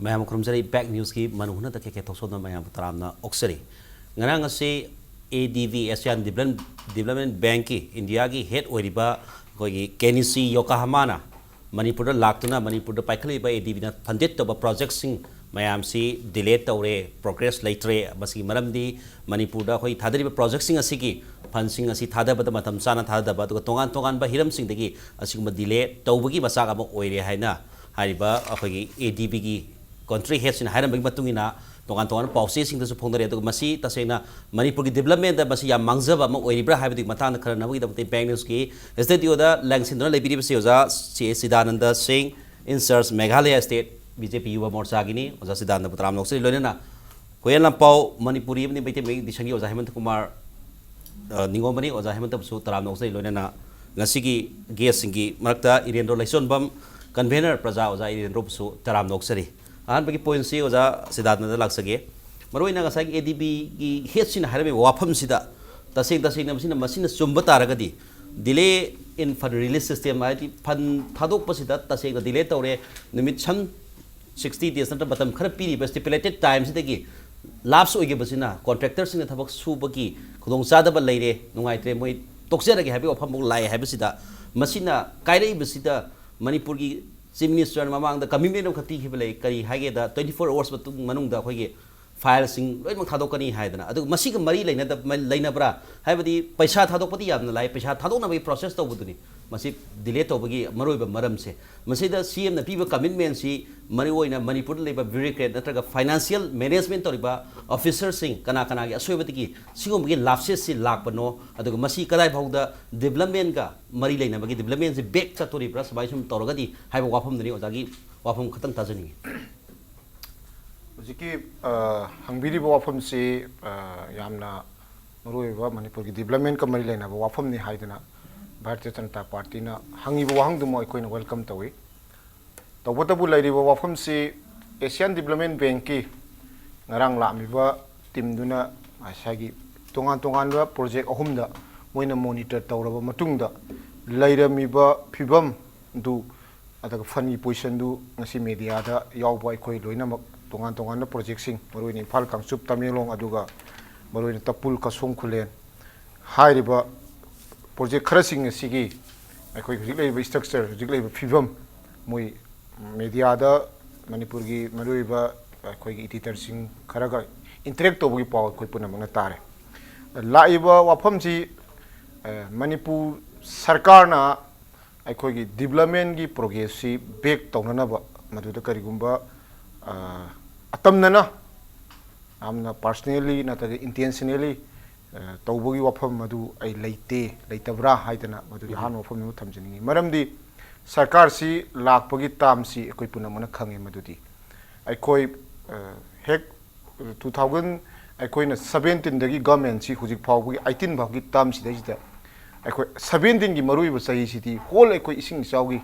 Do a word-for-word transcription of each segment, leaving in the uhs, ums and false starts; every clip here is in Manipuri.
ꯃꯌꯥꯝ ꯈꯨꯔꯨꯝꯖꯔꯤ꯫ ꯕꯦꯛ ꯅ꯭ꯌꯨꯁꯀꯤ ꯃꯅꯨꯡ ꯍꯨꯠꯅ ꯇꯈꯦꯠ ꯀꯦ ꯊꯣꯛꯆꯣꯝꯅ ꯃꯌꯥꯝꯕꯨ ꯇꯔꯥꯝꯅ ꯑꯣꯛꯆꯔꯤ꯫ ꯉꯔꯥꯡ ꯑꯁꯤ A D B, Asian develop-, development ꯕꯦꯡꯀꯤ ꯏꯟꯗꯤꯌꯥꯒꯤ ꯍꯦꯠ ꯑꯣꯏꯔꯤꯕ ꯑꯩꯈꯣꯏꯒꯤ ꯀꯦꯅꯤꯆꯤ ꯌꯣꯀꯥꯍꯥꯃꯥꯅ ꯃꯅꯤꯄꯨꯔꯗ ꯂꯥꯛꯇꯨꯅ ꯃꯅꯤꯄꯨꯔꯗ ꯄꯥꯏꯈꯠꯂꯛꯂꯤꯕ ꯑꯦ ꯗꯤ ꯕꯤꯅ ꯐꯟꯗꯦꯠ ꯇꯧꯕ ꯄ꯭ꯔꯣꯖꯦꯛꯁꯤꯡ ꯃꯌꯥꯝꯁꯤ ꯗꯤꯂꯦ ꯇꯧꯔꯦ, ꯄ꯭ꯔꯣꯒ꯭ꯔꯦꯁ ꯂꯩꯇ꯭ꯔꯦ꯫ ꯃꯁꯤꯒꯤ ꯃꯔꯝꯗꯤ ꯃꯅꯤꯄꯨꯔꯗ ꯑꯩꯈꯣꯏ ꯊꯥꯗꯔꯤꯕ ꯄ꯭ꯔꯣꯖꯦꯛꯁꯤꯡ ꯑꯁꯤꯒꯤ ꯐꯟꯁꯤꯡ ꯑꯁꯤ ꯊꯥꯗꯕꯗ ꯃꯇꯝ ꯆꯥꯅ ꯊꯥꯗꯗꯕ, ꯑꯗꯨꯒ ꯇꯣꯉꯥꯟ ꯇꯣꯉꯥꯟꯕ ꯍꯤꯔꯝꯁꯤꯡꯗꯒꯤ ꯑꯁꯤꯒꯨꯝꯕ ꯗꯤꯂꯦ ꯇꯧꯕꯒꯤ ꯃꯆꯥꯛ ꯑꯃ ꯑꯣꯏꯔꯦ ꯍꯥꯏꯅ ꯍꯥꯏꯔꯤꯕ ꯑꯩꯈꯣꯏꯒꯤ ꯑꯦ ꯗꯤ ꯕꯤꯒꯤ ꯀꯟꯇ꯭ꯔꯤ ꯍꯦꯠꯁꯤꯅ ꯍꯥꯏꯔꯝꯕꯒꯤ ꯃꯇꯨꯡ ꯏꯟꯅ ꯇꯣꯉꯥꯟ ꯇꯣꯉꯥꯟꯕ ꯄꯥꯎꯆꯦꯁꯤꯡꯗꯁꯨ ꯐꯣꯡꯅꯔꯦ꯫ ꯑꯗꯨꯒ ꯃꯁꯤ ꯇꯁꯦꯡꯅ ꯃꯅꯤꯄꯨꯔꯒꯤ ꯗꯤꯕ꯭ꯂꯞꯃꯦꯟꯗ ꯃꯁꯤ ꯌꯥꯝ ꯃꯥꯡꯖꯕ ꯑꯃ ꯑꯣꯏꯔꯤꯕ꯭ꯔꯥ ꯍꯥꯏꯕꯗꯨꯒꯤ ꯃꯇꯥꯡꯗ ꯈꯟꯅꯅꯕꯒꯤꯗꯃꯛꯇ ꯕꯦꯡ ꯅ꯭ꯌꯨꯁꯀꯤ ꯁ꯭ꯇꯨꯗꯤꯑꯣꯗ ꯂꯦꯡꯁꯤꯟꯗꯨꯅ ꯂꯩꯕꯤꯔꯤꯕꯁꯤ ꯑꯣꯖꯥ ꯁꯤ ꯑꯦ ꯁꯤꯗꯥꯅꯟꯗ ꯁꯤꯡ, in charge Meghalaya state B J P Yuva ꯃꯣꯔꯆꯥꯒꯤꯅꯤ꯫ ꯑꯣꯖꯥ ꯁꯤꯗꯥꯅꯟꯗꯕꯨ ꯇꯔꯥꯝꯅ ꯑꯣꯛꯆꯔꯤ꯫ ꯂꯣꯏꯅꯅ ꯍꯨꯏꯌꯦꯟ ꯂꯥꯟꯄꯥꯎ ꯃꯅꯤꯄꯨꯔꯤ ꯑꯃꯗꯤ ꯃꯩꯇꯩ ꯃꯌꯦꯛ ꯏꯗꯤꯁꯟꯒꯤ ꯑꯣꯖꯥ ꯍꯦꯃꯟꯇ ꯀꯨꯃꯥꯔ, ꯑ, ꯅꯤꯉꯣꯝꯕꯅꯤ꯫ ꯑꯣꯖꯥ ꯍꯦꯃꯟꯇꯕꯨꯁꯨ ꯇꯔꯥꯝꯅ ꯑꯣꯛꯆꯔꯤ꯫ ꯂꯣꯏꯅꯅ ꯉꯁꯤꯒꯤ ꯒꯦꯁꯁꯤꯡꯒꯤ ꯃꯔꯛꯇ ꯏꯔꯦꯟꯗ꯭ꯔꯣ ꯂꯩꯆꯣꯟꯕꯝ, ꯀꯟꯚꯦꯅꯔ ꯄ꯭ꯔꯖꯥ ꯑꯣꯖꯥ ꯏꯔꯦꯟꯗ꯭ꯔꯣꯕꯨꯁꯨ ꯇꯔꯥꯝꯅ ꯑꯣꯛꯆꯔꯤ꯫ ꯑꯍꯥꯟꯕꯒꯤ ꯄꯣꯏꯟꯁꯤ ꯑꯣꯖꯥ ꯁꯤꯗꯥꯅꯟꯗ ꯂꯥꯛꯆꯒꯦ꯫ ꯃꯔꯨꯑꯣꯏꯅ ꯉꯁꯥꯏꯒꯤ ꯑꯦ ꯗꯤ ꯕꯤꯒꯤ ꯍꯦꯠꯁꯤꯅ ꯍꯥꯏꯔꯝꯃꯤꯕ ꯋꯥꯐꯝꯁꯤꯗ ꯇꯁꯦꯡ ꯇꯁꯦꯡꯅ ꯃꯁꯤꯅ, ꯃꯁꯤꯅ ꯆꯨꯝꯕ ꯇꯥꯔꯒꯗꯤ, delay in fund release system ꯍꯥꯏꯗꯤ ꯐꯟ ꯊꯥꯗꯣꯛꯄꯁꯤꯗ ꯇꯁꯦꯡꯅ ꯗꯤꯂꯦ ꯇꯧꯔꯦ, ꯅꯨꯃꯤꯠ ꯁꯝ ꯁꯤꯛꯁꯇꯤ ꯗꯦꯖ ꯅꯠꯇ꯭ꯔ ꯃꯇꯝ ꯈꯔ ꯄꯤꯔꯤꯕ ꯁ꯭ꯇꯤꯄꯨꯂꯦꯇꯦꯠ ꯇꯥꯏꯝꯁꯤꯗꯒꯤ ꯂꯥꯞꯁ ꯑꯣꯏꯈꯤꯕꯁꯤꯅ ꯀꯣꯟꯇ꯭ꯔꯦꯛꯇꯔꯁꯤꯡꯅ ꯊꯕꯛ ꯁꯨꯕꯒꯤ ꯈꯨꯗꯣꯡꯆꯥꯗꯕ ꯂꯩꯔꯦ, ꯅꯨꯡꯉꯥꯏꯇ꯭ꯔꯦ, ꯃꯣꯏ ꯇꯣꯛꯆꯔꯒꯦ ꯍꯥꯏꯕꯒꯤ ꯋꯥꯐꯝꯐꯥꯎ ꯂꯥꯛꯑꯦ ꯍꯥꯏꯕꯁꯤꯗ, ꯃꯁꯤꯅ ꯀꯥꯏꯔꯛꯏꯕꯁꯤꯗ ꯃꯅꯤꯄꯨꯔꯒꯤ ꯆꯤꯐ ꯃꯤꯅꯤꯁꯇꯔꯅ ꯃꯃꯥꯡꯗ ꯀꯃꯤꯠꯃꯦꯟ ꯑꯃꯈꯛ ꯄꯤꯈꯤꯕ ꯂꯩ꯫ ꯀꯔꯤ ꯍꯥꯏꯒꯦꯗ, twenty four hours ꯃꯇꯨꯡ ꯃꯅꯨꯡꯗ ꯑꯩꯈꯣꯏꯒꯤ ꯐꯥꯏꯜꯁꯤꯡ ꯂꯣꯏꯅꯃꯛ ꯊꯥꯗꯣꯛꯀꯅꯤ ꯍꯥꯏꯗꯅ꯫ ꯑꯗꯨꯒ ꯃꯁꯤꯒ ꯃꯔꯤ ꯂꯩꯅꯗꯕ, ꯂꯩꯅꯕ꯭ꯔꯥ? ꯍꯥꯏꯕꯗꯤ ꯄꯩꯁꯥ ꯊꯥꯗꯣꯛꯄꯗꯤ ꯌꯥꯝꯅ ꯂꯥꯏ, ꯄꯩꯁꯥ ꯊꯥꯗꯣꯛꯅꯕꯒꯤ ꯄ꯭ꯔꯣꯁꯦꯁ ꯇꯧꯕꯗꯨꯅꯤ꯫ ꯃꯁꯤ ꯗꯤꯂꯦ ꯇꯧꯕꯒꯤ ꯃꯔꯨꯑꯣꯏꯕ ꯃꯔꯝꯁꯦ꯫ ꯃꯁꯤꯗ ꯁꯤ ꯑꯦꯝꯅ ꯄꯤꯕ ꯀꯃꯤꯠꯃꯦꯟꯁꯤ ꯃꯔꯨꯑꯣꯏꯅ ꯃꯅꯤꯄꯨꯔꯗ ꯂꯩꯕ ꯕ꯭ꯌꯨꯔꯣꯀ꯭ꯔꯦꯠ ꯅꯠꯇ꯭ꯔꯒ ꯐꯥꯏꯅꯥꯟꯁꯤꯌꯦꯜ ꯃꯦꯅꯦꯖꯃꯦꯟ ꯇꯧꯔꯤꯕ ꯑꯣꯐꯤꯁꯔꯁꯤꯡ ꯀꯅꯥ ꯀꯅꯥꯒꯤ ꯑꯁꯣꯏꯕꯗꯒꯤ ꯁꯤꯒꯨꯝꯕꯒꯤ ꯂꯥꯞꯁꯦꯁꯁꯤ ꯂꯥꯛꯄꯅꯣ, ꯑꯗꯨꯒ ꯃꯁꯤ ꯀꯗꯥꯏ ꯐꯥꯎꯗ ꯗꯤꯕ꯭ꯂꯞꯃꯦꯟꯒ ꯃꯔꯤ ꯂꯩꯅꯕꯒꯤ, ꯗꯤꯕ꯭ꯂꯞꯃꯦꯟꯁꯤ ꯕꯦꯛ ꯆꯠꯇꯣꯔꯤꯕ꯭ꯔꯥ ꯁꯨꯃꯥꯏꯅ ꯁꯨꯝ ꯇꯧꯔꯒꯗꯤ ꯍꯥꯏꯕ ꯋꯥꯐꯝꯗꯨꯅꯤ꯫ ꯑꯣꯖꯥꯒꯤ ꯋꯥꯐꯝ ꯈꯛꯇꯪ ꯇꯥꯖꯅꯤꯡꯉꯤ꯫ ꯍꯧꯖꯤꯛꯀꯤ, ꯑ, ꯍꯪꯕꯤꯔꯤꯕ ꯋꯥꯐꯝꯁꯤ, ꯑ, ꯌꯥꯝꯅ ꯃꯔꯨꯑꯣꯏꯕ ꯃꯅꯤꯄꯨꯔꯒꯤ ꯗꯤꯕ꯭ꯂꯞꯃꯦꯟꯀ ꯃꯔꯤ ꯂꯩꯅꯕ ꯋꯥꯐꯝꯅꯤ ꯍꯥꯏꯗꯨꯅ ꯚꯥꯔꯇꯤꯌ ꯖꯅꯇꯥ ꯄꯥꯔꯇꯤꯅ ꯍꯪꯉꯤꯕ ꯋꯥꯍꯪꯗꯨꯃ ꯑꯩꯈꯣꯏꯅ ꯋꯦꯜꯀꯝ ꯇꯧꯏ꯫ ꯇꯧꯕꯇꯕꯨ ꯂꯩꯔꯤꯕ ꯋꯥꯐꯝꯁꯤ ꯑꯦꯁꯤꯌꯥꯟ ꯗꯤꯕ꯭ꯂꯞꯃꯦꯟ ꯕꯦꯡꯀꯤ ꯉꯔꯥꯡ ꯂꯥꯛꯂꯤꯕ ꯇꯤꯝꯗꯨꯅ ꯉꯁꯥꯏꯒꯤ ꯇꯣꯉꯥꯟ ꯇꯣꯉꯥꯟꯕ ꯄ꯭ꯔꯣꯖꯦꯛ ꯑꯍꯨꯝꯗ ꯃꯣꯏꯅ ꯃꯣꯅꯤꯇꯔ ꯇꯧꯔꯕ ꯃꯇꯨꯡꯗ ꯂꯩꯔꯝꯃꯤꯕ ꯐꯤꯕꯝꯗꯨ ꯑꯗꯨꯒ ꯐꯟꯒꯤ ꯄꯣꯖꯤꯁꯟꯗꯨ ꯉꯁꯤ ꯃꯦꯗꯤꯌꯥꯗ ꯌꯥꯎꯕ ꯑꯩꯈꯣꯏ ꯂꯣꯏꯅꯃꯛ ꯇꯣꯉꯥꯟ ꯇꯣꯉꯥꯟꯕ ꯄ꯭ꯔꯣꯖꯦꯛꯁꯤꯡ, ꯃꯔꯨꯑꯣꯏꯅ ꯏꯝꯐꯥꯜ, ꯀꯥꯡꯆꯨꯞ, ꯇꯃꯦꯡꯂꯣꯡ, ꯑꯗꯨꯒ ꯃꯔꯨꯑꯣꯏꯅ ꯇꯄꯨꯜ, ꯀꯁꯣꯡ, ꯈꯨꯂꯦꯟ ꯍꯥꯏꯔꯤꯕ ꯄ꯭ꯔꯣꯖꯦꯛ ꯈꯔꯁꯤꯡ ꯑꯁꯤꯒꯤ ꯑꯩꯈꯣꯏ ꯍꯧꯖꯤꯛ ꯂꯩꯔꯤꯕ ꯏꯁꯇ꯭ꯔꯛꯆꯔ, ꯍꯧꯖꯤꯛ ꯂꯩꯔꯤꯕ ꯐꯤꯕꯝ, ꯃꯣꯏ ꯃꯦꯗꯤꯌꯥꯗ ꯃꯅꯤꯄꯨꯔꯒꯤ ꯃꯔꯨꯑꯣꯏꯕ ꯑꯩꯈꯣꯏꯒꯤ ꯏꯗꯤꯇꯔꯁꯤꯡ ꯈꯔꯒ ꯏꯟꯇꯔꯦꯛ ꯇꯧꯕꯒꯤ ꯄꯥꯎ ꯑꯩꯈꯣꯏ ꯄꯨꯝꯅꯃꯛꯅ ꯇꯥꯔꯦ꯫ ꯂꯥꯛꯏꯕ ꯋꯥꯐꯝꯁꯤ, ꯑ, ꯃꯅꯤꯄꯨꯔ ꯁꯔꯀꯥꯔꯅ ꯑꯩꯈꯣꯏꯒꯤ ꯗꯤꯕ꯭ꯂꯞꯃꯦꯟꯒꯤ ꯄ꯭ꯔꯣꯒ꯭ꯔꯦꯁꯁꯤ ꯕꯦꯛ ꯇꯧꯅꯅꯕ, ꯃꯗꯨꯗ ꯀꯔꯤꯒꯨꯝꯕ, ꯑ, ꯑꯇꯝꯅꯅ ꯌꯥꯝꯅ ꯄꯥꯔꯁꯅꯦꯜꯂꯤ ꯅꯠꯇ꯭ꯔꯒ ꯏꯟꯇꯦꯟꯁꯅꯦꯜꯂꯤ, ꯑ, ꯇꯧꯕꯒꯤ ꯋꯥꯐꯝ ꯑꯗꯨ ꯑꯩ ꯂꯩꯇꯦ, ꯂꯩꯇꯕ꯭ꯔꯥ ꯍꯥꯏꯗꯅ ꯃꯗꯨꯒꯤ ꯎꯝ꯫ ꯑꯍꯥꯟꯕ ꯋꯥꯐꯝ ꯑꯃ ꯊꯝꯖꯅꯤꯡꯉꯤ꯫ ꯃꯔꯝꯗꯤ ꯁꯔꯀꯥꯔꯁꯤ ꯂꯥꯛꯄꯒꯤ ꯇꯥꯝꯁꯤ ꯑꯩꯈꯣꯏ ꯄꯨꯝꯅꯃꯛꯅ ꯈꯪꯉꯤ꯫ ꯃꯗꯨꯗꯤ ꯑꯩꯈꯣꯏ, ꯑ, ꯍꯦꯛ two thousand, ꯑꯩꯈꯣꯏꯅ seventeenꯗꯒꯤ ꯒꯚꯔꯟꯃꯦꯟꯁꯤ ꯍꯧꯖꯤꯛ ꯐꯥꯎꯕꯒꯤ eighteen ꯐꯥꯎꯒꯤ ꯇꯥꯝꯁꯤꯗꯩꯁꯤꯗ ꯑꯩꯈꯣꯏ seventeenꯒꯤ ꯃꯔꯨꯑꯣꯏꯕ ꯆꯍꯤꯁꯤꯗꯤ ꯍꯣꯜ ꯑꯩꯈꯣꯏ ꯏꯁꯤꯡ ꯏꯆꯥꯎꯒꯤ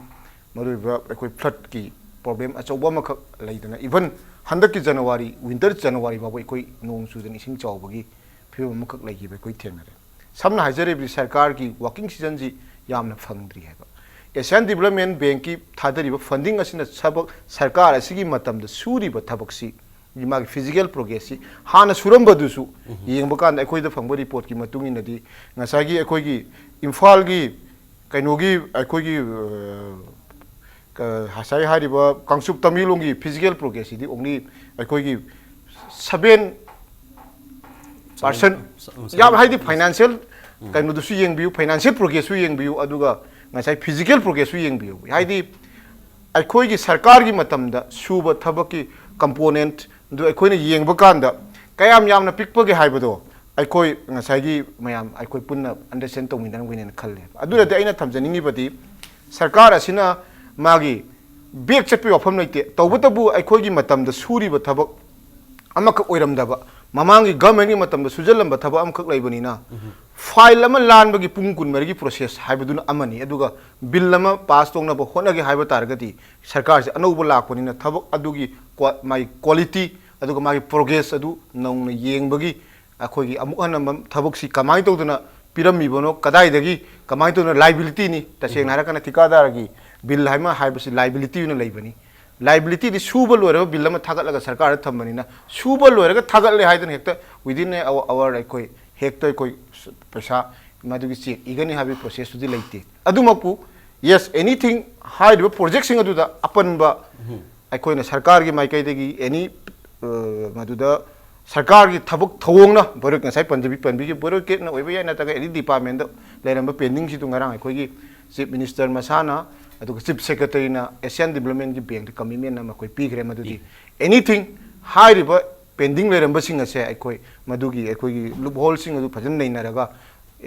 ꯃꯔꯨꯑꯣꯏꯕ ꯑꯩꯈꯣꯏ ꯐ꯭ꯂꯠꯀꯤ ꯄ꯭ꯔꯣꯕ꯭ꯂꯦꯝ ꯑꯆꯧꯕ ꯑꯃꯈꯛ ꯂꯩꯗꯅ, ꯏꯚꯟ ꯍꯟꯗꯛꯀꯤ ꯖꯅꯋꯥꯔꯤ, ꯋꯤꯟꯇꯔ ꯖꯅꯋꯥꯔꯤ ꯐꯥꯎꯕ ꯑꯩꯈꯣꯏ ꯅꯣꯡ ꯆꯨꯗꯅ ꯏꯁꯤꯡ ꯆꯥꯎꯕꯒꯤ ꯐꯤꯕꯝ ꯑꯃꯈꯛ ꯂꯩꯈꯤꯕ ꯑꯩꯈꯣꯏ ꯊꯦꯡꯅꯔꯦ꯫ ꯁꯝꯅ ꯍꯥꯏꯖꯔꯕꯗꯤ ꯁꯔꯀꯥꯔꯒꯤ ꯋꯥꯔꯀꯤꯡ ꯁꯤꯖꯟꯁꯤ ꯌꯥꯝꯅ ꯐꯪꯗ꯭ꯔꯤ ꯍꯥꯏꯕ꯫ ꯑꯦꯁꯤꯌꯥꯟ ꯗꯤꯕ꯭ꯂꯞꯃꯦꯟ ꯕꯦꯡꯀꯤ ꯊꯥꯗꯔꯤꯕ ꯐꯟꯗꯤꯡ ꯑꯁꯤꯅ ꯊꯕꯛ, ꯁꯔꯀꯥꯔ ꯑꯁꯤꯒꯤ ꯃꯇꯝꯗ ꯁꯨꯔꯤꯕ ꯊꯕꯛꯁꯤ, ꯃꯥꯒꯤ ꯐꯤꯖꯤꯀꯦꯜ ꯄ꯭ꯔꯣꯒ꯭ꯔꯦꯁꯁꯤ ꯍꯥꯟꯅ ꯁꯨꯔꯝꯕꯗꯨꯁꯨ ꯎꯝ꯫ ꯌꯦꯡꯕ ꯀꯥꯟꯗ ꯑꯩꯈꯣꯏꯗ ꯐꯪꯕ ꯔꯤꯄꯣꯔꯠꯀꯤ ꯃꯇꯨꯡ ꯏꯟꯅꯗꯤ ꯉꯁꯥꯏꯒꯤ ꯑꯩꯈꯣꯏꯒꯤ ꯏꯝꯐꯥꯜꯒꯤ ꯀꯩꯅꯣꯒꯤ ꯑꯩꯈꯣꯏꯒꯤ, ꯑ, ꯀ-, ꯉꯁꯥꯏ ꯍꯥꯏꯔꯤꯕ ꯀꯥꯡꯆꯨꯞ ꯇꯃꯦꯡꯂꯣꯡꯒꯤ ꯐꯤꯖꯤꯀꯦꯜ ꯄ꯭ꯔꯣꯒ꯭ꯔꯦꯁꯁꯤꯗꯤ only ꯑꯩꯈꯣꯏꯒꯤ seven percent, ꯁ-, ꯁ-, ꯌꯥꯝ ꯍꯥꯏꯗꯤ ꯐꯥꯏꯅꯥꯟꯁꯤꯌꯦꯜ ꯎꯝ꯫ ꯀꯩꯅꯣꯗꯨꯁꯨ ꯌꯦꯡꯕꯤꯌꯨ, ꯐꯥꯏꯅꯥꯟꯁꯤꯌꯦꯜ ꯄ꯭ꯔꯣꯒ꯭ꯔꯦꯁꯁꯨ ꯌꯦꯡꯕꯤꯌꯨ, ꯑꯗꯨꯒ ꯉꯁꯥꯏ ꯐꯤꯖꯤꯀꯦꯜ ꯄ꯭ꯔꯣꯒ꯭ꯔꯦꯁꯁꯨ ꯌꯦꯡꯕꯤꯌꯨ꯫ ꯍꯥꯏꯗꯤ ꯑꯩꯈꯣꯏꯒꯤ ꯁꯔꯀꯥꯔꯒꯤ ꯃꯇꯝꯗ ꯁꯨꯕ ꯊꯕꯛꯀꯤ ꯀꯝꯄꯣꯅꯦꯟꯠ ꯑꯗꯨ ꯑꯩꯈꯣꯏꯅ ꯌꯦꯡꯕ ꯀꯥꯟꯗ ꯀꯌꯥꯝ ꯌꯥꯝꯅ ꯄꯤꯛꯄꯒꯦ ꯍꯥꯏꯕꯗꯣ ꯑꯩꯈꯣꯏ ꯉꯁꯥꯏꯒꯤ ꯃꯌꯥꯝ ꯑꯩꯈꯣꯏ ꯄꯨꯟꯅ ꯑꯟꯗꯔꯁ꯭ꯇꯦꯟ ꯇꯧꯃꯤꯟꯅꯔꯝꯒꯅꯤꯅ ꯈꯜꯂꯦ꯫ ꯑꯗꯨꯅꯗꯤ ꯑꯩꯅ ꯊꯝꯖꯅꯤꯡꯉꯤꯕꯗꯤ ꯁꯔꯀꯥꯔ ꯑꯁꯤꯅ ꯃꯥꯒꯤ ꯕꯦꯛ ꯆꯠꯄꯒꯤ ꯋꯥꯐꯝ ꯂꯩꯇꯦ꯫ ꯇꯧꯕꯇꯕꯨ ꯑꯩꯈꯣꯏꯒꯤ ꯃꯇꯝꯗ ꯁꯨꯔꯤꯕ ꯊꯕꯛ ꯑꯃꯈꯛ ꯑꯣꯏꯔꯝꯗꯕ, ꯃꯃꯥꯡꯒꯤ ꯒꯚꯔꯟꯃꯦꯟꯠꯀꯤ ꯃꯇꯝꯗ ꯁꯨꯖꯜꯂꯝꯕ ꯊꯕꯛ ꯑꯃꯈꯛ ꯂꯩꯕꯅꯤꯅ, ꯎꯝ꯫ ꯐꯥꯏꯜ ꯑꯃ ꯂꯥꯟꯕꯒꯤ ꯄꯨꯡ ꯀꯨꯟꯃꯔꯤꯒꯤ ꯄ꯭ꯔꯣꯁꯦꯁ ꯍꯥꯏꯕꯗꯨꯅ ꯑꯃꯅꯤ, ꯑꯗꯨꯒ ꯕꯤꯜ ꯑꯃ ꯄꯥꯁ ꯇꯧꯅꯕ ꯍꯣꯠꯅꯒꯦ ꯍꯥꯏꯕ ꯇꯥꯔꯒꯗꯤ ꯁꯔꯀꯥꯔꯁꯦ ꯑꯅꯧꯕ ꯂꯥꯛꯄꯅꯤꯅ ꯊꯕꯛ ꯑꯗꯨꯒꯤ ꯀ꯭ꯋꯥ-, ꯃꯥꯒꯤ ꯀ꯭ꯋꯥꯂꯤꯇꯤ ꯑꯗꯨꯒ ꯃꯥꯒꯤ ꯄ꯭ꯔꯣꯒ꯭ꯔꯦꯁ ꯑꯗꯨ ꯅꯧꯅ ꯌꯦꯡꯕꯒꯤ ꯑꯩꯈꯣꯏꯒꯤ ꯑꯃꯨꯛ ꯍꯟꯅ ꯃ-, ꯊꯕꯛꯁꯤ ꯀꯃꯥꯏꯅ ꯇꯧꯗꯅ ꯄꯤꯔꯝꯃꯤꯕꯅꯣ, ꯀꯗꯥꯏꯗꯒꯤ ꯀꯃꯥꯏꯅ ꯇꯧꯗꯅ ꯂꯥꯏꯕꯤꯂꯤꯇꯤꯅꯤ, ꯇꯁꯦꯡꯅ ꯎꯝ꯫ ꯍꯥꯏꯔꯀꯥꯟꯗ ꯊꯤꯀꯥꯗꯥꯔꯒꯤ ꯕꯤꯜ ꯍꯥꯏꯕ ꯍꯥꯏꯕꯁꯤ ꯂꯥꯏꯕꯤꯂꯤꯇꯤ ꯑꯣꯏꯅ ꯂꯩꯕꯅꯤ꯫ ꯂꯥꯏꯕꯤꯂꯤꯇꯤꯗꯤ ꯁꯨꯕ ꯂꯣꯏꯔꯒ ꯕꯤꯜ ꯑꯃ ꯊꯥꯒꯠꯂꯒ ꯁꯔꯀꯥꯔꯗ ꯊꯝꯕꯅꯤꯅ, ꯁꯨꯕ ꯂꯣꯏꯔꯒ ꯊꯥꯒꯠꯂꯦ ꯍꯥꯏꯗꯅ ꯍꯦꯛꯇ within a hour ꯑꯩꯈꯣꯏ ꯍꯦꯛꯇ ꯑꯩꯈꯣꯏ ꯄꯩꯁꯥ ꯃꯗꯨꯒꯤ ꯆꯦꯛ ꯏꯒꯅꯤ ꯍꯥꯏꯕꯒꯤ ꯄ꯭ꯔꯣꯁꯦꯁꯇꯨꯗꯤ ꯂꯩꯇꯦ꯫ ꯑꯗꯨꯃꯛꯄꯨ, yes, anything, ꯍꯥꯏꯔꯤꯕ ꯄ꯭ꯔꯣꯖꯦꯛꯁꯤꯡ ꯑꯗꯨꯗ ꯑꯄꯟꯕ ꯑꯩꯈꯣꯏꯅ ꯁꯔꯀꯥꯔꯒꯤ ꯃꯥꯏꯀꯩꯗꯒꯤ any, ꯑ, ꯃꯗꯨꯗ ꯁꯔꯀꯥꯔꯒꯤ ꯊꯕꯛ ꯊꯧꯑꯣꯡꯅ ꯕꯣꯔꯣꯏ-, ꯉꯁꯥꯏ ꯄꯟꯖꯕꯤ-, ꯄꯟꯕꯤꯈꯤꯕ ꯕꯣꯔꯣꯏꯀꯦꯠꯅ ꯑꯣꯏꯕ ꯌꯥꯏ, ꯅꯠꯇ꯭ꯔꯒ any departmentꯗ ꯂꯩꯔꯝꯕ pendingꯁꯤꯗꯨ ꯉꯔꯥꯡ ꯑꯩꯈꯣꯏꯒꯤ Chief Minister ꯃꯁꯥꯅ, ꯑꯗꯨꯒ Chief Secretaryꯅ Asian Developmentꯀꯤ Bankꯇ commitment ꯑꯃ ꯑꯩꯈꯣꯏ ꯄꯤꯈ꯭ꯔꯦ꯫ ꯃꯗꯨꯗꯤ anything, ꯍꯥꯏꯔꯤꯕ pending ꯂꯩꯔꯝꯕꯁꯤꯡ ꯑꯁꯦ ꯑꯩꯈꯣꯏ ꯃꯗꯨꯒꯤ ꯑꯩꯈꯣꯏꯒꯤ loopholeꯁꯤꯡ ꯑꯗꯨ ꯐꯖꯅ ꯅꯩꯅꯔꯒ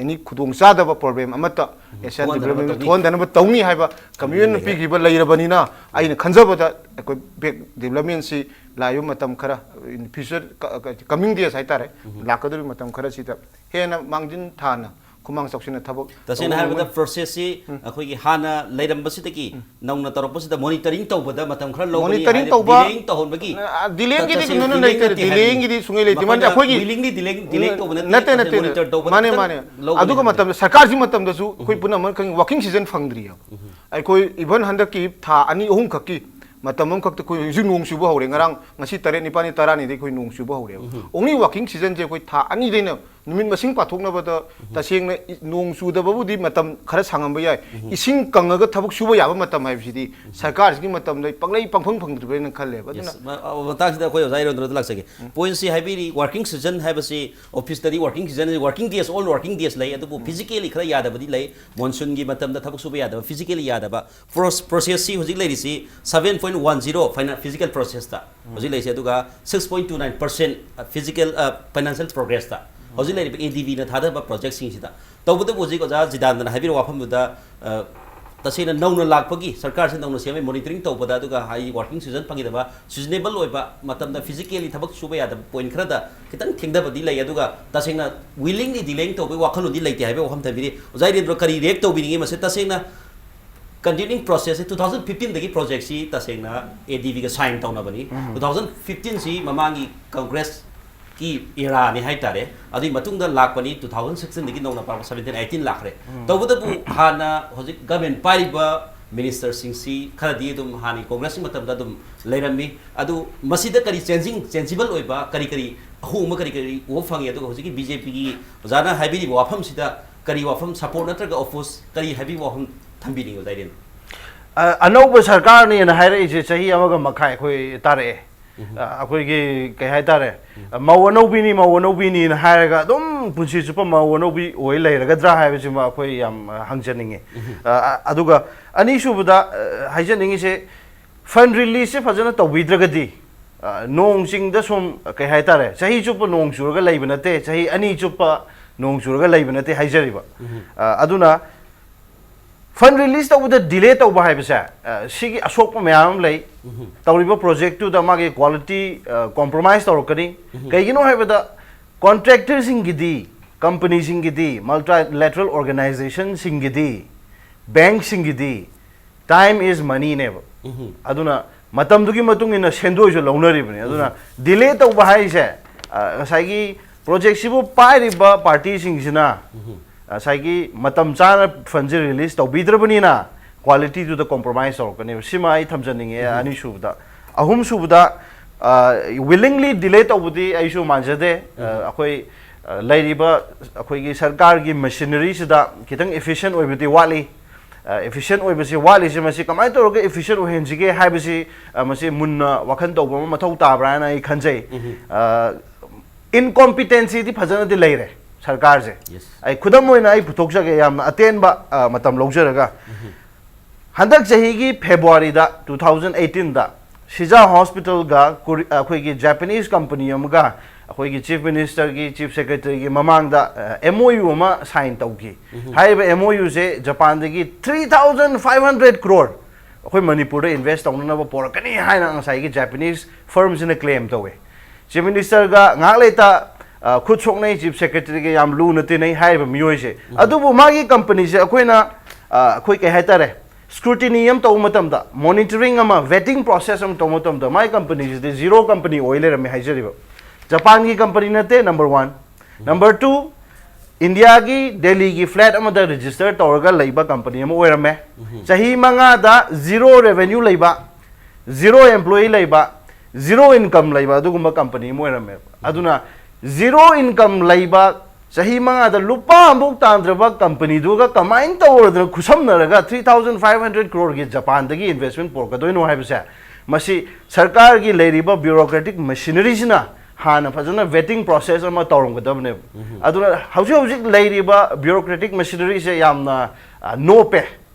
any ꯈꯨꯗꯣꯡꯆꯥꯗꯕ problem ꯑꯃꯠꯇ Asian ꯊꯣꯛꯍꯟꯗꯅꯕ Development ꯇꯧꯅꯤ꯫ ꯊꯣꯛꯍꯟꯗꯅꯕ ꯇꯧꯅꯤ ꯍꯥꯏꯕ commitment ꯂꯩꯔꯦ꯫ ꯄꯤꯈꯤꯕ ꯂꯩꯔꯕꯅꯤꯅ, ꯑꯩꯅ ꯈꯟꯖꯕꯗ ꯑꯩꯈꯣꯏ back developmentꯁꯤ ꯂꯥꯛꯏꯕ ꯃꯇꯝ ꯈꯔ, in future, ꯀ-, ꯀ-, coming days ꯍꯥꯏꯇꯥꯔꯦ, ꯂꯥꯛꯀꯗꯧꯔꯤꯕ ꯃꯇꯝ ꯈꯔꯁꯤꯗ ꯍꯦꯟꯅ ꯃꯥꯡꯖꯤꯟ ꯊꯥꯅ ꯈꯨꯃꯥꯡ ꯆꯥꯎꯁꯤꯟꯅ ꯊꯕꯛ ꯇꯁꯦꯡꯅ ꯇꯧꯕ ꯍꯥꯏꯔꯕꯗ ꯉꯝꯒꯅꯤ꯫ Processꯁꯤ ꯑꯩꯈꯣꯏꯒꯤ ꯍꯥꯟꯅ ꯂꯩꯔꯝꯕꯁꯤꯗꯒꯤ ꯅꯧꯅ ꯇꯧꯔꯛꯄꯁꯤꯗ monitoring ꯇꯧꯕꯗ ꯃꯇꯝ ꯈꯔ ꯂꯧꯒꯅꯤ monitoring ꯍꯥꯏꯔꯦ, ꯇꯧꯕ, delaying ꯇꯧꯍꯟꯕꯒꯤ ꯑ, delayingꯒꯤꯗꯤ ꯇꯁꯦꯡꯅ ꯀꯩꯅꯣꯅ delay ꯂꯩꯇꯦ, ꯅꯠꯇꯦ ꯍꯥꯏꯕ꯫ Delayingꯒꯤꯗꯤ ꯁꯨꯡꯂꯩ ꯂꯩꯇꯦ꯫ ꯃꯈꯣꯏꯅ ꯃꯔꯝꯗꯤ ꯑꯩꯈꯣꯏꯒꯤ willingly delay, delay ꯇꯧꯕ ꯅꯠꯇꯦ, ꯅꯠꯇꯦ, ꯇꯁꯦꯡꯅ ꯅꯠꯇꯦ꯫ Monitor ꯇꯧꯕ ꯃꯥꯅꯦ, ꯅꯠꯇꯅ ꯃꯥꯅꯦ꯫ ꯂꯧꯒꯅꯤ ꯑꯗꯨꯒ ꯍꯥꯏꯕ ꯃꯇꯝꯗ ꯁꯔꯀꯥꯔꯁꯤ ꯃꯇꯝꯗꯁꯨ ꯑꯩꯈꯣꯏ ꯄꯨꯝꯅꯃꯛ ꯈꯪꯉꯤ, working season ꯐꯪꯗ꯭ꯔꯤꯑꯕ꯫ ꯑꯩꯈꯣꯏ even ꯍꯟꯗꯛꯀꯤ ꯊꯥ ꯑꯅꯤ ꯑꯍꯨꯝ ꯈꯛꯀꯤ ꯃꯇꯝ ꯑꯃꯈꯛꯇ ꯑꯩꯈꯣꯏ ꯍꯧꯖꯤꯛ ꯅꯣꯡ ꯆꯨꯕ ꯍꯧꯔꯦ꯫ ꯉꯔꯥꯡ, ꯉꯁꯤ ꯇꯔꯦꯠ, ꯅꯤꯄꯥꯜꯅꯤ, ꯇꯔꯥꯅꯤꯗꯒꯤ ꯑꯩꯈꯣꯏ ꯅꯣꯡ ꯆꯨꯕ ꯍꯧꯔꯦꯕ꯫ Only working seasonꯁꯦ ꯑꯩꯈꯣꯏ ꯊꯥ ꯑꯅꯤꯗꯩꯅ ꯅꯨꯃꯤꯠ ꯃꯁꯤꯡ ꯄꯥꯊꯣꯛꯅꯕꯗ ꯇꯁꯦꯡꯅ ꯏ-, ꯅꯣꯡ ꯆꯨꯗꯕꯕꯨꯗꯤ ꯃꯇꯝ ꯈꯔ ꯁꯥꯡꯉꯝꯕ ꯌꯥꯏ꯫ ꯏꯁꯤꯡ ꯀꯪꯉꯒ ꯊꯕꯛ ꯁꯨꯕ ꯌꯥꯕ ꯃꯇꯝ ꯍꯥꯏꯕꯁꯤꯗꯤ ꯁꯔꯀꯥꯔꯁꯤꯒꯤ ꯃꯇꯝꯗ ꯄꯪꯂꯩ ꯄꯪꯐꯪ ꯐꯪꯗ꯭ꯔꯤꯕꯅ ꯈꯜꯂꯦꯕ꯫ ꯑꯗꯨꯅ Yes, ꯃ-, ꯑ, ꯃꯇꯥꯡꯁꯤꯗ ꯑꯩꯈꯣꯏ ꯑꯣꯖꯥ ꯏꯔꯦꯟꯗ꯭ꯔꯗ ꯂꯥꯛꯆꯒꯦ꯫ Pointꯁꯤ ꯍꯥꯏꯕꯤꯔꯤ, working season ꯍꯥꯏꯕꯁꯤ officeꯇꯗꯤ working season, working days, all working days ꯂꯩ, ꯑꯗꯨꯕꯨ physically ꯈꯔ ꯌꯥꯗꯕꯗꯤ ꯂꯩ꯫ Monsoonꯒꯤ ꯃꯇꯝꯗ ꯊꯕꯛ ꯁꯨꯕ ꯌꯥꯗꯕ, physically ꯌꯥꯗꯕ꯫ Process, processꯁꯤ ꯍꯧꯖꯤꯛ ꯂꯩꯔꯤꯁꯤ seven point one zero ꯐꯥꯏꯅꯥ-, physical processꯇ ꯍꯧꯖꯤꯛ ꯂꯩꯔꯤꯁꯦ, ꯑꯗꯨꯒ six point two nine percent physical, ꯑ, financial progressꯇ ꯍꯧꯖꯤꯛ ꯂꯩꯔꯤꯕ ADBꯅ ꯊꯥꯗꯕ projectꯁꯤꯡꯁꯤꯗ꯫ ꯇꯧꯕꯇꯕꯨ ꯍꯧꯖꯤꯛ ꯑꯣꯖꯥ ꯖꯤꯗꯥꯟꯗꯅ ꯍꯥꯏꯕꯤꯔꯤꯕ ꯋꯥꯐꯝꯗꯨꯗ, ꯑ, ꯇꯁꯦꯡꯅ ꯅꯧꯅ ꯂꯥꯛꯄꯒꯤ ꯁꯔꯀꯥꯔꯁꯤ ꯅꯧꯅ ꯁꯦꯝꯃꯦ, monitoring ꯇꯧꯕꯗ, ꯑꯗꯨꯒ ꯍꯥꯏꯗꯤ working season ꯐꯪꯈꯤꯗꯕ, seasonable ꯑꯣꯏꯕ ꯃꯇꯝꯗ physically ꯊꯕꯛ ꯁꯨꯕ ꯌꯥꯗꯕ point ꯈꯔꯗ ꯈꯤꯇꯪ ꯊꯦꯡꯊꯕꯗꯤ ꯂꯩ, ꯑꯗꯨꯒ ꯇꯁꯦꯡꯅ willingly delaying ꯇꯧꯕꯒꯤ ꯋꯥꯈꯜꯂꯣꯟꯗꯤ ꯂꯩꯇꯦ ꯍꯥꯏꯕꯒꯤ ꯋꯥꯐꯝ ꯊꯝꯕꯤꯔꯤ꯫ ꯑꯣꯖꯥ ꯏꯔꯦꯟꯗ꯭ꯔꯣ, ꯀꯔꯤ react ꯇꯧꯕꯤꯅꯤꯡꯉꯤ ꯃꯁꯤ? ꯇꯁꯦꯡꯅ continuing processꯁꯤ two thousand fifteenꯗꯒꯤ projectꯁꯤ ꯇꯁꯦꯡꯅ ADBꯒ sign ꯇꯧꯅꯕꯅꯤ꯫ Two thousand fifteenꯁꯤ ꯃꯃꯥꯡꯒꯤ Congressꯀꯤ eraꯅꯤ ꯍꯥꯏꯇꯥꯔꯦ꯫ ꯑꯗꯨꯒꯤ ꯃꯇꯨꯡꯗ ꯂꯥꯛꯄꯅꯤ, two thousand sixteenꯗꯒꯤ ꯅꯧꯅ ꯄꯥꯔꯛꯄ seventeen eighteen ꯂꯥꯛꯈ꯭ꯔꯦ꯫ ꯇꯧꯕꯇꯕꯨ ꯍꯥꯟꯅ ꯍꯧꯖꯤꯛ government ꯄꯥꯏꯔꯤꯕ ꯃꯤꯅꯤꯁꯇꯔꯁꯤꯡꯁꯤ ꯈꯔꯗꯤ ꯑꯗꯨꯝ ꯍꯥꯟꯅꯒꯤ ꯀꯣꯡꯒ꯭ꯔꯦꯁꯀꯤ ꯃꯇꯝꯗ ꯑꯗꯨꯝ ꯂꯩꯔꯝꯃꯤ꯫ ꯑꯗꯨ ꯃꯁꯤꯗ ꯀꯔꯤ ꯆꯦꯟꯖꯤꯡ, ꯆꯦꯟꯖꯤꯕꯜ ꯑꯣꯏꯕ ꯀꯔꯤ ꯀꯔꯤ ꯑꯍꯣꯡꯕ ꯀꯔꯤ ꯀꯔꯤ ꯎꯕ ꯐꯪꯉꯤ? ꯑꯗꯨꯒ ꯍꯧꯖꯤꯛꯀꯤ ꯕꯤ ꯖꯦ ꯄꯤꯒꯤ ꯑꯣꯖꯥꯅ ꯍꯥꯏꯕꯤꯔꯤꯕ ꯋꯥꯐꯝꯁꯤꯗ ꯀꯔꯤ ꯋꯥꯐꯝ, ꯁꯄꯣꯔꯠ ꯅꯠꯇ꯭ꯔꯒ ꯑꯣꯄꯣꯖ, ꯀꯔꯤ ꯍꯥꯏꯕꯤꯕ ꯋꯥꯐꯝ ꯊꯝꯕꯤꯅꯤꯡꯉꯤ, ꯑꯣꯖꯥ ꯏꯔꯦꯟ? ꯑ, ꯑꯅꯧꯕ ꯁꯔꯀꯥꯔꯅꯦꯅ ꯍꯥꯏꯔꯛꯏꯁꯦ ꯆꯍꯤ ꯑꯃꯒ ꯃꯈꯥꯏ ꯑꯩꯈꯣꯏ ꯇꯥꯔꯛꯑꯦ꯫ ꯑ, ꯑꯩꯈꯣꯏꯒꯤ ꯀꯩ ꯍꯥꯏꯇꯥꯔꯦ, ꯃꯧ ꯑꯅꯧꯕꯤꯅꯤ, ꯃꯧ ꯑꯅꯧꯕꯤꯅꯤꯅ ꯍꯥꯏꯔꯒ ꯑꯗꯨꯝ ꯄꯨꯟꯁꯤ ꯆꯨꯞꯄ ꯃꯧ ꯑꯅꯧꯕꯤ ꯑꯣꯏ ꯂꯩꯔꯒꯗ꯭ꯔꯥ ꯍꯥꯏꯕꯁꯤꯃ ꯑꯩꯈꯣꯏ ꯌꯥꯝ, ꯑ, ꯍꯪꯖꯅꯤꯡꯉꯤ꯫ ꯑ, ꯑ, ꯑꯗꯨꯒ ꯑꯅꯤꯁꯨꯕꯗ, ꯑ, ꯍꯥꯏꯖꯅꯤꯡꯉꯤꯁꯦ, ꯐꯟ ꯔꯤꯂꯤꯁꯁꯦ ꯐꯖꯅ ꯇꯧꯕꯤꯗ꯭ꯔꯒꯗꯤ, ꯑ, ꯅꯣꯡ ꯆꯤꯡꯗ ꯁꯨꯝ, ꯀꯩ ꯍꯥꯏꯇꯥꯔꯦ, ꯆꯍꯤ ꯆꯨꯞꯄ ꯅꯣꯡ ꯆꯨꯔꯒ ꯂꯩꯕ ꯅꯠꯇꯦ, ꯆꯍꯤ ꯑꯅꯤ ꯆꯨꯞꯄ ꯅꯣꯡ ꯆꯨꯔꯒ ꯂꯩꯕ ꯅꯠꯇꯦ ꯍꯥꯏꯖꯔꯤꯕ꯫ ꯑ, ꯑꯗꯨꯅ ꯐꯟ ꯔꯤꯂꯤꯁ ꯇꯧꯕꯗ ꯗꯤꯂꯦ ꯇꯧꯕ ꯍꯥꯏꯕꯁꯦ, ꯑ, ꯁꯤꯒꯤ ꯑꯁꯣꯛꯄ ꯃꯌꯥꯝ ꯑꯃ ꯂꯩ꯫ ꯇꯧꯔꯤꯕ ꯄ꯭ꯔꯣꯖꯦꯛꯇꯨꯗ ꯃꯥꯒꯤ ꯀ꯭ꯋꯥꯂꯤꯇꯤ, ꯑ, ꯀꯣꯝꯄ꯭ꯔꯣꯃꯥꯏꯁ ꯇꯧꯔꯛꯀꯅꯤ꯫ ꯀꯩꯒꯤꯅꯣ ꯍꯥꯏꯕꯗ, ꯀꯣꯟꯇ꯭ꯔꯦꯛꯇꯔꯁꯤꯡꯒꯤꯗꯤ, ꯀꯝꯄꯅꯤꯁꯤꯡꯒꯤꯗꯤ, ꯃꯜꯇꯤꯂꯦꯇꯔꯦꯜ ꯑꯣꯔꯒꯅꯥꯏꯖꯦꯁꯟꯁꯤꯡꯒꯤꯗꯤ, ꯕꯦꯡꯁꯤꯡꯒꯤꯗꯤ, time is moneyꯅꯦꯕ꯫ ꯑꯗꯨꯅ ꯃꯇꯝꯗꯨꯒꯤ ꯃꯇꯨꯡ ꯏꯟꯅ ꯁꯦꯟꯗꯣꯏꯁꯨ ꯂꯧꯅꯔꯤꯕꯅꯤ꯫ ꯑꯗꯨꯅ ꯗꯤꯂꯦ ꯇꯧꯕ ꯍꯥꯏꯁꯦ, ꯑ, ꯉꯁꯥꯏꯒꯤ ꯄ꯭ꯔꯣꯖꯦꯛꯁꯤꯕꯨ ꯄꯥꯏꯔꯤꯕ ꯄꯥꯔꯇꯤꯁꯤꯡꯁꯤꯅ ꯉꯁꯥꯏꯒꯤ ꯃꯇꯝ ꯆꯥꯅ ꯐꯟꯁꯦ ꯔꯤꯂꯤꯁ ꯇꯧꯕꯤꯗ꯭ꯔꯕꯅꯤꯅ ꯀ꯭ꯋꯥꯂꯤꯇꯤꯗꯨꯗ ꯀꯣꯝꯄ꯭ꯔꯣꯃꯥꯏꯁ ꯇꯧꯔꯛꯀꯅꯦꯕ꯫ ꯁꯤꯃ ꯑꯩ ꯊꯝꯖꯅꯤꯡꯉꯦ꯫ ꯑꯅꯤꯁꯨꯕꯗ, ꯑꯍꯨꯝꯁꯨꯕꯗ, ꯑ, ꯋꯤꯂꯤꯡꯂꯤ ꯗꯤꯂꯦ ꯇꯧꯕꯗꯤ ꯑꯩꯁꯨ ꯃꯥꯟꯖꯗꯦ꯫ ꯑ, ꯑꯩꯈꯣꯏ, ꯑ, ꯂꯩꯔꯤꯕ ꯑꯩꯈꯣꯏꯒꯤ ꯁꯔꯀꯥꯔꯒꯤ ꯃꯦꯁꯤꯅꯔꯤꯁꯤꯗ ꯈꯤꯇꯪ ꯏꯐꯤꯁꯤꯌꯦꯟ ꯑꯣꯏꯕꯗꯤ ꯋꯥꯠꯂꯤ꯫ ꯑ, ꯏꯐꯤꯁꯤꯌꯦꯟ ꯑꯣꯏꯕꯁꯤ ꯋꯥꯠꯂꯤꯁꯦ, ꯃꯁꯤ ꯀꯃꯥꯏꯅ ꯇꯧꯔꯒ ꯏꯐꯤꯁꯤꯌꯦꯟ ꯑꯣꯏꯍꯟꯁꯤꯒꯦ ꯍꯥꯏꯕꯁꯤ, ꯑ, ꯃꯁꯤ ꯃꯨꯟꯅ ꯋꯥꯈꯜ ꯇꯧꯕ ꯑꯃ ꯃꯊꯧ ꯇꯥꯕ꯭ꯔꯥ ꯍꯥꯏꯅ ꯑꯩ ꯈꯟꯖꯩ꯫ ꯑ, ꯏꯟꯀꯣꯝꯄꯤꯇꯦꯟꯁꯤꯗꯤ ꯐꯖꯅꯗꯤ ꯂꯩꯔꯦ ꯁꯔꯀꯥꯔꯁꯦ꯫ ꯑꯩ ꯈꯨꯗꯝ ꯑꯣꯏꯅ ꯑꯩ ꯄꯨꯊꯣꯛꯆꯒꯦ, ꯌꯥꯝꯅ ꯑꯇꯦꯟꯕ, ꯑ, ꯃꯇꯝ ꯂꯧꯖꯔꯒ꯫ ꯍꯟꯗꯛ ꯆꯍꯤꯒꯤ ꯐꯦꯕ꯭ꯔꯨꯋꯥꯔꯤꯗ, two thousand eighteenꯗ, ꯁꯤꯖꯥ ꯍꯣꯁꯄꯤꯇꯥꯜꯒ ꯀꯣꯔꯤ-, ꯑꯩꯈꯣꯏꯒꯤ ꯖꯄꯥꯅꯤꯁ ꯀꯝꯄꯅꯤ ꯑꯃꯒ ꯑꯩꯈꯣꯏꯒꯤ ꯆꯤꯐ ꯃꯤꯅꯤꯁꯇꯔꯒꯤ, ꯆꯤꯐ ꯁꯦꯀ꯭ꯔꯦꯇꯔꯤꯒꯤ ꯃꯃꯥꯡꯗ, ꯑ, ꯑꯦꯝ ꯑꯣ ꯌꯨ ꯑꯃ ꯁꯥꯏꯟ ꯇꯧꯈꯤ꯫ ꯍꯥꯏꯔꯤꯕ M O ꯌꯨꯁꯦ ꯖꯄꯥꯟꯗꯒꯤ three thousand five hundred crore ꯑꯩꯈꯣꯏ ꯃꯅꯤꯄꯨꯔꯗ ꯏꯟꯚꯦꯁ ꯇꯧꯅꯅꯕ ꯄꯣꯔꯛꯀꯅꯤ ꯍꯥꯏꯅ ꯉꯁꯥꯏꯒꯤ ꯖꯄꯥꯅꯤꯁ ꯐꯔꯝꯁꯤꯅ ꯀ꯭ꯂꯦꯝ ꯇꯧꯋꯦ꯫ ꯆꯤꯐ ꯃꯤꯅꯤꯁꯇꯔꯒ ꯉꯥꯏꯍꯥꯛ ꯂꯩꯇ, ꯑ, ꯈꯨꯠ ꯁꯣꯛꯅꯩ, ꯆꯤꯐ ꯁꯦꯀ꯭ꯔꯦꯇꯔꯤꯒ ꯌꯥꯝ ꯂꯨꯅ ꯇꯤꯟꯅꯩ ꯍꯥꯏꯔꯤꯕ ꯃꯤꯑꯣꯏꯁꯦ꯫ ꯑꯗꯨꯕꯨ ꯃꯥꯒꯤ ꯀꯝꯄꯅꯤꯁꯦ ꯑꯩꯈꯣꯏꯅ, ꯑ, ꯑꯩꯈꯣꯏ ꯀꯩ ꯍꯥꯏꯇꯥꯔꯦ, ꯁ꯭ꯀ꯭ꯔꯨꯇꯤꯅꯤ ꯑꯃ ꯇꯧꯕ ꯃꯇꯝꯗ, ꯃꯣꯅꯤꯇꯔꯤꯡ ꯑꯃ, ꯚꯦꯇꯤꯡ ꯄ꯭ꯔꯣꯁꯦꯁ ꯑꯃ ꯇꯧꯕ ꯃꯇꯝꯗ, ꯃꯥꯒꯤ ꯀꯝꯄꯅꯤꯁꯤꯗꯤ ꯖꯤꯔꯣ ꯀꯝꯄꯅꯤ ꯑꯣꯏ ꯂꯩꯔꯝꯃꯦ ꯍꯥꯏꯖꯔꯤꯕ꯫ ꯖꯄꯥꯟꯒꯤ ꯀꯝꯄꯅꯤ ꯅꯠꯇꯦ, number one꯫ Number two, ꯏꯟꯗꯤꯌꯥꯒꯤ ꯗꯦꯜꯂꯤꯒꯤ ꯐ꯭ꯂꯦꯠ ꯑꯃꯗ ꯔꯦꯖꯤꯁꯇꯔ ꯇꯧꯔꯒ ꯂꯩꯕ ꯀꯝꯄꯅꯤ ꯑꯃ ꯑꯣꯏꯔꯝꯃꯦ꯫ ꯆꯍꯤ ꯃꯉꯥꯗ ꯖꯤꯔꯣ ꯔꯦꯚꯦꯅ꯭ꯌꯨ ꯂꯩꯕ, ꯖꯤꯔꯣ ꯑꯦꯝꯄ꯭ꯂꯣꯌꯤ ꯂꯩꯕ, ꯖꯤꯔꯣ ꯏꯟꯀꯝ ꯂꯩꯕ ꯑꯗꯨꯒꯨꯝꯕ ꯀꯝꯄꯅꯤ ꯑꯃ ꯑꯣꯏꯔꯝꯃꯦꯕ꯫ ꯑꯗꯨꯅ ꯖꯤꯔꯣ ꯏꯟꯀꯝ ꯂꯩꯕ, ꯆꯍꯤ ꯃꯉꯥꯗ ꯂꯨꯄꯥ ꯑꯃꯐꯥꯎ ꯇꯥꯟꯗ꯭ꯔꯕ ꯀꯝꯄꯅꯤꯗꯨꯒ ꯀꯃꯥꯏꯅ ꯇꯧꯔꯗꯅ ꯈꯨꯠꯁꯝꯅꯔꯒ ꯊ꯭ꯔꯤ ꯊꯥꯎꯖꯟ ꯐꯥꯏꯚ ꯍꯟꯗ꯭ꯔꯦꯠ ꯀ꯭ꯔꯣꯔꯒꯤ ꯖꯄꯥꯟꯗꯒꯤ ꯏꯟꯚꯦꯁꯃꯦꯟ ꯄꯨꯔꯛꯀꯗꯣꯏꯅꯣ ꯍꯥꯏꯕꯁꯦ, ꯃꯁꯤ ꯁꯔꯀꯥꯔꯒꯤ ꯂꯩꯔꯤꯕ ꯕ꯭ꯌꯨꯔꯣꯀ꯭ꯔꯦꯇꯤꯛ ꯃꯦꯁꯤꯅꯔꯤꯁꯤꯅ ꯍꯥꯟꯅ ꯐꯖꯅ ꯚꯦꯇꯤꯡ ꯄ꯭ꯔꯣꯁꯦꯁ ꯑꯃ ꯇꯧꯔꯝꯒꯗꯕꯅꯦꯕ꯫ ꯑꯗꯨꯅ ꯍꯧꯖꯤꯛ ꯍꯧꯖꯤꯛ ꯂꯩꯔꯤꯕ ꯕ꯭ꯌꯨꯔꯣꯀ꯭ꯔꯦꯇꯤꯛ ꯃꯦꯁꯤꯅꯔꯤꯁꯦ ꯌꯥꯝꯅ, ꯑ, ꯅꯣꯞꯄꯦ꯫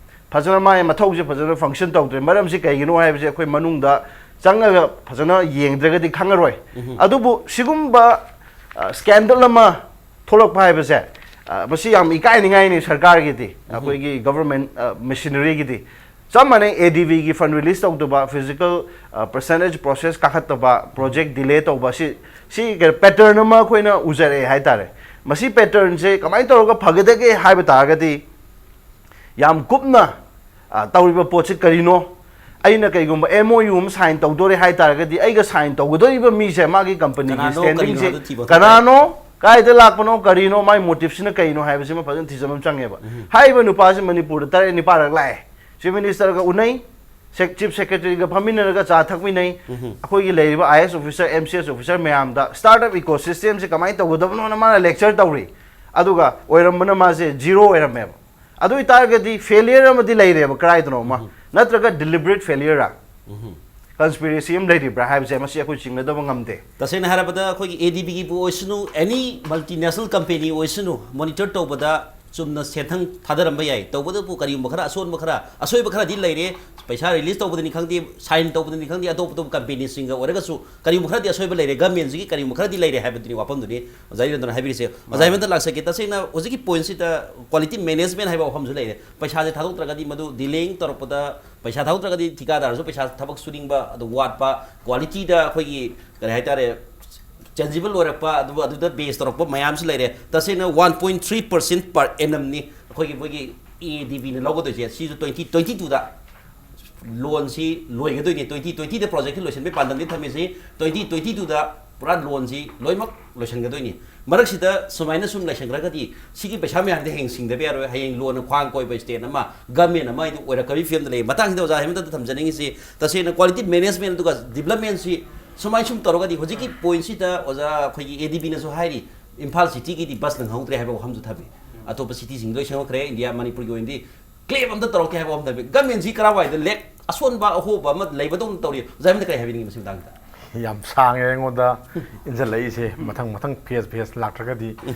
ꯐꯖꯅ ꯃꯥꯒꯤ ꯃꯊꯧꯁꯦ ꯐꯖꯅ ꯐꯪꯁꯟ ꯇꯧꯗ꯭ꯔꯦ꯫ ꯃꯔꯝꯁꯤ ꯀꯩꯒꯤꯅꯣ ꯍꯥꯏꯕꯁꯦ ꯑꯩꯈꯣꯏ ꯃꯅꯨꯡꯗ ꯆꯪꯉꯒ ꯐꯖꯅ ꯌꯦꯡꯗ꯭ꯔꯒꯗꯤ ꯈꯪꯉꯔꯣꯏ꯫ ꯑꯗꯨꯕꯨ ꯁꯤꯒꯨꯝꯕ, ꯑ, ꯁ꯭ꯀꯦꯟꯗꯜ ꯑꯃ ꯊꯣꯛꯂꯛꯄ ꯍꯥꯏꯕꯁꯦ, ꯑ, ꯃꯁꯤ ꯌꯥꯝ ꯏꯀꯥꯏꯅꯤꯡꯉꯥꯏꯅꯤ ꯁꯔꯀꯥꯔꯒꯤꯗꯤ, ꯑꯩꯈꯣꯏꯒꯤ ꯒꯚꯔꯟꯃꯦꯟ, ꯑ, ꯃꯦꯁꯤꯅꯔꯤꯒꯤꯗꯤ꯫ ꯆꯞ ꯃꯥꯟꯅꯩ, ꯑꯦ ꯗꯤ ꯕꯤꯒꯤ ꯐꯟ ꯔꯤꯂꯤꯁ ꯇꯧꯗꯕ, ꯐꯤꯖꯤꯀꯦꯜ, ꯑ, ꯄꯔꯁꯦꯟꯇꯦꯖ ꯄ꯭ꯔꯣꯁꯦꯁ ꯀꯥꯈꯠꯇꯕ, ꯄ꯭ꯔꯣꯖꯦꯛ ꯗꯤꯂꯦ ꯇꯧꯕ, ꯁꯤ, ꯁꯤ ꯄꯦꯇꯔꯟ ꯑꯃ ꯑꯩꯈꯣꯏꯅ ꯎꯖꯔꯛꯑꯦ ꯍꯥꯏꯇꯥꯔꯦ꯫ ꯃꯁꯤ ꯄꯦꯇꯔꯟꯁꯦ ꯀꯃꯥꯏꯅ ꯇꯧꯔꯒ ꯐꯒꯗꯒꯦ ꯍꯥꯏꯕ ꯇꯥꯔꯒꯗꯤ, ꯌꯥꯝ ꯀꯨꯞꯅ, ꯑ, ꯇꯧꯔꯤꯕ ꯄꯣꯠꯁꯤ ꯀꯔꯤꯅꯣ? ꯑꯩꯅ ꯀꯩꯒꯨꯝꯕ ꯑꯦꯝ ꯑꯣ ꯌꯨ ꯑꯃ ꯁꯥꯏꯟ ꯇꯧꯗꯣꯔꯦ ꯍꯥꯏ ꯇꯥꯔꯒꯗꯤ, ꯑꯩꯒ ꯁꯥꯏꯟ ꯇꯧꯒꯗꯧꯔꯤꯕ ꯃꯤꯁꯦ, ꯃꯥꯒꯤ ꯀꯝꯄꯅꯤꯒꯤ ꯀꯅꯥꯅꯣ, ꯀꯔꯤꯅꯣ ꯁ꯭ꯇꯦꯟꯗꯤꯡꯁꯦ ꯍꯥꯏꯕꯗꯨ ꯊꯤꯕ ꯃꯊꯧ ꯇꯥꯏ꯫ ꯀꯅꯥꯅꯣ, ꯀꯥꯏꯗ ꯂꯥꯛꯄꯅꯣ, ꯀꯔꯤꯅꯣ, ꯃꯥꯏ ꯃꯣꯇꯤꯞꯁꯤꯅ ꯀꯩꯅꯣ ꯍꯥꯏꯕꯁꯤꯃ ꯐꯖꯅ ꯊꯤꯖꯤꯟꯕ ꯑꯃ ꯆꯪꯉꯦꯕ꯫ ꯍꯥꯏꯔꯤꯕ ꯅꯨꯄꯥꯁꯤ ꯃꯅꯤꯄꯨꯔꯗ ꯇꯔꯦꯠ ꯅꯤꯄꯥꯜꯔꯛ ꯂꯥꯛꯑꯦ, ꯆꯤꯐ ꯃꯤꯅꯤꯁꯇꯔꯒ ꯎꯅꯩ, ꯁꯦꯛ-, ꯆꯤꯐ ꯁꯦꯀ꯭ꯔꯦꯇꯔꯤꯒ ꯐꯝꯃꯤꯟꯅꯔꯒ ꯆꯥ ꯊꯛꯃꯤꯟꯅꯩ, ꯑꯩꯈꯣꯏꯒꯤ ꯂꯩꯔꯤꯕ ꯑꯥꯏ ꯑꯦꯁ officer, M C S officer ꯃꯌꯥꯝꯗ ꯁ꯭ꯇꯥꯔꯠ ꯑꯞ ꯏꯀꯣ ꯁꯤꯁꯇꯦꯝꯁꯦ ꯀꯃꯥꯏꯅ ꯇꯧꯒꯗꯕꯅꯣꯅ ꯃꯥꯅ ꯂꯦꯛꯆꯔ ꯇꯧꯔꯤ꯫ ꯑꯗꯨꯒ ꯑꯣꯏꯔꯝꯕꯅ ꯃꯥꯁꯦ ꯖꯤꯔꯣ ꯑꯣꯏꯔꯝꯃꯦꯕ꯫ ꯑꯗꯨ ꯑꯣꯏꯇꯥꯔꯒꯗꯤ ꯐꯦꯂꯤꯌꯔ ꯑꯃꯗꯤ ꯂꯩꯔꯦꯕ ꯀꯔꯥꯏꯗꯅꯣ ꯑꯃ, ꯅꯠꯇ꯭ꯔꯒ ꯗꯤꯂꯤꯕꯔꯦꯠ ꯐꯦꯂꯤꯌꯔ, ꯀꯟꯁꯄꯤꯔꯦꯁꯤ ꯑꯃ ꯂꯩꯔꯤꯕ꯭ꯔꯥ ꯍꯥꯏꯕꯁꯦ ꯃꯁꯤ ꯑꯩꯈꯣꯏ ꯆꯤꯡꯅꯗꯕ ꯉꯝꯗꯦ꯫ ꯇꯁꯦꯡꯅ ꯍꯥꯏꯔꯕꯗ, ꯑꯩꯈꯣꯏꯒꯤ ꯑꯦ ꯗꯤ ꯕꯤꯒꯤꯕꯨ ꯑꯣꯏꯁꯅꯨ, ꯑꯦꯅꯤ ꯃꯜꯇꯤꯅꯦꯁꯅꯦꯜ ꯀꯝꯄꯦꯅꯤ ꯑꯣꯏꯁꯅꯨ, ꯃꯣꯅꯤꯇꯔ ꯇꯧꯕꯗ ꯆꯨꯝꯅ ꯁꯦꯟꯊꯪ ꯊꯥꯗꯔꯝꯕ ꯌꯥꯏ꯫ ꯇꯧꯕꯇꯕꯨ ꯀꯔꯤꯒꯨꯝꯕ ꯈꯔ ꯑꯁꯣꯟꯕ ꯈꯔ, ꯑꯁꯣꯏꯕ ꯈꯔꯗꯤ ꯂꯩꯔꯦ꯫ ꯄꯩꯁꯥ ꯔꯤꯂꯤꯁ ꯇꯧꯕꯗꯅꯤ ꯈꯪꯗꯦ, ꯁꯥꯏꯟ ꯇꯧꯕꯗꯅꯤ ꯈꯪꯗꯦ, ꯑꯇꯣꯞ ꯑꯇꯣꯞꯄ ꯀꯝꯄꯦꯅꯤꯁꯤꯡꯒ ꯑꯣꯏꯔꯒꯁꯨ ꯀꯔꯤꯒꯨꯝꯕ ꯈꯔꯗꯤ ꯑꯁꯣꯏꯕ ꯂꯩꯔꯦ, ꯒꯃꯦꯟꯁꯤꯒꯤ ꯀꯔꯤꯒꯨꯝꯕ ꯈꯔꯗꯤ ꯂꯩꯔꯦ ꯍꯥꯏꯕꯗꯨꯅꯤ ꯋꯥꯐꯝꯗꯨꯅꯤ ꯑꯣꯖꯥ ꯏꯔꯦꯟꯗ꯭ꯔꯅ ꯍꯥꯏꯕꯤꯔꯤꯁꯦ꯫ ꯑꯣꯖꯥ ꯏꯔꯦꯟꯗ꯭ꯔ ꯂꯥꯛꯆꯒꯦ꯫ ꯇꯁꯦꯡꯅ ꯍꯧꯖꯤꯛꯀꯤ ꯄꯣꯏꯟꯁꯤꯗ ꯀ꯭ꯋꯥꯂꯤꯇꯤ ꯃꯦꯅꯦꯖꯃꯦꯟ ꯍꯥꯏꯕ ꯋꯥꯐꯝꯁꯨ ꯂꯩꯔꯦ꯫ ꯄꯩꯁꯥꯁꯦ ꯊꯥꯗꯣꯛꯇ꯭ꯔꯒꯗꯤ ꯃꯗꯨ ꯗꯤꯂꯦꯌꯤꯡ ꯇꯧꯔꯛꯄꯗ, ꯄꯩꯁꯥ ꯊꯥꯗꯣꯛꯇ꯭ꯔꯒꯗꯤ ꯊꯤꯀꯥꯗꯥꯔꯁꯨ ꯄꯩꯁꯥ, ꯊꯕꯛ ꯁꯨꯅꯤꯡꯕ ꯑꯗꯨ ꯋꯥꯠꯄ, ꯀ꯭ꯋꯥꯂꯤꯇꯤꯗ ꯑꯩꯈꯣꯏꯒꯤ ꯀꯔꯤ ꯍꯥꯏꯇꯥꯔꯦ, ꯆꯦꯟꯖꯤꯕꯜ ꯑꯣꯏꯔꯛꯄ, ꯑꯗꯨꯕꯨ ꯑꯗꯨꯗ ꯕꯦꯁ ꯇꯧꯔꯛꯄ ꯃꯌꯥꯝꯁꯨ ꯂꯩꯔꯦ꯫ ꯇꯁꯦꯡꯅ one point three percent per ꯑꯦꯅꯝꯅꯤ ꯑꯩꯈꯣꯏꯒꯤ ꯃꯣꯏꯒꯤ ꯑꯦ ꯗꯤ ꯕꯤꯅ ꯂꯧꯒꯗꯣꯏꯁꯦ꯫ ꯁꯤꯁꯨ ꯇ꯭ꯋꯦꯟꯇꯤ ꯇ꯭ꯋꯦꯟꯇꯤ ꯇꯨꯗ ꯂꯣꯟꯁꯤ ꯂꯣꯏꯒꯗꯣꯏꯅꯤ꯫ ꯇ꯭ꯋꯦꯟꯇꯤ ꯇ꯭ꯋꯦꯟꯇꯤꯗ ꯄ꯭ꯔꯣꯖꯦꯛꯁꯤ ꯂꯣꯏꯁꯤꯟꯕꯒꯤ ꯄꯥꯟꯗꯝꯗꯤ ꯊꯝꯃꯤꯁꯤ꯫ ꯇ꯭ꯋꯦꯟꯇꯤ ꯇ꯭ꯋꯦꯟꯇꯤ ꯇꯨꯗ ꯄꯨꯔꯥ ꯂꯣꯟꯁꯤ ꯂꯣꯏꯅꯃꯛ ꯂꯣꯏꯁꯤꯟꯒꯗꯣꯏꯅꯤ꯫ ꯃꯔꯛꯁꯤꯗ ꯁꯨꯃꯥꯏꯅ ꯁꯨꯝ ꯂꯩꯁꯟꯈ꯭ꯔꯒꯗꯤ ꯁꯤꯒꯤ ꯄꯩꯁꯥ ꯃꯌꯥꯝꯁꯦ ꯍꯌꯦꯡ ꯁꯤꯡꯗꯕ ꯌꯥꯔꯣꯏ꯫ ꯍꯌꯦꯡ ꯂꯣꯟꯅ ꯈ꯭ꯋꯥꯡ ꯀꯣꯏꯕ ꯁ꯭ꯇꯦꯠ ꯑꯃ, ꯒꯃꯦꯟ ꯑꯃ ꯍꯥꯏꯗꯨ ꯑꯣꯏꯔꯛꯀꯕꯒꯤ ꯐꯤꯕꯝꯗ ꯂꯩ꯫ ꯃꯇꯥꯡꯁꯤꯗ ꯑꯣꯖꯥ ꯍꯦꯃꯟꯇꯗ ꯊꯝꯖꯅꯤꯡꯉꯤꯁꯤ, ꯇꯁꯦꯡꯅ ꯀ꯭ꯋꯥꯂꯤꯇꯤ ꯃꯦꯅꯦꯖꯃꯦꯟ ꯑꯗꯨꯒ ꯗꯤꯕ꯭ꯂꯞꯃꯦꯟꯁꯤ ꯁꯨꯃꯥꯏꯅ ꯁꯨꯝ ꯇꯧꯔꯒꯗꯤ, ꯍꯧꯖꯤꯛꯀꯤ ꯄꯣꯏꯟꯁꯤꯗ ꯑꯣꯖꯥ ꯑꯩꯈꯣꯏꯒꯤ ꯑꯦ ꯗꯤ ꯕꯤꯅꯁꯨ ꯍꯥꯏꯔꯤ, ꯏꯝꯐꯥꯜ ꯁꯤꯇꯤꯒꯤꯗꯤ ꯕꯁ ꯅꯪꯍꯧꯗ꯭ꯔꯦ ꯍꯥꯏꯕ ꯋꯥꯐꯝꯁꯨ ꯊꯝꯃꯤ꯫ ꯑꯇꯣꯞꯄ ꯁꯤꯇꯤꯁꯤꯡ ꯂꯣꯏ ꯁꯦꯝꯒꯠꯈ꯭ꯔꯦ, ꯏꯟꯗꯤꯌꯥ ꯃꯅꯤꯄꯨꯔꯒꯤ ꯑꯣꯏꯅꯗꯤ ꯀ꯭ꯂꯦꯝ ꯑꯝꯇ ꯇꯧꯔꯛꯇꯦ ꯍꯥꯏꯕ ꯋꯥꯐꯝ ꯊꯝꯃꯤ꯫ ꯒꯃꯦꯟꯁꯤ ꯀꯔꯥꯏꯋꯥꯏꯗ ꯂꯦꯛ ꯑꯁꯣꯟꯕ ꯑꯍꯣꯕ ꯑꯃ ꯂꯩꯕꯗꯧꯅ ꯇꯧꯔꯤ꯫ ꯑꯣꯖꯥ ꯍꯦꯃꯟꯇ ꯀꯔꯤ ꯍꯥꯏꯕꯤꯅꯤꯡꯉꯤ ꯃꯁꯤ ꯃꯇꯥꯡꯗ? ꯌꯥꯝ ꯁꯥꯡꯉꯦ ꯑꯩꯉꯣꯟꯗ ꯏꯟꯁꯤꯜꯂꯛꯏꯁꯦ꯫ ꯃꯊꯪ ꯃꯊꯪ ꯐꯦꯁ ꯐꯦꯁ ꯂꯥꯛꯇ꯭ꯔꯒꯗꯤ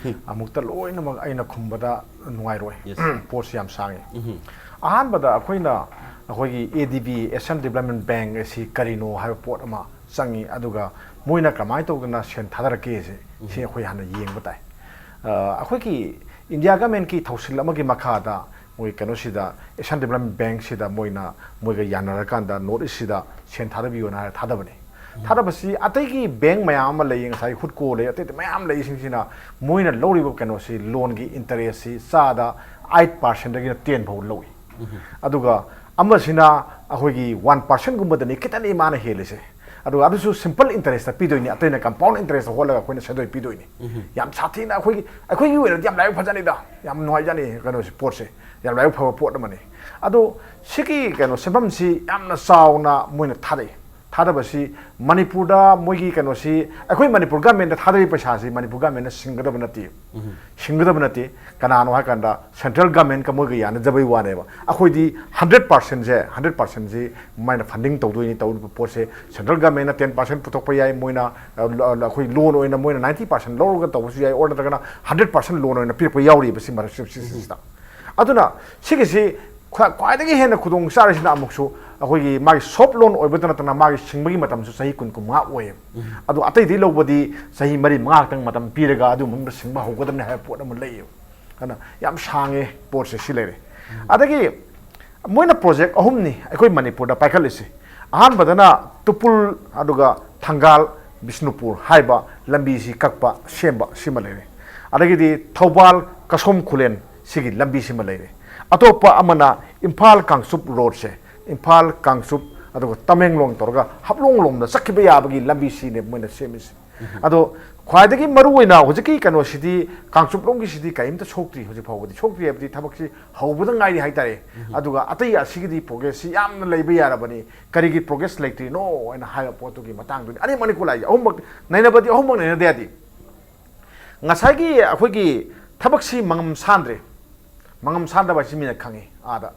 ꯑꯃꯨꯛꯇ ꯂꯣꯏꯅꯃꯛ ꯑꯩꯅ ꯈꯨꯝꯕꯗ ꯅꯨꯡꯉꯥꯏꯔꯣꯏ꯫ Yes. ꯄꯣꯠꯁꯤ ꯌꯥꯝ ꯁꯥꯡꯉꯦ꯫ ꯑꯍꯥꯟꯕꯗ ꯑꯩꯈꯣꯏꯅ ꯑꯩꯈꯣꯏꯒꯤ A D B, Asian Development Bank ꯑꯁꯤ ꯀꯔꯤꯅꯣ ꯍꯥꯏꯕ ꯄꯣꯠ ꯑꯃ ꯆꯪꯉꯤ, ꯑꯗꯨꯒ ꯃꯣꯏꯅ ꯀꯃꯥꯏꯅ ꯇꯧꯗꯅ ꯁꯦꯟ ꯊꯥꯗꯔꯛꯀꯦꯁꯦ, ꯁꯤ ꯑꯩꯈꯣꯏ ꯍꯥꯟꯅ ꯌꯦꯡꯕ ꯇꯥꯏ꯫ ꯑ, ꯑꯩꯈꯣꯏꯒꯤ ꯏꯟꯗꯤꯌꯥ ꯒꯃꯦꯟꯀꯤ ꯊꯧꯁꯤꯜ ꯑꯃꯒꯤ ꯃꯈꯥꯗ ꯃꯣꯏ ꯀꯩꯅꯣꯁꯤꯗ, Asian Development Bankꯁꯤꯗ ꯃꯣꯏꯅ, ꯃꯣꯏꯒ ꯌꯥꯅꯔꯀꯥꯟꯗ North Eastꯁꯤꯗ ꯁꯦꯟ ꯊꯥꯗꯕꯤꯌꯣꯅ ꯍꯥꯏꯔ ꯊꯥꯗꯕꯅꯤ꯫ ꯊꯥꯗꯕꯁꯤ ꯑꯇꯩꯒꯤ ꯕꯦꯡ ꯃꯌꯥꯝ ꯑꯃ ꯂꯩ, ꯉꯁꯥꯏ ꯍꯨꯠꯀꯣ ꯂꯩ, ꯑꯇꯩ ꯑꯇꯩ ꯃꯌꯥꯝ ꯂꯩꯁꯤꯡꯁꯤꯅ ꯃꯣꯏꯅ ꯂꯧꯔꯤꯕ ꯀꯩꯅꯣꯁꯤ, ꯂꯣꯟꯒꯤ ꯏꯟꯇꯔꯦꯁꯁꯤ ꯆꯥꯗ ꯑꯥꯏꯠ ꯄꯥꯔꯁꯦꯟꯗꯒꯤꯅ ꯇꯦꯟ ꯐꯥꯎ ꯂꯧꯏ꯫ ꯑꯗꯨꯒ ꯑꯃꯁꯤꯅ ꯑꯩꯈꯣꯏꯒꯤ ꯋꯥꯟ ꯄꯥꯔꯁꯦꯟꯒꯨꯝꯕꯗꯅꯤ ꯈꯤꯇꯅꯤ ꯃꯥꯅ ꯍꯦꯜꯂꯤꯁꯦ꯫ ꯑꯗꯨꯒ ꯑꯗꯨꯁꯨ ꯁꯤꯝꯄꯜ ꯏꯟꯇꯔꯦꯁꯇ ꯄꯤꯗꯣꯏꯅꯤ, ꯑꯇꯩꯅ ꯀꯝꯄꯥꯎꯟ ꯏꯟꯇꯔꯦꯁꯇ ꯍꯣꯠꯂꯒ ꯑꯩꯈꯣꯏꯅ ꯁꯦꯟꯗꯣꯏ ꯄꯤꯗꯣꯏꯅꯤ꯫ ꯌꯥꯝ ꯁꯥꯊꯤꯅ ꯑꯩꯈꯣꯏꯒꯤ, ꯑꯩꯈꯣꯏꯒꯤ ꯑꯣꯏꯅꯗꯤ ꯌꯥꯝ ꯂꯥꯏꯕꯛ ꯐꯖꯅꯤꯗ, ꯌꯥꯝ ꯅꯨꯡꯉꯥꯏꯖꯅꯤ ꯀꯩꯅꯣꯁꯤ, ꯄꯣꯠꯁꯦ ꯌꯥꯝ ꯂꯥꯏꯕꯛ ꯐꯕ ꯄꯣꯠ ꯑꯃꯅꯤ꯫ ꯑꯗꯣ ꯁꯤꯒꯤ ꯀꯩꯅꯣ ꯁꯦꯟꯐꯝꯁꯤ ꯌꯥꯝꯅ ꯆꯥꯎꯅ ꯃꯣꯏꯅ ꯊꯥꯗꯩ꯫ ꯊꯥꯗꯕꯁꯤ ꯃꯅꯤꯄꯨꯔꯗ ꯃꯣꯏꯒꯤ ꯀꯩꯅꯣꯁꯤ, ꯑꯩꯈꯣꯏ ꯃꯅꯤꯄꯨꯔ ꯒꯃꯦꯟꯗ ꯊꯥꯗꯔꯤꯕ ꯄꯩꯁꯥꯁꯤ ꯃꯅꯤꯄꯨꯔ ꯒꯃꯦꯟꯅ ꯁꯤꯡꯒꯗꯕ ꯅꯠꯇꯦ꯫ ꯁꯤꯡꯒꯗꯕ ꯅꯠꯇꯦ꯫ ꯀꯅꯥꯅꯣ ꯍꯥꯏ ꯀꯥꯟꯗ ꯁꯦꯟꯇ꯭ꯔꯦꯜ ꯒꯃꯦꯟꯒ ꯃꯣꯏꯒ ꯌꯥꯅꯖꯕꯩ ꯋꯥꯅꯦꯕ꯫ ꯑꯩꯈꯣꯏꯗꯤ ꯍꯟꯗ꯭ꯔꯦꯠ ꯄꯥꯔꯁꯦꯟꯁꯦ, ꯍꯟꯗ꯭ꯔꯦꯠ ꯄꯥꯔꯁꯦꯟꯁꯤ ꯃꯣꯏꯅ ꯐꯟꯗꯤꯡ ꯇꯧꯗꯣꯏꯅꯤ꯫ ꯇꯧꯔꯤꯕ ꯄꯣꯠꯁꯦ ꯁꯦꯟꯇ꯭ꯔꯦꯜ ꯒꯃꯦꯟꯅ ꯇꯦꯟ ꯄꯥꯔꯁꯦꯟ ꯄꯨꯊꯣꯛꯄ ꯌꯥꯏ, ꯃꯣꯏꯅ, ꯑ, ꯑꯩꯈꯣꯏ ꯂꯣꯟ ꯑꯣꯏꯅ ꯃꯣꯏꯅ ꯅꯥꯏꯟꯇꯤ ꯄꯥꯔꯁꯦꯟ ꯂꯧꯔꯒ ꯇꯧꯕꯁꯨ ꯌꯥꯏ, ꯑꯣꯔ ꯅꯠꯇ꯭ꯔꯒꯅ ꯍꯟꯗ꯭ꯔꯦꯠ ꯄꯥꯔꯁꯦꯟ ꯂꯣꯟ ꯑꯣꯏꯅ ꯄꯤꯔꯛꯄ ꯌꯥꯎꯔꯤꯕ ꯁꯤ ꯃꯔꯛꯁꯤꯗ꯫ ꯑꯗꯨꯅ ꯁꯤꯒꯤꯁꯤ ꯈ꯭ꯋꯥ-, ꯈ꯭ꯋꯥꯏꯗꯒꯤ ꯍꯦꯟꯅ ꯈꯨꯗꯣꯡ ꯆꯥꯔꯤꯁꯤꯅ ꯑꯃꯨꯛꯁꯨ ꯑꯩꯈꯣꯏꯒꯤ ꯃꯥꯒꯤ ꯁꯣꯐ ꯂꯣꯟ ꯑꯣꯏꯕꯇ ꯅꯠꯇꯅ ꯃꯥꯒꯤ ꯁꯤꯡꯕꯒꯤ ꯃꯇꯝꯁꯨ ꯆꯍꯤ ꯀꯨꯟ, ꯀꯨꯟꯃꯉꯥ ꯑꯣꯏꯌꯦꯕ꯫ ꯑꯗꯣ ꯑꯇꯩꯗꯤ ꯂꯧꯕꯗꯤ ꯆꯍꯤ ꯃꯔꯤ ꯃꯉꯥ ꯈꯛꯇꯪ ꯃꯇꯝ ꯄꯤꯔꯒ ꯑꯗꯨ ꯃꯅꯨꯡꯗ ꯁꯤꯡꯕ ꯍꯧꯒꯗꯕꯅꯤ ꯍꯥꯏꯕ ꯄꯣꯠ ꯑꯃ ꯂꯩꯌꯦꯕ꯫ ꯑꯗꯨꯅ ꯌꯥꯝ ꯁꯥꯡꯉꯦ ꯄꯣꯠꯁꯦ, ꯁꯤ ꯂꯩꯔꯦ꯫ ꯑꯗꯒꯤ ꯃꯣꯏꯅ ꯄ꯭ꯔꯣꯖꯦꯛ ꯑꯍꯨꯝꯅꯤ ꯑꯩꯈꯣꯏ ꯃꯅꯤꯄꯨꯔꯗ ꯄꯥꯏꯈꯠꯂꯤꯁꯤ꯫ ꯑꯍꯥꯟꯕꯗꯅ ꯇꯨꯄꯨꯜ, ꯑꯗꯨꯒ ꯊꯪꯒꯥꯜ, ꯕꯤꯁꯅꯨꯄꯨꯔ ꯍꯥꯏꯕ ꯂꯝꯕꯤꯁꯤ ꯀꯛꯄ, ꯁꯦꯝꯕ, ꯁꯤꯃ ꯂꯩꯔꯦ꯫ ꯑꯗꯒꯤꯗꯤ ꯊꯧꯕꯥꯜ, ꯀꯁꯣꯝ ꯈꯨꯂꯦꯟ ꯁꯤꯒꯤ ꯂꯝꯕꯤꯁꯤꯃ ꯂꯩꯔꯦ꯫ ꯑꯇꯣꯞꯄ ꯑꯃꯅ ꯏꯝꯐꯥꯜ ꯀꯥꯡꯆꯨꯞ ꯔꯣꯗꯁꯦ, ꯏꯝꯐꯥꯜ ꯀꯥꯡꯆꯨꯞ ꯑꯗꯨꯒ ꯇꯃꯦꯡꯂꯣꯡ ꯇꯧꯔꯒ ꯍꯥꯐꯂꯣꯡ ꯂꯣꯝꯗ ꯆꯠꯈꯤꯕ ꯌꯥꯕꯒꯤ ꯂꯝꯕꯤꯁꯤꯅꯦ ꯃꯣꯏꯅ ꯁꯦꯝꯃꯤꯁꯦ꯫ ꯑꯗꯣ ꯈ꯭ꯋꯥꯏꯗꯒꯤ ꯃꯔꯨ ꯑꯣꯏꯅ ꯍꯧꯖꯤꯛꯀꯤ ꯀꯩꯅꯣꯁꯤꯗꯤ, ꯀꯥꯡꯆꯨꯞꯂꯣꯝꯒꯤꯁꯤꯗꯤ ꯀꯔꯤꯝꯇ ꯁꯣꯛꯇ꯭ꯔꯤ, ꯍꯧꯖꯤꯛ ꯐꯥꯎꯕꯗꯤ ꯁꯣꯛꯇ꯭ꯔꯤ ꯍꯥꯏꯕꯗꯤ ꯊꯕꯛꯁꯤ ꯍꯧꯕꯗ ꯉꯥꯏꯔꯤ ꯍꯥꯏꯇꯥꯔꯦ꯫ ꯑꯗꯨꯒ ꯑꯇꯩ ꯑꯁꯤꯒꯤꯗꯤ ꯄ꯭ꯔꯣꯒ꯭ꯔꯦꯁꯁꯤ ꯌꯥꯝꯅ ꯂꯩꯕ ꯌꯥꯔꯕꯅꯤ꯫ ꯀꯔꯤꯒꯤ ꯄ꯭ꯔꯣꯒ꯭ꯔꯦꯁ ꯂꯩꯇ꯭ꯔꯤꯅꯣ ꯍꯥꯏꯅ ꯍꯥꯏꯕ ꯄꯣꯠꯇꯨꯒꯤ ꯃꯇꯥꯡꯗꯨꯅꯤ꯫ ꯑꯅꯤꯃꯛꯅꯤꯀꯣ ꯂꯥꯛꯏꯁꯦ, ꯑꯍꯨꯝꯃꯛ ꯅꯩꯅꯕꯗꯤ, ꯑꯍꯨꯝꯃꯛ ꯅꯩꯅꯗ ꯌꯥꯗꯦ꯫ ꯉꯁꯥꯏꯒꯤ ꯑꯩꯈꯣꯏꯒꯤ ꯊꯕꯛꯁꯤ ꯃꯉꯝ ꯁꯥꯟꯗ꯭ꯔꯦ꯫ ꯃꯉꯝ ꯁꯥꯟꯗꯕ ꯍꯥꯏꯁꯤ ꯃꯤꯅ ꯈꯪꯉꯤ ꯑꯥꯗ꯫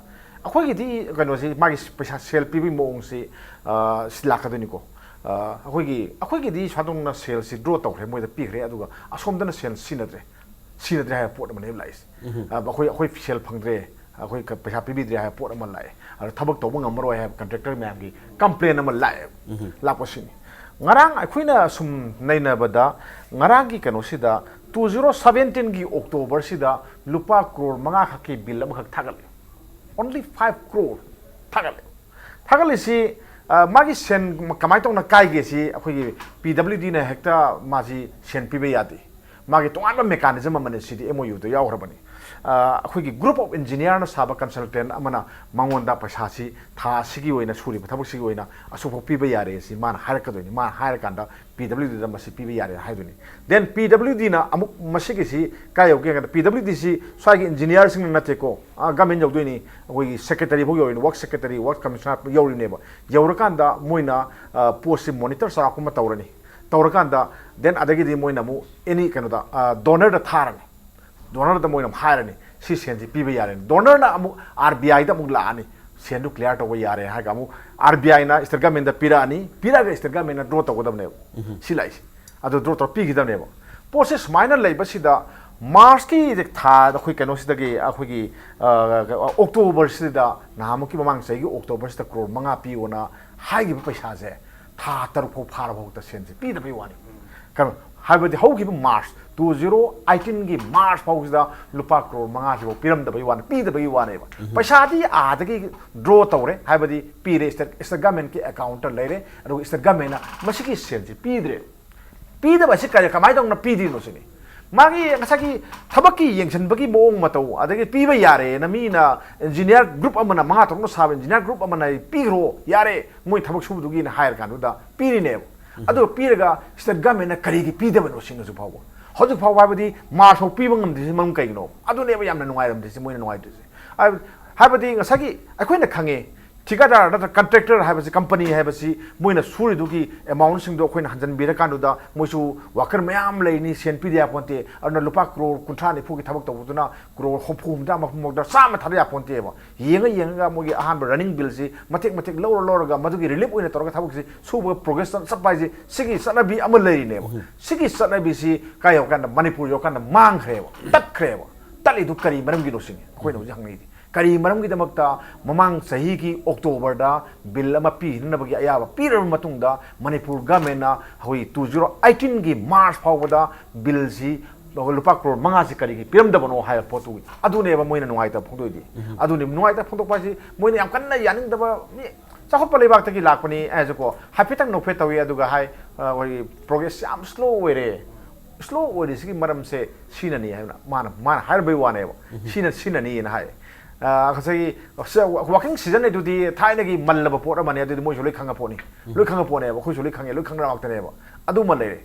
ꯑꯩꯈꯣꯏꯒꯤꯗꯤ ꯀꯩꯅꯣꯁꯤ, ꯃꯥꯒꯤ ꯄꯩꯁꯥ ꯁꯦꯜ ꯄꯤꯕꯒꯤ ꯃꯑꯣꯡꯁꯤ, ꯑ, ꯁꯤ ꯂꯥꯛꯀꯗꯣꯏꯅꯤꯀꯣ꯫ ꯑ, ꯑꯩꯈꯣꯏꯒꯤ, ꯑꯩꯈꯣꯏꯒꯤꯗꯤ ꯁꯥꯗꯣꯡꯅ ꯁꯦꯜꯁꯤ ꯗ꯭ꯔꯣ ꯇꯧꯈ꯭ꯔꯦ, ꯃꯣꯏꯗ ꯄꯤꯈ꯭ꯔꯦ, ꯑꯗꯨꯒ ꯑꯁꯣꯝꯗꯅ ꯁꯦꯜ ꯁꯤꯟꯅꯗ꯭ꯔꯦ, ꯁꯤꯟꯅꯗ꯭ꯔꯦ ꯍꯥꯏꯕ ꯄꯣꯠ ꯑꯃꯅꯦꯕ ꯂꯥꯛꯏꯁꯦ꯫ ꯑ, ꯑꯩꯈꯣꯏ, ꯑꯩꯈꯣꯏ ꯁꯦꯜ ꯐꯪꯗ꯭ꯔꯦ, ꯑꯩꯈꯣꯏ ꯀ-, ꯄꯩꯁꯥ ꯄꯤꯕꯤꯗ꯭ꯔꯦ ꯍꯥꯏꯕ ꯄꯣꯠ ꯑꯃ ꯂꯥꯛꯑꯦ꯫ ꯑꯗ ꯊꯕꯛ ꯇꯧꯕ ꯉꯝꯃꯔꯣꯏ ꯍꯥꯏꯕ ꯀꯟꯇ꯭ꯔꯦꯛꯇꯔ ꯃꯌꯥꯝꯒꯤ ꯀꯝꯄ꯭ꯂꯦꯟ ꯑꯃ ꯂꯥꯛꯑꯦ꯫ ꯂꯥꯛꯄꯁꯤꯅꯤ꯫ ꯉꯔꯥꯡ ꯑꯩꯈꯣꯏꯅ ꯁꯨꯝ ꯅꯩꯅꯕꯗ, ꯉꯔꯥꯡꯒꯤ ꯀꯩꯅꯣꯁꯤꯗ, ꯇꯨ ꯖꯤꯔꯣ ꯁꯕꯦꯟꯇꯤꯟꯒꯤ ꯑꯣꯛꯇꯣꯕꯔꯁꯤꯗ ꯂꯨꯄꯥ ꯀ꯭ꯔꯣꯔ ꯃꯉꯥ ꯈꯛꯀꯤ ꯕꯤꯜ ꯑꯃꯈꯛ ꯊꯥꯒꯠꯂꯦ꯫ Only five crore ꯊꯥꯒꯠꯂꯦ꯫ ꯊꯥꯒꯠꯂꯤꯁꯤ, ꯑ, ꯃꯥꯒꯤ ꯁꯦꯟ ꯀꯃꯥꯏꯅ ꯇꯧꯅ ꯀꯥꯏꯒꯦ ꯁꯤ ꯑꯩꯈꯣꯏꯒꯤ ꯄꯤ ꯗꯕ꯭ꯂꯤꯎ ꯗꯤꯅ ꯍꯦꯛꯇ ꯃꯥꯁꯤ ꯁꯦꯟ ꯄꯤꯕ ꯌꯥꯗꯦ꯫ ꯃꯥꯒꯤ ꯇꯣꯉꯥꯟꯕ ꯃꯦꯀꯥꯅꯤꯖꯝ ꯑꯃꯅꯤ, ꯁꯤꯗꯤ ꯑꯦꯝ ꯑꯣ ꯌꯨꯗ ꯌꯥꯎꯈ꯭ꯔꯕꯅꯤ꯫ ꯑ, ꯑꯩꯈꯣꯏꯒꯤ group of engineerꯅ ꯁꯥꯕ consultant ꯑꯃꯅ ꯃꯉꯣꯟꯗ ꯄꯩꯁꯥꯁꯤ ꯊꯥ ꯑꯁꯤꯒꯤ ꯑꯣꯏꯅ ꯁꯨꯔꯤꯕ ꯊꯕꯛꯁꯤꯒꯤ ꯑꯣꯏꯅ ꯑꯁꯨꯛꯐꯥꯎ ꯄꯤꯕ ꯌꯥꯔꯦ ꯁꯤ ꯃꯥꯅ ꯍꯥꯏꯔꯛꯀꯗꯣꯏꯅꯤ꯫ ꯃꯥꯅ ꯍꯥꯏꯔꯀꯥꯟꯗ ꯄꯤ ꯗꯕ꯭ꯂꯤꯎ ꯗꯤꯗ ꯃꯁꯤ ꯄꯤꯕ ꯌꯥꯔꯦ ꯍꯥꯏꯗꯣꯏꯅꯤ꯫ Then ꯄꯤ ꯗꯕ꯭ꯂꯤꯎ ꯗꯤꯅ ꯑꯃꯨꯛ ꯃꯁꯤꯒꯤꯁꯤ ꯀꯥꯏ ꯌꯧꯒꯦ ꯍꯥꯏ ꯀꯥꯟꯗ, ꯄꯤ ꯗꯕ꯭ꯂꯤꯎ ꯗꯤꯁꯤ ꯁ꯭ꯋꯥꯏꯒꯤ ꯏꯟꯖꯤꯅꯤꯌꯥꯔꯁꯤꯡꯅ ꯅꯠꯇꯦꯀꯣ, ꯑꯥ, ꯒꯃꯦꯟ ꯌꯧꯗꯣꯏꯅꯤ, ꯑꯩꯈꯣꯏꯒꯤ ꯁꯦꯀ꯭ꯔꯦꯇꯔꯤ ꯐꯥꯎ ꯌꯧꯔꯤꯅꯤ, ꯋꯥꯔꯛ ꯁꯦꯀ꯭ꯔꯦꯇꯔꯤ, ꯋꯥꯔꯛ ꯀꯃꯤꯁꯅꯔ ꯌꯧꯔꯤꯅꯦꯕ꯫ ꯌꯧꯔꯀꯥꯟꯗ ꯃꯣꯏꯅ, ꯑ, ꯄꯣꯠꯁꯤ ꯃꯣꯅꯤꯇꯔ ꯆꯥꯎꯔꯥꯛꯄ ꯑꯃ ꯇꯧꯔꯅꯤ꯫ ꯇꯧꯔꯀꯥꯟꯗ then ꯑꯗꯒꯤꯗꯤ ꯃꯣꯏꯅ ꯑꯃꯨꯛ ꯑꯦꯅꯤ ꯀꯩꯅꯣꯗ, ꯑ, ꯗꯣꯅꯔꯗ ꯊꯥꯔꯅꯤ꯫ ꯗꯣꯅꯔꯗ ꯃꯣꯏꯅ ꯑꯃꯨꯛ ꯍꯥꯏꯔꯅꯤ, ꯁꯤ ꯁꯦꯟꯁꯤ ꯄꯤꯕ ꯌꯥꯔꯦꯅꯤ꯫ ꯗꯣꯅꯔꯅ ꯑꯃꯨꯛ ꯑꯥꯔ ꯕꯤ ꯑꯥꯏꯗ ꯑꯃꯨꯛ ꯂꯥꯛꯑꯅꯤ, ꯁꯦꯟꯗꯨ ꯀ꯭ꯂꯤꯌꯥꯔ ꯇꯧꯕ ꯌꯥꯔꯦ ꯍꯥꯏꯔꯒ ꯑꯃꯨꯛ ꯑꯥꯔ ꯕꯤ ꯑꯥꯏꯅ ꯁ꯭ꯇꯦꯠ ꯒꯃꯦꯟꯗ ꯄꯤꯔꯛꯑꯅꯤ, ꯄꯤꯔꯛꯑꯒ ꯁ꯭ꯇꯦꯠ ꯒꯃꯦꯟꯅ ꯗ꯭ꯔꯣ ꯇꯧꯒꯗꯕꯅꯦꯕ꯫ ꯁꯤ ꯂꯥꯛꯏꯁꯦ꯫ ꯑꯗꯨ ꯗ꯭ꯔꯣ ꯇꯧꯔ ꯄꯤꯈꯤꯗꯕꯅꯦꯕ꯫ ꯄꯣꯠꯁꯦ ꯁꯨꯃꯥꯏꯅ ꯂꯩꯕꯁꯤꯗ ꯃꯥꯔꯁꯀꯤ ꯊꯥꯗ ꯑꯩꯈꯣꯏ ꯀꯩꯅꯣꯁꯤꯗꯒꯤ, ꯑꯩꯈꯣꯏꯒꯤ, ꯑ, ꯑꯣꯛꯇꯣꯕꯔꯁꯤꯗ, ꯅꯍꯥꯟꯃꯨꯛꯀꯤ ꯃꯃꯥꯡ ꯆꯍꯤꯒꯤ ꯑꯣꯛꯇꯣꯕꯔꯁꯤꯗ ꯀ꯭ꯔꯣꯔ ꯃꯉꯥ ꯄꯤꯌꯣꯅ ꯍꯥꯏꯈꯤꯕ ꯄꯩꯁꯥꯁꯦ ꯊꯥ ꯇꯔꯨꯛ ꯐꯥꯎ ꯐꯥꯔꯐꯥꯎꯗ ꯁꯦꯟꯁꯦ ꯄꯤꯗꯕꯩ ꯋꯥꯅꯤ꯫ ꯀꯩꯅꯣ ꯍꯥꯏꯕꯗꯤ ꯍꯧꯈꯤꯕ ꯃꯥꯔꯁ, ꯇꯨ ꯖꯤꯔꯣ ꯑꯩꯠꯇꯤꯟꯒꯤ ꯃꯥꯔꯁ ꯐꯥꯎꯁꯤꯗ ꯂꯨꯄꯥ ꯀ꯭ꯔꯣꯔ ꯃꯉꯥꯁꯤꯐꯥꯎ ꯄꯤꯔꯝꯗꯕꯩ ꯋꯥꯅꯤ, ꯄꯤꯗꯕꯒꯤ ꯋꯥꯅꯦꯕ꯫ ꯄꯩꯁꯥꯗꯤ ꯑꯥꯗꯒꯤ ꯗ꯭ꯔꯣ ꯇꯧꯔꯦ, ꯍꯥꯏꯕꯗꯤ ꯄꯤꯔꯦ, ꯁ꯭ꯇꯦꯠ, ꯁ꯭ꯇꯦꯠ ꯒꯃꯦꯟꯀꯤ ꯑꯦꯀꯥꯎꯟꯇ ꯂꯩꯔꯦ, ꯑꯗꯨꯒ ꯁ꯭ꯇꯦꯠ ꯒꯃꯦꯟꯅ ꯃꯁꯤꯒꯤ ꯁꯦꯟꯁꯤ ꯄꯤꯗ꯭ꯔꯦ꯫ ꯄꯤꯗꯕ ꯑꯁꯤ ꯀꯔꯤ, ꯀꯃꯥꯏꯅ ꯇꯧꯅ ꯄꯤꯗ꯭ꯔꯤꯅꯣ ꯁꯤꯅꯤ꯫ ꯃꯥꯒꯤ ꯉꯁꯥꯏꯒꯤ ꯊꯕꯛꯀꯤ ꯌꯦꯡꯁꯤꯟꯕꯒꯤ ꯃꯑꯣꯡ ꯃꯇꯧ, ꯑꯗꯒꯤ ꯄꯤꯕ ꯌꯥꯔꯦꯅ ꯃꯤꯅ ꯏꯟꯖꯤꯅꯤꯌꯥꯔ ꯒ꯭ꯔꯨꯞ ꯑꯃꯅ, ꯃꯉꯥ ꯇꯔꯨꯛꯅ ꯁꯥꯕ ꯏꯟꯖꯤꯅꯤꯌꯥꯔ ꯒ꯭ꯔꯨꯞ ꯑꯃꯅ "ꯄꯤꯈ꯭ꯔꯣ, ꯌꯥꯔꯦ, ꯃꯣꯏ ꯊꯕꯛ ꯁꯨꯕꯗꯨꯒꯤꯅ" ꯍꯥꯏꯔ ꯀꯥꯟꯗꯨꯗ ꯄꯤꯔꯤꯅꯦꯕ꯫ ꯑꯗꯨ ꯄꯤꯔꯒ state government ꯅ ꯀꯔꯤꯒꯤ ꯄꯤꯗꯕꯅꯣ ꯁꯤꯅꯤ ꯍꯧꯖꯤꯛ ꯐꯥꯎꯕ꯫ ꯍꯧꯖꯤꯛ ꯐꯥꯎꯕ ꯍꯥꯏꯕꯗꯤ March ꯐꯥꯎ ꯄꯤꯕ ꯉꯝꯗ꯭ꯔꯤꯁꯤ ꯃꯔꯝ ꯀꯩꯒꯤꯅꯣ? ꯑꯗꯨꯅꯦꯕ ꯌꯥꯝꯅ ꯅꯨꯡꯉꯥꯏꯔꯝꯗ꯭ꯔꯤꯁꯤ, ꯃꯣꯏꯅ ꯅꯨꯡꯉꯥꯏꯇ꯭ꯔꯤꯁꯦ꯫ ꯍꯥꯏꯕ-, ꯍꯥꯏꯕꯗꯤ ꯉꯁꯥꯏꯒꯤ ꯑꯩꯈꯣꯏꯅ ꯈꯪꯉꯦ, ꯊꯤꯀꯥꯗꯥꯔ ꯅꯠꯇ꯭ꯔꯒ contractor ꯍꯥꯏꯕꯁꯤ, company ꯍꯥꯏꯕꯁꯤ, ꯃꯣꯏꯅ ꯁꯨꯔꯤꯗꯨꯒꯤ amount ꯁꯤꯡꯗꯣ ꯑꯩꯈꯣꯏꯅ ꯍꯟꯖꯤꯟꯕꯤꯔꯀꯥꯟꯗꯨꯗ ꯃꯣꯏꯁꯨ worker ꯃꯌꯥꯝ ꯂꯩꯅꯤ, ꯁꯦꯟ ꯄꯤꯗ ꯌꯥꯄꯣꯟꯇꯦ꯫ ꯑꯗꯨꯅ ꯂꯨꯄꯥ ꯀ꯭ꯔꯣꯔ ꯀꯨꯟꯊ꯭ꯔꯥ ꯅꯤꯐꯨꯒꯤ ꯊꯕꯛ ꯇꯧꯕꯗꯨꯅ ꯀ꯭ꯔꯣꯔ ꯍꯨꯝꯐꯨ ꯍꯨꯝꯗ꯭ꯔꯥ, ꯃꯔꯐꯨ ꯃꯧꯗ꯭ꯔꯥ, ꯆꯥꯝꯃ ꯊꯥꯗ ꯌꯥꯄꯣꯟꯇꯦꯕ꯫ ꯌꯦꯡꯉ ꯌꯦꯡꯉꯒ ꯃꯣꯏꯒꯤ ꯑꯍꯥꯟꯕ running bill ꯁꯤ ꯃꯇꯦꯛ ꯃꯇꯦꯛ ꯂꯧꯔ ꯂꯧꯔꯒ ꯃꯗꯨꯒꯤ relief ꯑꯣꯏꯅ ꯇꯧꯔꯒ ꯊꯕꯛꯁꯤ ꯁꯨꯕ progress ꯆꯠꯄ ꯍꯥꯏꯁꯦ, ꯁꯤꯒꯤ ꯆꯠꯅꯕꯤ ꯑꯃ ꯂꯩꯔꯤꯅꯦꯕ꯫ ꯁꯤꯒꯤ ꯆꯠꯅꯕꯤꯁꯤ ꯀꯥꯏ ꯌꯧꯔꯀꯥꯟꯗ, ꯃꯅꯤꯄꯨꯔ ꯌꯧꯔꯀꯥꯟꯗ ꯃꯥꯡꯈ꯭ꯔꯦꯕ, ꯇꯠꯈ꯭ꯔꯦꯕ꯫ ꯇꯠꯂꯤꯗꯨ ꯀꯔꯤ ꯃꯔꯝꯒꯤꯅꯣ ꯁꯤꯅꯤ ꯑꯩꯈꯣꯏꯅ ꯍꯧꯖꯤꯛ ꯍꯪꯅꯩꯗꯤ꯫ ꯀꯔꯤ ꯃꯔꯝꯒꯤꯗꯃꯛꯇ ꯃꯃꯥꯡ ꯆꯍꯤꯒꯤ October ꯗ bill ꯑꯃ ꯄꯤꯅꯅꯕꯒꯤ ꯑꯌꯥꯕ ꯄꯤꯔꯕ ꯃꯇꯨꯡꯗ ꯃꯅꯤꯄꯨꯔ government ꯅ ꯑꯩꯈꯣꯏ two zero eighteen ꯒꯤ March ꯐꯥꯎꯕꯗ bill ꯁꯤ ꯂꯨꯄꯥ ꯀ꯭ꯔꯣꯔ ꯃꯉꯥꯁꯤ ꯀꯔꯤꯒꯤ ꯄꯤꯔꯝꯗꯕꯅꯣ ꯍꯥꯏꯕ ꯄꯣꯠꯇꯨ, ꯑꯗꯨꯅꯦꯕ ꯃꯣꯏꯅ ꯅꯨꯡꯉꯥꯏꯇꯕ ꯐꯣꯡꯗꯣꯛꯏꯗꯤ꯫ ꯑꯗꯨꯅꯦ ꯅꯨꯡꯉꯥꯏꯇꯕ ꯐꯣꯡꯗꯣꯛꯄ ꯍꯥꯏꯁꯤ, ꯃꯣꯏꯅ ꯌꯥꯝ ꯀꯟꯅ ꯌꯥꯅꯤꯡꯗꯕ ꯃꯤ, ꯆꯥꯎꯈꯠꯄ ꯂꯩꯕꯥꯛꯇꯒꯤ ꯂꯥꯛꯄꯅꯤ ꯍꯥꯏꯔꯁꯨꯀꯣ, ꯍꯥꯏꯐꯦꯠꯇꯪ ꯅꯣꯛꯐꯦꯠ ꯇꯧꯏ, ꯑꯗꯨꯒ ꯍꯥꯏ, ꯑ, ꯑꯩꯈꯣꯏꯒꯤ progress ꯌꯥꯝ slow ꯑꯣꯏꯔꯦ꯫ Slow ꯑꯣꯏꯔꯤꯁꯤꯒꯤ ꯃꯔꯝꯁꯦ ꯁꯤꯅꯅꯤ ꯍꯥꯏꯕꯅ ꯃꯥꯅ, ꯃꯥꯅ ꯍꯥꯏꯔꯕꯩ ꯋꯥꯅꯦꯕ꯫ ꯁꯤꯅ, ꯁꯤꯅꯅꯤꯅ ꯍꯥꯏ꯫ ꯑ, ꯉꯁꯥꯏꯒꯤ, working season ꯍꯥꯏꯗꯨꯗꯤ ꯊꯥꯏꯅꯒꯤ ꯃꯜꯂꯕ ꯄꯣꯠ ꯑꯃꯅꯦ, ꯑꯗꯨꯗꯤ ꯃꯣꯏꯁꯨ ꯂꯣꯏ ꯈꯪꯉ ꯄꯣꯠꯅꯤ꯫ ꯂꯣꯏ ꯈꯪꯉ ꯄꯣꯠꯅꯦꯕ, ꯑꯩꯈꯣꯏꯁꯨ ꯂꯣꯏ ꯈꯪꯉꯦ, ꯂꯣꯏ ꯈꯪꯅꯕ ꯉꯥꯛꯇꯅꯦꯕ꯫ ꯑꯗꯨꯃ ꯂꯩꯔꯦ꯫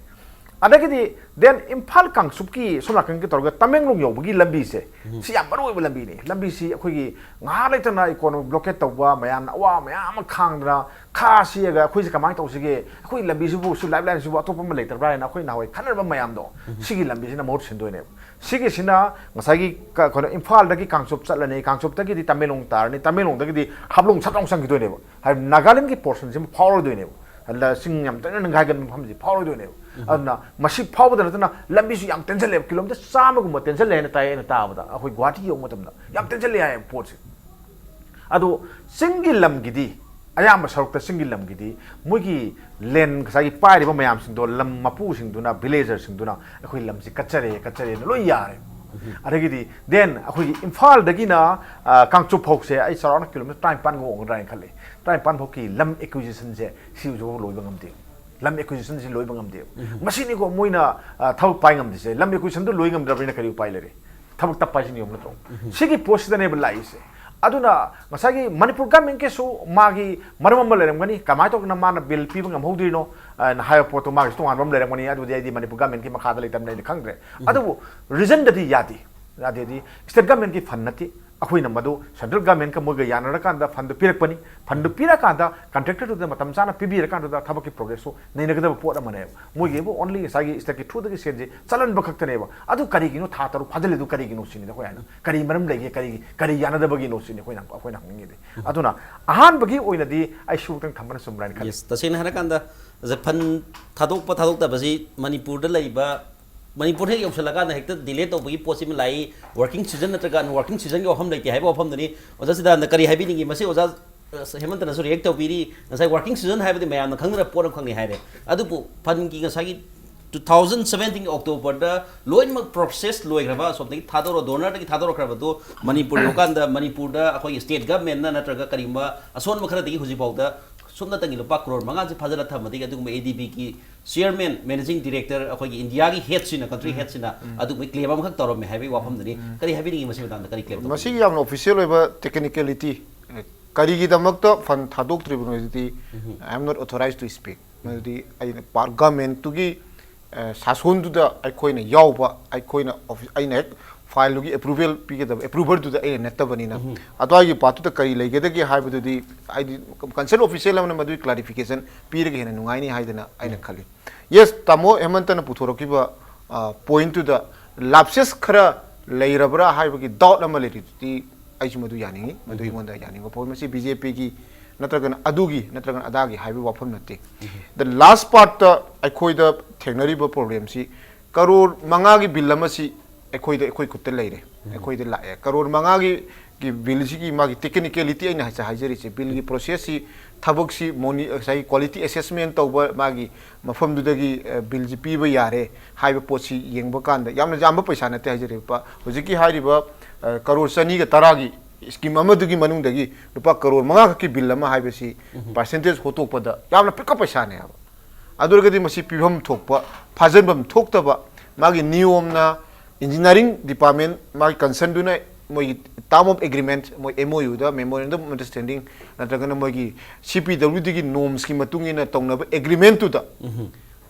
ꯑꯗꯒꯤꯗꯤ then ꯏꯝꯐꯥꯜ ꯀꯥꯡꯆꯨꯞꯀꯤ ꯁꯣꯝ ꯅꯥꯀꯟꯒꯤ ꯇꯧꯔꯒ ꯇꯃꯦꯡꯂꯣꯡ ꯌꯧꯕꯒꯤ ꯂꯝꯕꯤꯁꯦ, ꯁꯤ ꯌꯥꯝ ꯃꯔꯨ ꯑꯣꯏꯕ ꯂꯝꯕꯤꯅꯤ꯫ ꯂꯝꯕꯤꯁꯤ ꯑꯩꯈꯣꯏꯒꯤ ꯉꯥꯏꯍꯥꯛ ꯂꯩꯇꯅ economic blockade ꯇꯧꯕ, ꯃꯌꯥꯝꯅ ꯑꯋꯥꯕ ꯃꯌꯥꯝ ꯑꯃ ꯈꯥꯡꯗꯅ ꯈꯥ ꯁꯤꯑꯒ ꯑꯩꯈꯣꯏꯁꯦ ꯀꯃꯥꯏꯅ ꯇꯧꯁꯤꯒꯦ? ꯑꯩꯈꯣꯏ ꯂꯝꯕꯤꯁꯤꯕꯨ, ꯁꯤ lifeline ꯁꯤꯕꯨ ꯑꯇꯣꯞꯄ ꯑꯃ ꯂꯩꯇꯕ꯭ꯔꯥ ꯍꯥꯏꯅ ꯑꯩꯈꯣꯏ ꯅꯍꯥꯟꯋꯥꯏ ꯈꯟꯅꯔꯝꯕ ꯃꯌꯥꯝꯗꯣ, ꯁꯤꯒꯤ ꯂꯝꯕꯤꯁꯤꯅ ꯃꯍꯨꯠ ꯁꯤꯟꯗꯣꯏꯅꯦꯕ꯫ ꯁꯤꯒꯤꯁꯤꯅ ꯉꯁꯥꯏꯒꯤ ꯀ-, ꯀꯩꯅꯣ, ꯏꯝꯐꯥꯜꯗꯒꯤ ꯀꯥꯡꯆꯨꯞ ꯆꯠꯂꯅꯤ, ꯀꯥꯡꯆꯨꯞꯇꯒꯤꯗꯤ ꯇꯃꯦꯡꯂꯣꯡ ꯇꯥꯔꯅꯤ, ꯇꯃꯦꯡꯂꯣꯡꯗꯒꯤꯗꯤ ꯍꯥꯐꯂꯣꯡ ꯁꯠ ꯂꯥꯎ ꯆꯪꯈꯤꯗꯣꯏꯅꯦꯕ꯫ ꯍꯥꯏꯕꯗꯤ ꯅꯥꯒꯥꯂꯦꯟꯒꯤ portion ꯁꯤꯃ ꯐꯥꯎꯔꯣꯏꯗꯣꯏꯅꯦꯕ꯫ ꯑꯗ ꯆꯤꯡ ꯌꯥꯝ ꯇꯣꯏꯅ ꯅꯤꯡꯈꯥꯏꯒꯟꯕ ꯃꯐꯝꯁꯤ ꯐꯥꯎꯔꯣꯏꯗꯣꯏꯅꯦꯕ꯫ ꯑꯗꯨꯅ ꯃꯁꯤ ꯐꯥꯎꯕꯗ ꯅꯠꯇꯅ ꯂꯝꯕꯤꯁꯨ ꯌꯥꯝ ꯇꯦꯟꯁꯜꯂꯦꯕ, kilometre ꯆꯥꯝꯃꯒꯨꯝꯕ ꯇꯦꯟꯁꯜꯂꯦ ꯍꯥꯏꯅ ꯇꯥꯏ, ꯑꯩꯅ ꯇꯥꯕꯗ, ꯑꯩꯈꯣꯏ ꯒꯨꯍꯥꯇꯤ ꯌꯧꯕ ꯃꯇꯝꯗ ꯌꯥꯝ ꯇꯦꯟꯁꯜꯂꯦ ꯍꯥꯏꯌꯦꯕ ꯄꯣꯠꯁꯦ꯫ ꯑꯗꯣ ꯆꯤꯡꯒꯤ ꯂꯝꯒꯤꯗꯤ, ꯑꯌꯥꯝꯕ ꯁꯔꯨꯛꯇ ꯆꯤꯡꯒꯤ ꯂꯝꯒꯤꯗꯤ ꯃꯣꯏꯒꯤ land ꯉꯁꯥꯏꯒꯤ ꯄꯥꯏꯔꯤꯕ ꯃꯌꯥꯝꯁꯤꯡꯗꯣ, ꯂꯝ ꯃꯄꯨꯁꯤꯡꯗꯨꯅ, villager ꯁꯤꯡꯗꯨꯅ ꯑꯩꯈꯣꯏ ꯂꯝꯁꯤ ꯀꯠꯆꯔꯦ, ꯀꯠꯆꯔꯦꯅ ꯂꯣꯏ ꯌꯥꯔꯦ꯫ ꯑꯗꯒꯤꯗꯤ then ꯑꯩꯈꯣꯏꯒꯤ ꯏꯝꯐꯥꯜꯗꯒꯤꯅ, ꯑ, ꯀꯥꯡꯆꯨꯞ ꯐꯥꯎꯁꯦ ꯑꯩ ꯆꯥꯎꯔꯥꯛꯅ kilometre ꯇꯔꯥꯅꯤꯄꯥꯟꯒ ꯑꯣꯏꯒꯗ꯭ꯔꯥ ꯍꯥꯏꯅ ꯈꯜꯂꯤ꯫ ꯇꯔꯥꯅꯤꯄꯥꯟ ꯐꯥꯎꯒꯤ ꯂꯝ acquisition ꯁꯦ ꯁꯤ ꯍꯧꯖꯤꯛ ꯐꯥꯎ ꯂꯣꯏꯕ ꯉꯝꯗꯦ꯫ ꯂꯝ acquisition ꯁꯤ ꯂꯣꯏꯕ ꯉꯝꯗꯦꯕ꯫ ꯃꯁꯤꯅꯤꯀꯣ ꯃꯣꯏꯅ, ꯑ, ꯊꯕꯛ ꯄꯥꯏ ꯉꯝꯗ꯭ꯔꯤꯁꯦ꯫ ꯂꯝ acquisition ꯗꯨ ꯂꯣꯏ ꯉꯝꯗ꯭ꯔꯕꯅꯤꯅ ꯀꯔꯤ ꯎꯄꯥꯏ ꯂꯩꯔꯤ? ꯊꯕꯛ ꯇꯞꯄ ꯍꯥꯏꯁꯤꯅꯤ, ꯌꯦꯡꯉꯨ ꯅꯠꯇ꯭ꯔꯣ? ꯁꯤꯒꯤ ꯄꯣꯠꯁꯤꯗꯅꯦꯕ ꯂꯥꯛꯏꯁꯦ꯫ ꯑꯗꯨꯅ ꯉꯁꯥꯏꯒꯤ ꯃꯅꯤꯄꯨꯔ government ꯀꯤꯁꯨ ꯃꯥꯒꯤ ꯃꯔꯝ ꯑꯃ ꯂꯩꯔꯝꯒꯅꯤ, ꯀꯃꯥꯏꯅ ꯇꯧꯗꯅ ꯃꯥꯅ bill ꯄꯤꯕ ꯉꯝꯍꯧꯗ꯭ꯔꯤꯅꯣ? ꯑꯅ ꯍꯥꯏꯕ ꯄꯣꯠꯇꯣ ꯃꯥꯒꯤꯁꯨ ꯇꯣꯉꯥꯟꯕ ꯑꯃ ꯂꯩꯔꯝꯒꯅꯤ꯫ ꯑꯗꯨꯗꯤ ꯑꯩꯗꯤ ꯃꯅꯤꯄꯨꯔ ꯒꯃꯦꯟꯒꯤ ꯃꯈꯥꯗ ꯂꯩꯇꯕꯅꯤꯅ ꯑꯩꯗꯤ ꯈꯪꯗ꯭ꯔꯦ꯫ ꯑꯗꯨꯕꯨ ꯔꯤꯖꯟꯗꯗꯤ ꯌꯥꯗꯦ꯫ ꯌꯥꯗꯦꯗꯤ ꯁ꯭ꯇꯦꯠ ꯒꯃꯦꯟꯒꯤ ꯐꯟ ꯅꯠꯇꯦ꯫ ꯑꯩꯈꯣꯏꯅ ꯃꯗꯨ ꯁꯦꯟꯇ꯭ꯔꯦꯜ ꯒꯃꯦꯟꯒ ꯃꯣꯏꯒ ꯌꯥꯅꯔꯀꯥꯟꯗ ꯐꯟꯗꯨ ꯄꯤꯔꯛꯄꯅꯤ꯫ ꯐꯟꯗꯨ ꯄꯤꯔꯀꯥꯟꯗ ꯀꯟꯇ꯭ꯔꯦꯛꯇꯔꯗꯨꯗ ꯃꯇꯝ ꯆꯥꯅ ꯄꯤꯕꯤꯔꯀꯥꯟꯗꯨꯗ ꯊꯕꯛꯀꯤ ꯄ꯭ꯔꯣꯒ꯭ꯔꯦꯁꯁꯨ ꯅꯩꯅꯒꯗꯕ ꯄꯣꯠ ꯑꯃꯅꯦꯕ꯫ ꯃꯣꯏꯒꯤꯕꯨ ꯑꯣꯟꯂꯤ ꯉꯁꯥꯏꯒꯤ ꯁ꯭ꯇꯦꯠꯀꯤ ꯊ꯭ꯔꯨꯗꯒꯤ ꯁꯦꯟꯁꯦ ꯆꯠꯍꯟꯕ ꯈꯛꯇꯅꯦꯕ꯫ ꯑꯗꯨ ꯀꯔꯤꯒꯤꯅꯣ ꯊꯥ ꯇꯔꯨꯛ ꯐꯥꯖꯤꯜꯂꯤꯗꯨ ꯀꯔꯤꯒꯤꯅꯣ ꯁꯤꯅꯤꯗ ꯑꯩꯈꯣꯏ ꯍꯥꯏꯅ꯫ ꯀꯔꯤ ꯃꯔꯝ ꯂꯩꯒꯦ? ꯀꯔꯤ, ꯀꯔꯤ ꯌꯥꯅꯗꯕꯒꯤꯅꯣ ꯁꯤꯅꯤ ꯑꯩꯈꯣꯏꯅ, ꯑꯩꯈꯣꯏꯅ ꯍꯪꯅꯤꯡꯉꯤꯗꯤ꯫ ꯑꯗꯨꯅ ꯑꯍꯥꯟꯕꯒꯤ ꯑꯣꯏꯅꯗꯤ ꯑꯩ ꯁꯤꯕꯨꯛꯇꯪ ꯊꯝꯕꯅ ꯆꯨꯝꯕ꯭ꯔꯥ ꯍꯥꯏꯅ ꯈꯜꯂꯤ꯫ ꯌꯦꯁ, ꯇꯁꯦꯡꯅ ꯍꯥꯏꯔꯀꯥꯟꯗ ꯐꯟ ꯊꯥꯗꯣꯛꯄ ꯊꯥꯗꯣꯛꯇꯕꯁꯤ ꯃꯅꯤꯄꯨꯔꯗ ꯂꯩꯕ, ꯃꯅꯤꯄꯨꯔ ꯍꯦꯛ ꯌꯧꯁꯜꯂꯀꯥꯟꯗ ꯍꯦꯛꯇ ꯗꯤꯂꯦ ꯇꯧꯕꯒꯤ ꯄꯣꯠꯁꯤꯃ ꯂꯥꯛꯏ꯫ ꯋꯥꯔꯀꯤꯡ ꯁꯤꯖꯟ ꯅꯠꯇ꯭ꯔꯒ ꯑꯟꯋꯥꯔꯀꯤꯡ ꯁꯤꯖꯟꯒꯤ ꯋꯥꯐꯝ ꯂꯩꯇꯦ ꯍꯥꯏꯕ ꯋꯥꯐꯝꯗꯨꯅꯤ꯫ ꯑꯣꯖꯥ ꯁꯤꯗꯥꯟꯗ ꯀꯔꯤ ꯍꯥꯏꯕꯤꯅꯤꯡꯉꯤ? ꯃꯁꯤ ꯑꯣꯖꯥ, ꯑ, ꯍꯦꯃꯟꯇꯅꯁꯨ ꯔꯤꯌꯦꯛ ꯇꯧꯕꯤꯔꯤ꯫ ꯉꯁꯥꯏ ꯋꯥꯔꯀꯤꯡ ꯁꯤꯖꯟ ꯍꯥꯏꯕꯗꯤ ꯃꯌꯥꯝꯅ ꯈꯪꯅꯔꯕ ꯄꯣꯠ ꯑꯃꯈꯛꯅꯤ ꯍꯥꯏꯔꯦ꯫ ꯑꯗꯨꯕꯨ ꯐꯟꯒꯤ ꯉꯁꯥꯏꯒꯤ ꯇꯨ ꯊꯥꯎꯖꯟ ꯁꯕꯦꯟꯇꯤꯟꯒꯤ ꯑꯣꯛꯇꯣꯕꯔꯗ ꯂꯣꯏꯅꯃꯛ ꯄ꯭ꯔꯣꯁꯦꯁ ꯂꯣꯏꯈ꯭ꯔꯕ, ꯑꯁꯣꯝꯗꯒꯤ ꯊꯥꯗꯣꯔꯛ, ꯗꯣꯅꯔꯗꯒꯤ ꯊꯥꯗꯣꯔꯛꯈ꯭ꯔꯕꯗꯨ ꯃꯅꯤꯄꯨꯔ ꯌꯧꯀꯥꯟꯗ ꯃꯅꯤꯄꯨꯔꯗ ꯑꯩꯈꯣꯏꯒꯤ ꯁ꯭ꯇꯦꯠ ꯒꯃꯦꯟꯅ ꯅꯠꯇ꯭ꯔꯒ ꯀꯔꯤꯒꯨꯝꯕ ꯑꯁꯣꯟꯕ ꯈꯔꯗꯒꯤ ꯍꯧꯖꯤꯛꯐꯥꯎꯗ ꯁꯨꯞꯅꯇꯪꯒꯤ ꯂꯨꯄꯥ ꯀ꯭ꯔꯣꯔ ꯃꯉꯥꯁꯦ ꯐꯥꯖꯤꯜꯂ ꯊꯝꯕꯗꯒꯤ ꯑꯗꯨꯒꯨꯝꯕ ꯑꯦ ꯗꯤ ꯕꯤꯒꯤ ꯆꯤꯌꯔꯃꯦꯟ, ꯃꯦꯅꯦꯖꯤꯡ ꯗꯤꯔꯦꯛꯇꯔ, ꯑꯩꯈꯣꯏꯒꯤ ꯏꯟꯗꯤꯌꯥꯒꯤ ꯍꯦꯗꯁꯤꯅ, ꯀꯟꯇ꯭ꯔꯤ ꯍꯦꯗꯁꯤꯅ ꯑꯗꯨꯒꯨꯝꯕ ꯀ꯭ꯂꯦꯝ ꯑꯃꯈꯛ ꯇꯧꯔꯝꯃꯦ ꯍꯥꯏꯕꯒꯤ ꯋꯥꯐꯝꯗꯨꯅꯤ꯫ ꯀꯔꯤ ꯍꯥꯏꯕꯤꯅꯤꯡꯉꯤ ꯃꯁꯤ ꯃꯇꯥꯡꯗ? ꯀꯔꯤ ꯀ꯭ꯂꯦꯝ ꯇꯧꯕꯤꯅꯤꯡꯉꯤ? ꯃꯁꯤꯒꯤ ꯌꯥꯝꯅ ꯑꯣꯐꯤꯁꯤꯌꯦꯜ ꯑꯣꯏꯕ ꯇꯦꯛꯅꯤꯀꯦꯂꯤꯇꯤ, ꯀꯔꯤꯒꯤꯗꯃꯛꯇ ꯐꯟ ꯊꯥꯗꯣꯛꯇ꯭ꯔꯤꯕꯅꯣ ꯍꯥꯏꯗꯨꯗꯤ, I am not authorized to speak꯫ ꯃꯗꯨꯗꯤ ꯑꯩꯅ ꯄꯥꯔ-, ꯒꯃꯦꯟꯇꯨꯒꯤ, ꯑ, ꯁꯥꯁꯣꯟꯗꯨꯗ ꯑꯩꯈꯣꯏꯅ ꯌꯥꯎꯕ, ꯑꯩꯈꯣꯏꯅ ꯑꯣꯐꯤ-, ꯑꯩꯅ ꯍꯦꯛ ꯐꯥꯏꯜꯗꯨꯒꯤ ꯑꯦꯄ꯭ꯔꯨꯚꯦꯜ ꯄꯤꯒꯗꯕ, ꯑꯦꯄ꯭ꯔꯨꯚꯔꯗꯨꯗ ꯑꯩꯅ ꯅꯠꯇꯕꯅꯤꯅ, ꯑꯗꯨꯋꯥꯏꯒꯤ ꯄꯥꯔꯠꯇꯨꯗ ꯀꯔꯤ ꯂꯩꯒꯗꯒꯦ ꯍꯥꯏꯕꯗꯨꯗꯤ ꯍꯥꯏꯗꯤ ꯀꯟꯁꯔꯟ ꯑꯣꯐꯤꯁꯤꯌꯦꯜ ꯑꯃꯅ ꯃꯗꯨꯒꯤ ꯀ꯭ꯂꯥꯔꯤꯐꯤꯀꯦꯁꯟ ꯄꯤꯔꯒ ꯍꯦꯟꯅ ꯅꯨꯡꯉꯥꯏꯅꯤ ꯍꯥꯏꯗꯅ ꯑꯩꯅ ꯈꯜꯂꯤ꯫ ꯌꯦꯁ, ꯇꯥꯃꯣ ꯍꯦꯃꯟꯇꯅ ꯄꯨꯊꯣꯔꯛꯈꯤꯕ, ꯑ, ꯄꯣꯏꯟꯠꯇꯨꯗ ꯂꯥꯞꯁꯦꯁ ꯈꯔ ꯂꯩꯔꯕ꯭ꯔꯥ ꯍꯥꯏꯕꯒꯤ ꯗꯥꯎꯠ ꯑꯃ ꯂꯩꯔꯤꯗꯨꯗꯤ ꯑꯩꯁꯨ ꯃꯗꯨ ꯌꯥꯅꯤꯡꯉꯤ꯫ ꯃꯗꯨ ꯑꯩꯉꯣꯟꯗ ꯌꯥꯅꯤꯡꯕ ꯐꯥꯎꯏ꯫ ꯃꯁꯤ ꯕꯤ ꯖꯦ ꯄꯤꯒꯤ ꯅꯠꯇ꯭ꯔꯒꯅ ꯑꯗꯨꯒꯤ ꯅꯠꯇ꯭ꯔꯒꯅ ꯑꯗꯥꯒꯤ ꯍꯥꯏꯕꯒꯤ ꯋꯥꯐꯝ ꯅꯠꯇꯦ꯫ ꯗ ꯂꯥꯁ ꯄꯥꯔꯠꯇ ꯑꯩꯈꯣꯏꯗ ꯊꯦꯡꯅꯔꯤꯕ ꯄ꯭ꯔꯣꯕ꯭ꯂꯦꯝꯁꯤ ꯀꯔꯣꯔ ꯃꯉꯥꯒꯤ ꯕꯤꯜ ꯑꯃꯁꯤ ꯑꯩꯈꯣꯏꯗ, ꯑꯩꯈꯣꯏ ꯈꯨꯠꯇ ꯂꯩꯔꯦ, ꯑꯩꯈꯣꯏꯗ ꯂꯥꯛꯑꯦ꯫ ꯀꯔꯣꯔ ꯃꯉꯥꯒꯤ ꯒꯤ ꯕꯤꯜꯁꯤꯒꯤ ꯃꯥꯒꯤ ꯇꯦꯛꯅꯤꯀꯦꯂꯤꯇꯤ ꯑꯩꯅ ꯍꯥꯏꯖ-, ꯍꯥꯏꯖꯔꯤꯁꯦ, ꯕꯤꯜꯒꯤ ꯄ꯭ꯔꯣꯁꯦꯁꯁꯤ, ꯊꯕꯛꯁꯤ ꯃꯣꯅꯤ-, ꯉꯁꯥꯏꯒꯤ ꯀ꯭ꯋꯥꯂꯤꯇꯤ ꯑꯦꯁꯦꯁꯃꯦꯟ ꯇꯧꯕ ꯃꯥꯒꯤ ꯃꯐꯝꯗꯨꯗꯒꯤ, ꯑ, ꯕꯤꯜꯁꯤ ꯄꯤꯕ ꯌꯥꯔꯦ ꯍꯥꯏꯕ ꯄꯣꯠꯁꯤ ꯌꯦꯡꯕ ꯀꯥꯟꯗ ꯌꯥꯝꯅ ꯌꯥꯝꯕ ꯄꯩꯁꯥ ꯅꯠꯇꯦ ꯍꯥꯏꯖꯔꯤꯕ꯫ ꯍꯧꯖꯤꯛꯀꯤ ꯍꯥꯏꯔꯤꯕ, ꯑ, ꯀꯔꯣꯔ ꯆꯅꯤꯒ ꯇꯔꯥꯒꯤ ꯁ꯭ꯀꯤꯝ ꯑꯃꯗꯨꯒꯤ ꯃꯅꯨꯡꯗꯒꯤ ꯂꯨꯄꯥ ꯀꯔꯣꯔ ꯃꯉꯥ ꯈꯛꯀꯤ ꯕꯤꯜ ꯑꯃ ꯍꯥꯏꯕꯁꯤ ꯄꯥꯔꯁꯦꯟꯇꯦꯖ ꯍꯣꯇꯣꯛꯄꯗ ꯌꯥꯝꯅ ꯄꯤꯛꯄ ꯄꯩꯁꯥꯅꯦ ꯍꯥꯏꯕ꯫ ꯑꯗꯨ ꯑꯣꯏꯔꯒꯗꯤ ꯃꯁꯤ ꯄꯤꯐꯝ ꯊꯣꯛꯄ, ꯐꯥꯖꯤꯟꯐꯝ ꯊꯣꯛꯇꯕ, ꯃꯥꯒꯤ ꯅꯤꯌꯣꯝꯅ ꯏꯟꯖꯤꯅꯤꯌꯥꯔꯤꯡ ꯗꯤꯄꯥꯔꯠꯃꯦꯟ, ꯃꯥꯒꯤ ꯀꯟꯁꯔꯟꯗꯨꯅ ꯃꯣꯏꯒꯤ term of agreement, ꯃꯣꯏ M O U the, memorandum of understanding, ꯅꯠꯇ꯭ꯔꯒꯅ ꯃꯣꯏꯒꯤ C P W D ꯒꯤ norms ꯀꯤ ꯃꯇꯨꯡ ꯏꯟꯅ ꯇꯧꯅꯕ agreement ꯇꯨꯗ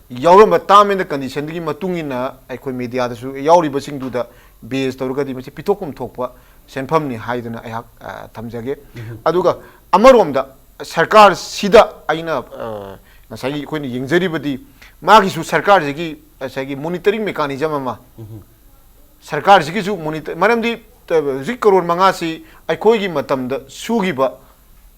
ꯌꯥꯎꯔꯝꯕ term and condition ꯗꯨꯒꯤ ꯃꯇꯨꯡ ꯏꯟꯅ ꯑꯩꯈꯣꯏ media ꯗꯁꯨ ꯌꯥꯎꯔꯤꯕꯁꯤꯡꯗꯨꯗ base ꯇꯧꯔꯒꯗꯤ ꯃꯁꯤ ꯄꯤꯊꯣꯛꯐꯝ ꯊꯣꯛꯄ ꯁꯦꯟꯐꯝꯅꯤ ꯍꯥꯏꯗꯅ ꯑꯩꯍꯥꯛ, ꯑ, ꯊꯝꯖꯒꯦ꯫ ꯑꯗꯨꯒ ꯑꯃꯔꯣꯝꯗ ꯁꯔꯀꯥꯔꯁꯤꯗ ꯑꯩꯅ, ꯑ, ꯉꯁꯥꯏꯒꯤ ꯑꯩꯈꯣꯏꯅ ꯌꯦꯡꯖꯔꯤꯕꯗꯤ ꯃꯥꯒꯤꯁꯨ ꯁꯔꯀꯥꯔꯁꯤꯒꯤ ꯉꯁꯥꯏꯒꯤ monitoring mechanism ꯑꯃ, ꯁꯔꯀꯥꯔꯁꯤꯒꯤꯁꯨ monitor, ꯃꯔꯝꯗꯤ, ꯑ, ꯍꯧꯖꯤꯛ ꯀꯔꯣꯔ ꯃꯉꯥꯁꯤ ꯑꯩꯈꯣꯏꯒꯤ ꯃꯇꯝꯗ ꯁꯨꯈꯤꯕ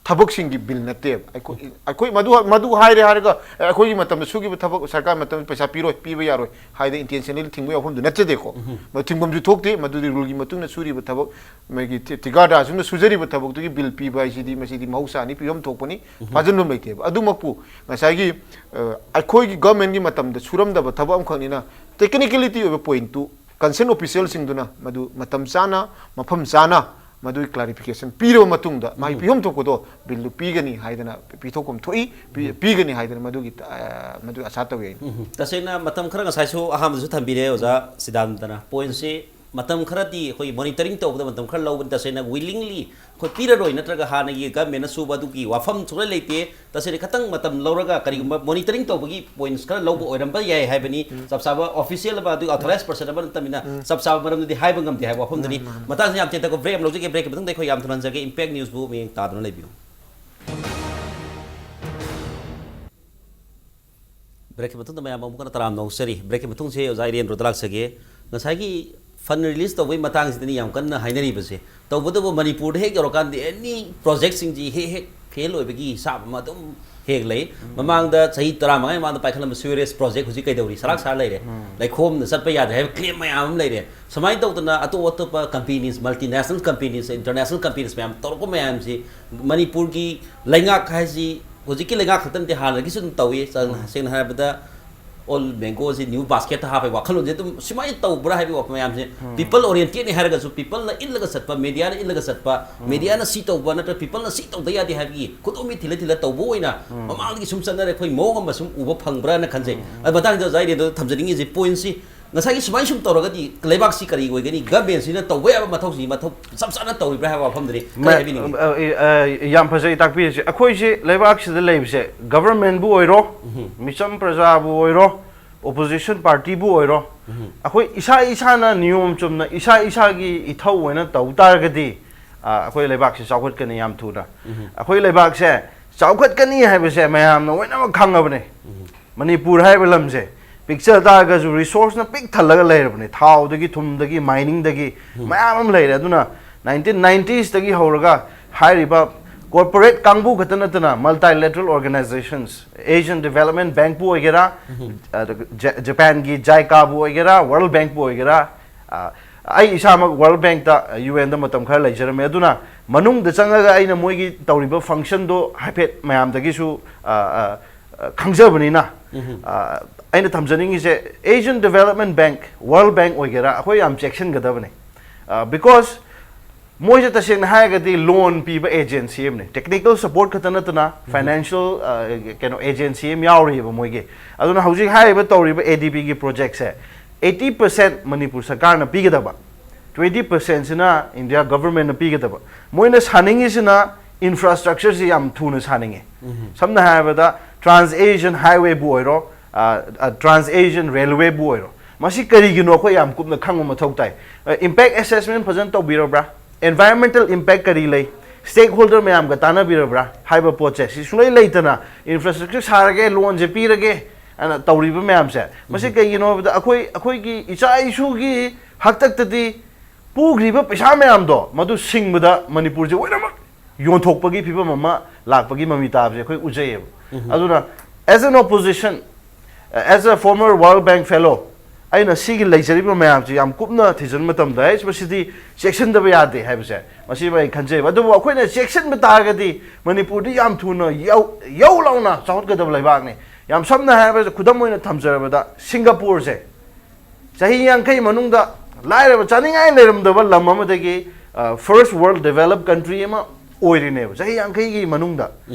ꯊꯕꯛꯁꯤꯡꯒꯤ bill ꯅꯠꯇꯦꯕ꯫ ꯑꯩꯈꯣꯏ, ꯑꯩꯈꯣꯏ ꯃꯗꯨ, ꯃꯗꯨ ꯍꯥꯏꯔꯦ ꯍꯥꯏꯔꯒ, "ꯑꯦ, ꯑꯩꯈꯣꯏꯒꯤ ꯃꯇꯝꯗ ꯁꯨꯈꯤꯕ ꯊꯕꯛ ꯁꯔꯀꯥꯔ ꯃꯇꯝꯗ ꯄꯩꯁꯥ ꯄꯤꯔꯣꯏ, ꯄꯤꯕ ꯌꯥꯔꯣꯏ" ꯍꯥꯏꯗꯅ intentionally ꯊꯤꯡꯕ ꯌꯥꯐꯝꯗꯨ ꯅꯠꯆꯗꯦꯀꯣ꯫ ꯃꯗꯨ ꯊꯤꯡꯐꯝꯁꯨ ꯊꯣꯛꯇꯦ꯫ ꯃꯗꯨꯗꯤ rule ꯒꯤ ꯃꯇꯨꯡ ꯏꯟꯅ ꯁꯨꯔꯤꯕ ꯊꯕꯛ, ꯃꯥꯒꯤ ꯊꯤ-, ꯊꯤꯀꯥꯗꯥꯔꯁꯤꯡꯅ ꯁꯨꯖꯔꯤꯕ ꯊꯕꯛꯇꯨꯒꯤ bill ꯄꯤꯕ ꯍꯥꯏꯁꯤꯗꯤ, ꯃꯁꯤꯗꯤ ꯃꯍꯧꯁꯥꯅꯤ, ꯄꯤꯐꯝ ꯊꯣꯛꯄꯅꯤ, ꯐꯥꯖꯤꯟꯐꯝ ꯂꯩꯇꯦꯕ꯫ ꯑꯗꯨꯃꯛꯄꯨ ꯉꯁꯥꯏꯒꯤ, ꯑ, ꯑꯩꯈꯣꯏꯒꯤ government ꯀꯤ ꯃꯇꯝꯗ ꯁꯨꯔꯝꯗꯕ ꯊꯕꯛ ꯑꯃꯈꯛꯅꯤꯅ, technicality ꯑꯣꯏꯕ point ꯇꯨ concern official ꯁꯤꯡꯗꯨꯅ ꯃꯗꯨ ꯃꯇꯝ ꯆꯥꯅ, ꯃꯐꯝ ꯆꯥꯅ ꯃꯗꯨꯒꯤ clarification ꯄꯤꯔꯕ ꯃꯇꯨꯡꯗ ꯃꯥꯒꯤ ꯄꯤꯐꯝ ꯊꯣꯛꯄꯗꯣ bill ꯗꯨ ꯄꯤꯒꯅꯤ ꯍꯥꯏꯗꯅ, ꯄꯤꯊꯣꯛꯐꯝ ꯊꯣꯛꯏ, ꯄꯤ-, ꯄꯤꯒꯅꯤ ꯍꯥꯏꯗꯅ ꯃꯗꯨꯒꯤ, ꯑ, ꯃꯗꯨ ꯑꯁꯥ ꯇꯧꯏ ꯑꯩꯅ꯫ ꯎꯝ, ꯇꯁꯦꯡꯅ ꯃꯇꯝ ꯈꯔ ꯉꯁꯥꯏꯁꯨ ꯑꯍꯥꯟꯕꯗꯁꯨ ꯊꯝꯕꯤꯔꯦ ꯑꯣꯖꯥ ꯁꯤꯗꯥꯟꯇꯅ꯫ Point ꯁꯤ ꯃꯇꯝ ꯈꯔꯗꯤ ꯑꯩꯈꯣꯏ monitoring ꯇꯧꯕꯗ ꯃꯇꯝ ꯈꯔ ꯂꯧꯕꯅꯤ, ꯇꯁꯦꯡꯅ willingly ꯑꯩꯈꯣꯏ ꯄꯤꯔꯔꯣꯏ ꯅꯠꯇ꯭ꯔꯒ ꯍꯥꯟꯅꯒꯤ government ꯅ ꯁꯨꯕ ꯑꯗꯨꯒꯤ ꯋꯥꯐꯝ ꯁꯨꯡꯂꯩ ꯂꯩꯇꯦ꯫ ꯇꯁꯦꯡꯅ ꯈꯇꯪ ꯃꯇꯝ ꯂꯧꯔꯒ ꯀꯔꯤꯒꯨꯝꯕ monitoring ꯇꯧꯕꯒꯤ points ꯈꯔ ꯂꯧꯕ ꯑꯣꯏꯔꯝꯕ ꯌꯥꯏ ꯍꯥꯏꯕꯅꯤ꯫ ꯆꯞ ꯆꯥꯕ official ꯑꯃ, ꯑꯗꯨꯒꯤ authorized person ꯑꯃ ꯅꯠꯇꯕꯅꯤꯅ ꯆꯞ ꯆꯥꯕ ꯃꯔꯝꯗꯨꯗꯤ ꯍꯥꯏꯕ ꯉꯝꯗꯦ ꯍꯥꯏꯕ ꯋꯥꯐꯝꯗꯨꯅꯤ꯫ ꯃꯇꯥꯡꯁꯤꯗ ꯌꯥꯝ ꯇꯦꯟꯇꯛꯄ break ꯑꯃ ꯂꯧꯖꯒꯦ꯫ Break ꯀꯤ ꯃꯇꯨꯡꯗ ꯑꯩꯈꯣꯏ ꯌꯥꯝ ꯊꯨꯅ ꯍꯟꯖꯒꯦ꯫ Impact News ꯕꯨ ꯃꯤꯠꯌꯦꯡ ꯇꯥꯗꯨꯅ ꯂꯩꯕꯤꯌꯨ꯫ Break ꯀꯤ ꯃꯇꯨꯡꯗ ꯃꯌꯥꯝ ꯑꯃꯨꯛ ꯍꯟꯅ ꯇꯔꯥꯝꯅ ꯑꯣꯛꯆꯔꯤ꯫ Break ꯀꯤ ꯃꯇꯨꯡꯁꯦ ꯑꯣꯖꯥ ꯏꯔꯦꯟꯗ꯭ꯔꯣꯗ ꯂꯥꯛꯆꯒꯦ꯫ ꯉꯁꯥꯏꯒꯤ fund release ꯇꯧꯕꯒꯤ ꯃꯇꯥꯡꯁꯤꯗꯅꯤ ꯌꯥꯝ ꯀꯟꯅ ꯍꯥꯏꯅꯔꯤꯕꯁꯦ꯫ ꯇꯧꯕꯇꯕꯨ ꯃꯅꯤꯄꯨꯔꯗ ꯍꯦꯛ ꯌꯧꯔꯀꯥꯟꯗ any project ꯁꯤꯡꯁꯤ ꯍꯦꯛ ꯍꯦꯛ fail ꯑꯣꯏꯕꯒꯤ ꯍꯤꯁꯥꯞ ꯑꯃ ꯑꯗꯨꯝ ꯍꯦꯛ ꯂꯩ꯫ ꯃꯃꯥꯡꯗ ꯆꯍꯤ ꯇꯔꯥꯃꯉꯥꯒꯤ ꯃꯃꯥꯡꯗ ꯄꯥꯏꯈꯠꯂꯝꯕ sewerage project ꯍꯧꯖꯤꯛ ꯀꯩꯗꯧꯔꯤ? ꯁꯔꯥꯛ ꯁꯥꯔ ꯂꯩꯔꯦ꯫ ꯂꯩꯈꯣꯝꯅ ꯆꯠꯄ ꯌꯥꯗ꯭ꯔꯦ ꯍꯥꯏꯕ claim ꯃꯌꯥꯝ ꯑꯃ ꯂꯩꯔꯦ꯫ ꯁꯨꯃꯥꯏꯅ ꯇꯧꯗꯅ ꯑꯇꯣꯞ ꯑꯇꯣꯞꯄ companies, multinational companies, international companies ꯃꯌꯥꯝ ꯇꯧꯔꯛꯄ ꯃꯌꯥꯝꯁꯤ ꯃꯅꯤꯄꯨꯔꯒꯤ ꯂꯩꯉꯥꯛ ꯍꯥꯏꯁꯤ ꯍꯧꯖꯤꯛꯀꯤ ꯂꯩꯉꯥꯛ ꯈꯛꯇ ꯅꯠꯇꯦ, ꯍꯥꯟꯅꯗꯒꯤꯁꯨ ꯑꯗꯨꯝ ꯇꯧꯏ꯫ ꯆ-, ꯎꯝ꯫ ꯁꯦꯡꯅ ꯍꯥꯏꯔꯕꯗ, all mango ꯁꯤ new basket ꯇ ꯍꯥꯞꯄꯒꯤ ꯋꯥꯈꯜꯂꯣꯟꯁꯦ ꯑꯗꯨꯝ ꯁꯨꯃꯥꯏꯅ ꯇꯧꯕ꯭ꯔꯥ ꯍꯥꯏꯕꯒꯤ ꯋꯥꯐꯝ ꯃꯌꯥꯝꯁꯦ, ꯎꯝ꯫ People oriented ꯅꯤ ꯍꯥꯏꯔꯒꯁꯨ, people ꯅ ꯏꯜꯂꯒ ꯆꯠꯄ, media ꯅ ꯏꯜꯂꯒ ꯆꯠꯄ, ꯎꯝ꯫ Media ꯅ ꯁꯤ ꯇꯧꯕ ꯅꯠꯇ꯭ꯔꯒ people ꯅ ꯁꯤ ꯇꯧꯗ ꯌꯥꯗꯦ ꯍꯥꯏꯕꯒꯤ ꯈꯨꯗꯣꯝꯕꯤ ꯊꯤꯜꯂ ꯊꯤꯜꯂ ꯇꯧꯕ ꯑꯣꯏꯅ ꯎꯝ꯫ ꯃꯃꯥꯡꯗꯒꯤ ꯁꯨꯝ ꯆꯠꯅꯔꯦ, ꯑꯩꯈꯣꯏ ꯃꯑꯣꯡ ꯑꯃ ꯁꯨꯝ ꯎꯕ ꯐꯪꯕ꯭ꯔꯥꯅ ꯈꯟꯖꯩ꯫ ꯎꯝ, ꯎꯝ꯫ ꯑꯗꯨ ꯃꯇꯥꯡꯁꯤꯗ ꯑꯣꯖꯥ ꯏꯔꯦꯟꯗ꯭ꯔꯣꯗ ꯊꯝꯖꯅꯤꯡꯉꯤꯁꯦ, point ꯁꯤ ꯉꯁꯥꯏꯒꯤ ꯁꯨꯃꯥꯏꯅ ꯁꯨꯝ ꯇꯧꯔꯒꯗꯤ ꯂꯩꯕꯥꯛꯁꯤ ꯀꯔꯤ ꯑꯣꯏꯒꯅꯤ? ꯒꯚꯔꯟꯃꯦꯟꯁꯤꯅ ꯇꯧꯕ ꯌꯥꯕ ꯃꯊꯧꯁꯤ ꯃꯊꯧ ꯆꯞ ꯆꯥꯅ ꯇꯧꯔꯤꯕ꯭ꯔꯥ ꯍꯥꯏꯕ ꯋꯥꯐꯝꯗꯨꯅꯤ꯫ ꯀꯔꯤ ꯃ- ꯍꯥꯏꯕꯤꯅꯤꯡꯉꯤ? ꯑ, ꯑ, ꯑ, ꯌꯥꯝ ꯐꯖꯩ ꯇꯥꯛꯄꯤꯔꯤꯁꯦ꯫ ꯑꯩꯈꯣꯏꯁꯦ ꯂꯩꯕꯥꯛꯁꯤꯗ ꯂꯩꯕꯁꯦ, ꯒꯚꯔꯟꯃꯦꯟꯕꯨ ꯑꯣꯏꯔꯣ, ꯃꯤꯆꯝ ꯄ꯭ꯔꯖꯥꯕꯨ ꯑꯣꯏꯔꯣ, ꯑꯣꯄꯣꯖꯤꯁꯟ ꯄꯥꯔꯇꯤꯕꯨ ꯑꯣꯏꯔꯣ, ꯑꯩꯈꯣꯏ ꯏꯁꯥ ꯏꯁꯥꯅ ꯅꯤꯌꯣꯝ ꯆꯨꯝꯅ ꯏꯁꯥ ꯏꯁꯥꯒꯤ ꯏꯊꯧ ꯑꯣꯏꯅ ꯇꯧ ꯇꯥꯔꯒꯗꯤ, ꯑ, ꯑꯩꯈꯣꯏ ꯂꯩꯕꯥꯛꯁꯦ ꯆꯥꯎꯈꯠꯀꯅꯤ ꯌꯥꯝ ꯊꯨꯅ꯫ ꯑꯩꯈꯣꯏ ꯂꯩꯕꯥꯛꯁꯦ ꯆꯥꯎꯈꯠꯀꯅꯤ ꯍꯥꯏꯕꯁꯦ ꯃꯌꯥꯝꯅ ꯂꯣꯏꯅꯃꯛ ꯈꯪꯉꯕꯅꯦ꯫ ꯃꯅꯤꯄꯨꯔ ꯍꯥꯏꯕ ꯂꯝꯁꯦ ꯄꯤꯛꯆ ꯇꯥꯔꯒꯁꯨ ꯔꯤꯁꯣꯔꯁꯅ ꯄꯤꯛ ꯊꯜꯂꯒ ꯂꯩꯔꯕꯅꯦ꯫ ꯊꯥꯎꯗꯒꯤ, ꯊꯨꯝꯗꯒꯤ, ꯃꯥꯏꯅꯤꯡꯗꯒꯤ ꯃꯌꯥꯝ ꯑꯃ ꯂꯩꯔꯦ꯫ ꯑꯗꯨꯅ ꯅꯥꯏꯟꯇꯤꯟ ꯅꯥꯏꯟꯇꯤꯁꯇꯒꯤ ꯍꯧꯔꯒ ꯍꯥꯏꯔꯤꯕ ꯀꯣꯔꯄꯣꯔꯦꯠ ꯀꯥꯡꯕꯨ ꯈꯛꯇ ꯅꯠꯇꯅ multilateral organizations, Asian Development Bankꯄꯨ ꯑꯣꯏꯒꯦꯔꯥ, ꯑꯗꯨꯒ ꯖ- ꯖꯄꯥꯟꯒꯤ JICAꯕꯨ ꯑꯣꯏꯒꯦꯔꯥ, ꯋꯥꯔꯜ ꯕꯦꯡꯛꯄꯨ ꯑꯣꯏꯒꯦꯔꯥ, ꯑ, ꯑꯩ ꯏꯁꯥꯃꯛ ꯋꯥꯔꯜ ꯕꯦꯡꯛꯇ, ꯌꯨ ꯑꯦꯟꯗ ꯃꯇꯝ ꯈꯔ ꯂꯩꯖꯔꯝꯃꯦ꯫ ꯑꯗꯨꯅ ꯃꯅꯨꯡꯗ ꯆꯪꯉꯒ ꯑꯩꯅ ꯃꯣꯏꯒꯤ ꯇꯧꯔꯤꯕ ꯐꯪꯁꯟꯗꯣ ꯍꯥꯏꯐꯦꯠ ꯃꯌꯥꯝꯗꯒꯤꯁꯨ, ꯑ, ꯑ, ꯑ, ꯈꯪꯖꯕꯅꯤꯅ, ꯑ, ꯑꯩꯅ ꯊꯝꯖꯅꯤꯡꯉꯤꯁꯦ, Asian Development Bank, world bank ꯑꯣꯏꯒꯦꯔꯥ, ꯑꯩꯈꯣꯏ ꯌꯥꯝ ꯆꯦꯛꯁꯤꯟꯒꯗꯕꯅꯦ꯫ ꯕꯤꯀꯣꯁ ꯃꯣꯏꯁꯦ ꯇꯁꯦꯡꯅ ꯍꯥꯏꯔꯒꯗꯤ ꯂꯣꯟ ꯄꯤꯕ ꯑꯦꯖꯦꯟꯁꯤ ꯑꯃꯅꯤ꯫ ꯇꯦꯛꯅꯤꯀꯦꯜ ꯁꯄꯣꯔꯠ ꯈꯛꯇ ꯅꯠꯇꯅ ꯐꯥꯏꯅꯥꯟꯁꯤꯌꯦꯜ, ꯀꯩꯅꯣ, ꯑꯦꯖꯦꯟꯁꯤ ꯑꯃ ꯌꯥꯎꯔꯤꯑꯕ ꯃꯣꯏꯒꯤ꯫ ꯑꯗꯨꯅ ꯍꯧꯖꯤꯛ ꯍꯥꯏꯔꯤꯕ ꯇꯧꯔꯤꯕ ꯑꯦ ꯗꯤ ꯕꯤꯒꯤ ꯄ꯭ꯔꯣꯖꯦꯛꯁꯦ ꯑꯩꯠꯇꯤ ꯄꯔꯁꯦꯟ ꯃꯅꯤꯄꯨꯔ ꯁꯔꯀꯥꯔꯅ ꯄꯤꯒꯗꯕ, ꯇ꯭ꯋꯦꯟꯇꯤ ꯄꯔꯁꯦꯟꯁꯤꯅ ꯏꯟꯗꯤꯌꯥ ꯒꯚꯔꯟꯃꯦꯟꯠꯅ ꯄꯤꯒꯗꯕ꯫ ꯃꯣꯏꯅ ꯁꯥꯅꯤꯡꯉꯤꯁꯤꯅ ꯏꯟꯐ꯭ꯔꯥꯁ꯭ꯇ꯭ꯔꯛꯆꯔꯁꯤ ꯌꯥꯝ ꯊꯨꯅ ꯁꯥꯅꯤꯡꯉꯤ꯫ ꯁꯝꯅ ꯍꯥꯏꯔꯕꯗ, ꯇ꯭ꯔꯥꯟꯁ ꯑꯦꯁꯤꯌꯟ ꯍꯥꯏꯋꯦꯕꯨ ꯑꯣꯏꯔꯣ, ꯇ꯭ꯔꯥꯟꯁ ꯑꯦꯁꯤꯌꯟ ꯔꯦꯜꯋꯦꯕꯨ ꯑꯣꯏꯔꯣ, ꯃꯁꯤ ꯀꯔꯤꯒꯤꯅꯣ ꯑꯩꯈꯣꯏ ꯌꯥꯝ ꯀꯨꯞꯅ ꯈꯪꯕ ꯃꯊꯧ ꯇꯥꯏ꯫ ꯏꯝꯄꯦꯛ ꯑꯦꯁꯦꯁꯃꯦꯟꯠ ꯐꯖꯅ ꯇꯧꯕꯤꯔꯕ꯭ꯔꯥ? ꯑꯦꯟꯚꯥꯏꯔꯟꯃꯦꯟꯇꯦꯜ ꯏꯝꯄꯦꯛ ꯀꯔꯤ ꯂꯩ? ꯁ꯭ꯇꯦꯛ ꯍꯣꯜꯗꯔ ꯃꯌꯥꯝꯒ ꯇꯥꯟꯅꯕꯤꯔꯕ꯭ꯔꯥ? ꯍꯥꯏꯕ ꯄꯣꯠꯁꯦ ꯁꯤ ꯁꯨꯡꯂꯩ ꯂꯩꯇꯅ ꯏꯟꯐ꯭ꯔꯥꯁ꯭ꯇ꯭ꯔꯛꯆꯔ ꯁꯥꯔꯒꯦ, ꯂꯣꯟꯁꯦ ꯄꯤꯔꯒꯦ ꯑꯅ ꯇꯧꯔꯤꯕ ꯃꯌꯥꯝꯁꯦ, ꯃꯁꯤ ꯀꯩꯒꯤꯅꯣ ꯍꯥꯏꯕꯗ, ꯑꯩꯈꯣꯏ, ꯑꯩꯈꯣꯏꯒꯤ ꯏꯆꯥ ꯏꯁꯨꯒꯤ ꯍꯥꯛꯇꯛꯇꯗꯤ ꯄꯨꯈ꯭ꯔꯤꯕ ꯄꯩꯁꯥ ꯃꯌꯥꯝꯗꯣ ꯃꯗꯨ ꯁꯤꯡꯕꯗ ꯃꯅꯤꯄꯨꯔꯁꯦ ꯂꯣꯏꯅꯃꯛ ꯌꯣꯟꯊꯣꯛꯄꯒꯤ ꯐꯤꯕꯝ ꯑꯃ ꯂꯥꯛꯄꯒꯤ ꯃꯃꯤ ꯇꯥꯕꯁꯦ ꯑꯩꯈꯣꯏ ꯎꯖꯩꯌꯦꯕ꯫ ꯑꯗꯨꯅ, as an opposition, as a former World Bank fellow, ꯑꯩꯅ ꯁꯤꯒꯤ ꯂꯩꯖꯔꯤꯕ ꯃꯌꯥꯝꯁꯤ ꯌꯥꯝ ꯀꯨꯞꯅ ꯊꯤꯖꯤꯟꯕ ꯃꯇꯝꯗ, ꯑꯩ ꯃꯁꯤꯗꯤ ꯆꯦꯛꯁꯤꯟꯗꯕ ꯌꯥꯗꯦ ꯍꯥꯏꯕꯁꯦ, ꯃꯁꯤꯃ ꯑꯩ ꯈꯟꯖꯩꯕ꯫ ꯑꯗꯨꯕꯨ ꯑꯩꯈꯣꯏꯅ ꯆꯦꯛꯁꯤꯟꯕ ꯇꯥꯔꯒꯗꯤ ꯃꯅꯤꯄꯨꯔꯗꯤ ꯌꯥꯝ ꯊꯨꯅ ꯌꯧ, ꯌꯧ ꯂꯥꯎꯅ ꯆꯥꯎꯈꯠꯀꯗꯕ ꯂꯩꯕꯥꯛꯅꯤ꯫ ꯌꯥꯝ ꯁꯝꯅ ꯍꯥꯏꯔꯕꯗ, ꯈꯨꯗꯝ ꯑꯣꯏꯅ ꯊꯝꯖꯔꯕꯗ, ꯁꯤꯡꯒꯥꯄꯨꯔꯁꯦ ꯆꯍꯤ ꯌꯥꯡꯈꯩ ꯃꯅꯨꯡꯗ ꯂꯥꯏꯔꯕ, ꯆꯥꯅꯤꯡꯉꯥꯏ ꯂꯩꯔꯝꯗꯕ ꯂꯝ ꯑꯃꯗꯒꯤ, ꯑ, first world developed country ꯑꯃ ꯑꯣꯏꯔꯤꯅꯦꯕ, ꯆꯍꯤ ꯌꯥꯡꯈꯩꯒꯤ ꯃꯅꯨꯡꯗ꯫